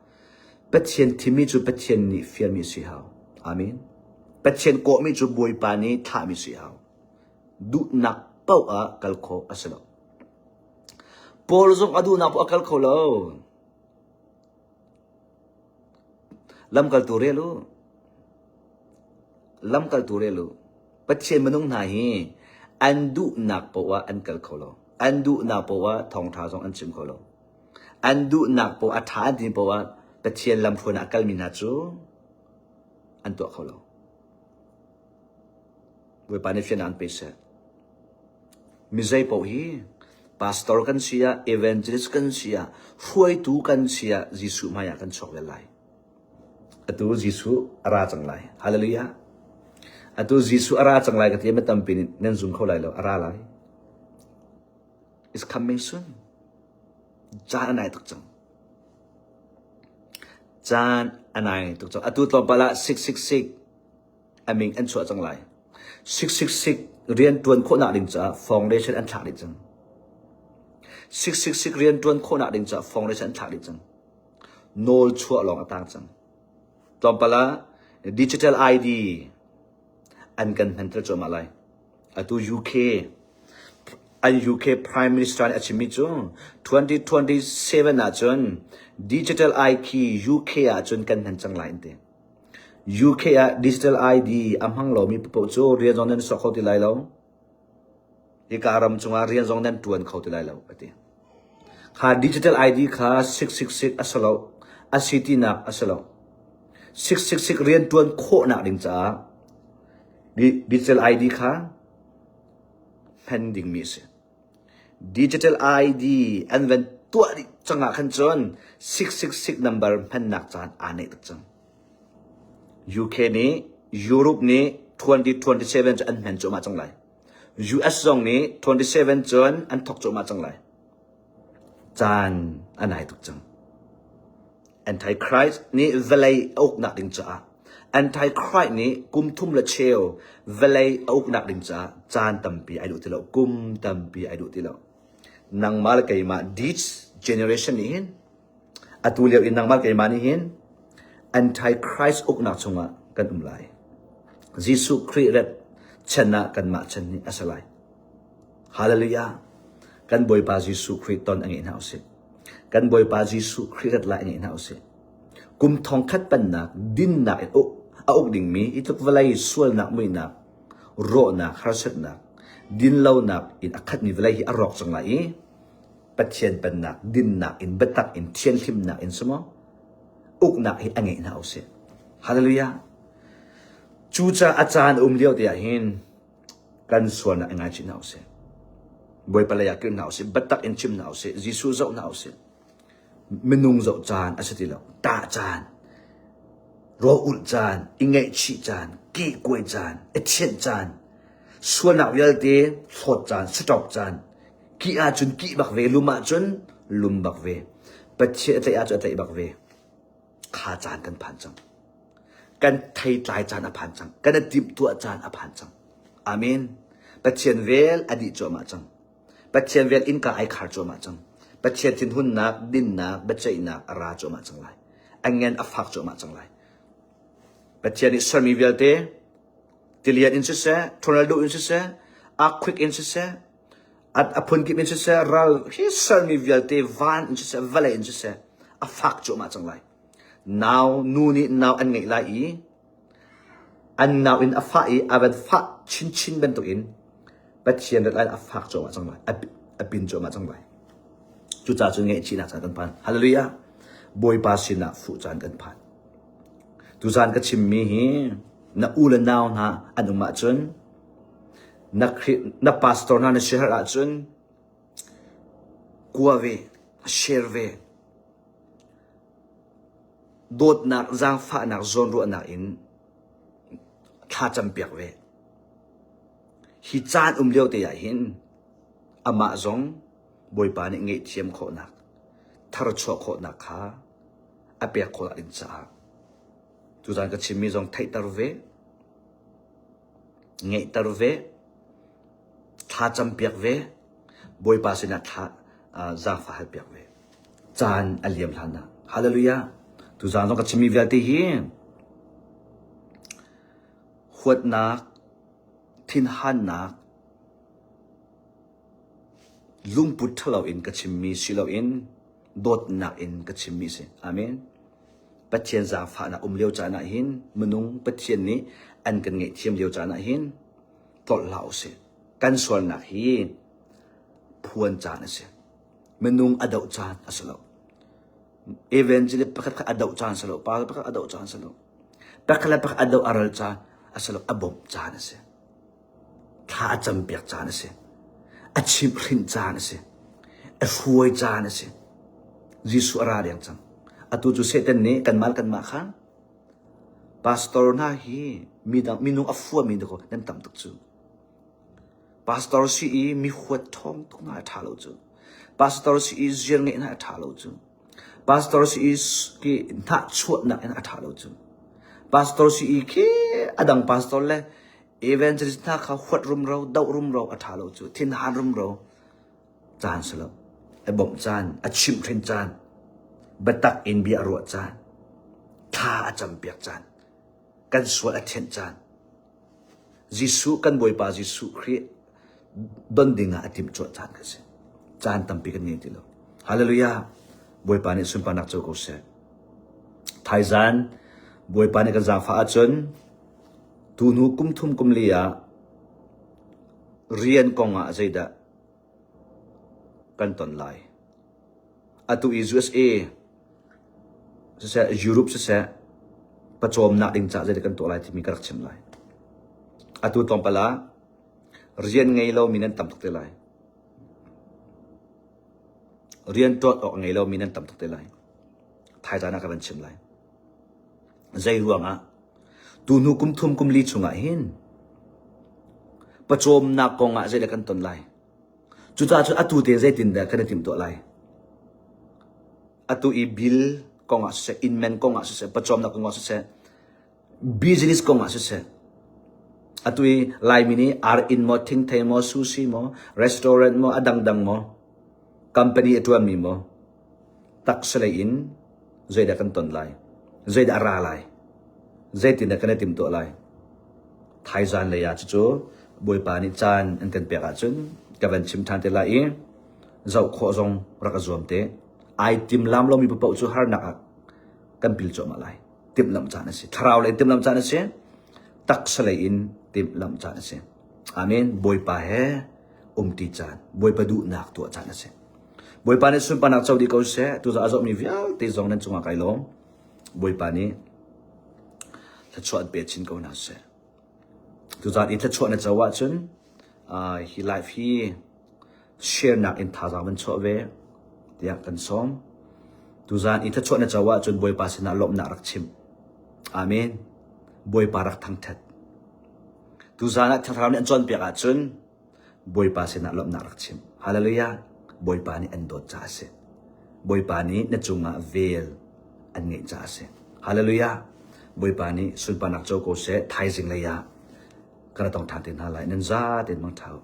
Pathian thimmi cu Pathian nih fianmi si hau. Amen. Pathian kawhmi cu Bawipa nih thlahmi si hau. Duhnak paoh ah kal khawh a si lo. Paul zong a duhnak paoh a kal kho lo. Lamkaltu rel u. Lamkaltu rel u. Pathian minung hna hi an duhnak paoh ah an kal kho lo. An duhnak paoh ah thawngṭha zong an chim kho lo. An duhnak paoh a ṭha an timi paoh ah Pathian lamhruainak a kalmi hna cu an tuah kho lo. Bawipa nih fiannak an pe seh. Mi zei paoh hi pastor kan si ah, evangelist kan si ah, hruaitu kan si ah Jesuh hmai ah kan chuak ve lai. Atu Jesuh a ra cang lai. Hallelujah. Atu Jesuh a ra cang lai ka ti mi tampi nih nan zum kho lai lo. A ra lai. It's coming soon. Caan a nai tuk cang. Caan a nai tuk cang. Atu tlawmpal ah 666 a min an chuah cang lai. 666 rian ṭuan khawhnak ding caah foundation an thlak dih cang. 666 rian ṭuan khawhnak ding caah foundation an thlak dih cang. Nawl chuah lawng a tang cang. Tlawmpal ah digital ID an kan hmanter cuahmah lai. Atu UK an UK Prime Minister nih a chimmi cu 2027 ahcun digital ID UK ahcun kan hman cang lai an ti. UK ah digital ID a hmang lomi paoh cu rian zong nan sok kho ti lai lo. Hika ram cungah rian zong nan ṭuan kho ti lai lo a ti. Kha digital ID kha 666 a si lo. A si tinak a si lo. 666 rian ṭuan khawhnak ding caah digital ID kha hman dingmi a si. Digital ID an van tuah dih cang ah khan cun 666 number hmannak caan aa neih tuk cang. UK nih Europe nih 2027 cu an hman cuahmah cang lai. US zong nih 27 cun an thawk cuahmah cang lai. Caan a nai tuk cang. Antichrist nih vawlei a uknak ding caah Antichrist nih kum thum le cheu vawlei a uknak ding caah caan tampi ai duh ti lo. Kum tampi ai duh ti lo. Nangmah le keimah this generation nih hin Atu lio in nangmah keimah nih hin Antichrist uknak chungah kan um lai. Jesuh Khrih rat chan ah kanmah chan nih a si lai. Hallelujah. Kan Bawipa Jesuh Khrih ton a ngeih hna usih. Kan Bawipa Jesuh Khrih rat lai a ngeih hna usih. Kum thongkhat pannak dinnak in a uk dingmi hi tluk vawlei sualnak muihnak rawhnak harsatnak dinlonak in a khatmi vawlei hi a rawk cang lai i Pathian pennak dinnak in biatak in thianhlimnak in si maw uknak hi a ngeih hna usih. Hallelujah. Cucaah a caan um lio te ah hin kan sualnak i ngaichih hna usih. Bawipa lei ah kir hna usih, biatak in chim hna usih, Jesuh zoh hna usih. Minung zoh caan a si ti lo, tah caan, rawl ulh caan, i ngaihchih caan, kehkuai caan, i thianh caan, sualnak vialte hlawt caan, stop caan, Kih ahcun kih bak ve, lum ahcun lum bak ve. Pathian a tlaih ahcun a tlaih bak ve. Kha caan kan phan cang. Kan theitlai caan a phan cang. Kan i timhtuah caan a phan cang. Amen. Pathian vel a dih cuahmah cang. Pathian vel innka ai khar cuahmah cang. Pathian thinhunnak, dinnak, biaceihnak a ra cuahmah cang lai. A ngen a fak cuahmah cang lai. Pathian nih sermi vialte tilian in siseh, tornado in siseh, earthquake in siseh, A phunkip in siseh, ral hi sermi vialte van in siseh, vawlei in siseh, a fak cuahmah cang lai. Nau, nu nih nau an ngeih lai i an nau in a fah i a van fah chinchin bantukin Pathian rat lai a fak cuahmah cang lai. A pin cuahmah cang lai. Cucaah cun ngaihchihnak caan kan phan. Hallelujah! Bawipa sinah fuh caan kan phan. Tuzaan ka chimmi hi na u le nau hna an um ahcun Na, na pastor hna na siaherh ahcun kua ve, share ve. Dawtnak, zaangfahnak, zawnruahnak in thlacam piak ve. Hi caan um lio te ah hin amah zong Bawipa nih ngaihthiam khawhnak, tharchuah khawhnak kha a pek khawh ding caah tuzaan ka chimmi zong theihter ve. ngeihter ve, thla campiak ve, Bawipa sinah thla zaangfah halpiak ve. Caan a liam hlan ah. Hallelujah. Tuzaan zong ka chimmi vialte hi huatnak, thinhannak, lungput ṭhalo in ka chimmi si loin dawtnak in ka chimmi si. Amen. Pathian zaangfahnak um lio caan ah hin minung Pathian nih an kan ngaihthiam lio caan ah hin tlolh hlah usih. Kan sualnak hi phuan caan a si. Minung a doh caan a si lo. Evangelist pakhat kha a doh caan a si lo. Pa pakhat a doh caan a si lo. Pakhat le pakhat a doh a ral caan a si lo. A bawmh caan a si. Thla a campiak caan a si. A chimhhrinh caan a si. A hruai caan a si. Jesuh a ra deng cang. Atu cu Satan nih kanmah le kanmah kha pastor hna hi Midang minung a fuami dakaw nan tam tuk cu. Pastor si i mi huat ṭhawng tuk hna a ṭha lo cu. Pastor si i ziar ngeih hna a ṭha lo cu. Pastor si i ki hnahchuahnak in a ṭha lo cu. Pastor si i khi a dang pastor le evangelist hna kha huat rumro, doh rumro a ṭha lo cu. Thinhan rumro caan si lo. A bawmh caan, a chimhhrin caan, biatak in bia a ruah caan, thla a campiak caan, kan sual a thianh caan. Jesuh kan Bawipa Jesuh Khrih don ding ah a timhcuah caan kan si. Caan tampi kan ngei ti lo. Hallelujah. Bawipa nih sunparnak co ko seh. Thaizan Bawipa nih kan zaangfah ahcun tuhnu kum thum kum li ah rian kong ah zeidah kan ton lai. Atu i USA siseh Europe siseh pawcawmnak ding caah zeidah kan tuah lai timi ka rak chim lai. Atu tlawmpal ah rian ngei lomi nan tam tuk te lai. Rian ṭuan awk ngei lomi nan tam tuk te lai. Thaizan ah ka van chim lai. Zei ruangah tuhnu kum thum kum li chungah hin pawcawmnak kong ah zeidah kan ton lai? Cucaah cun atu te zeitindah kan i timhtuah lai? Atu i bill kong ah siseh, inn man kong ah siseh, pawcawmnak kong ah siseh, business kong ah siseh, atu i Laimi nih ar inn maw, thingthei maw, sushi maw, restaurant maw, a dangdang maw, company a ṭuanmi maw, taksalei in zeidah kan ton lai? Zeidah a ra lai? Zeitindah kan i timhtuah lai? Thaizan lei ah cucu Bawipa nih caan an kan pek ahcun ka van chim ṭhan te lai i zoh khawh zong rak i zuam te. Ai timlam lomi paoh cu harnak ah kan pil cuahmah lai. Timhlamh caan a si. Thlarau lei timhlamh caan a si. Taksa lei in timhlamh caan a si. Amen. Bawipa he umti caan, Bawipa duhnak tuah caan a si. Bawipa nih sunparnak co dih ko seh. Tuzah a zohmi vialte zong nan cungah kai lawm. Bawipa nih thluachuah an pe chin ko hna seh. Tuzaan i thluachuah na co ahcun uh, hi life hi share nak in thazaang van chuah ve tiah kan sawm. Tuzaan i thluachuah na co ahcun Bawipa sinah lawmhnak rak chim. Amen. Bawipa rak thangthat. Tuzaan ah Thlarau nih an cawnpiak ahcun Bawipa sinah lawmhnak rak chim. Hallelujah. Bawipa nih an dawt caah a si. Bawipa nih na cungah vel an ngeih caah a si. Hallelujah. Bawipa nih sunparnak co ko seh. Thaizing lei ah kan tong ṭhan te hna lai. Nan za tein mang ṭha u.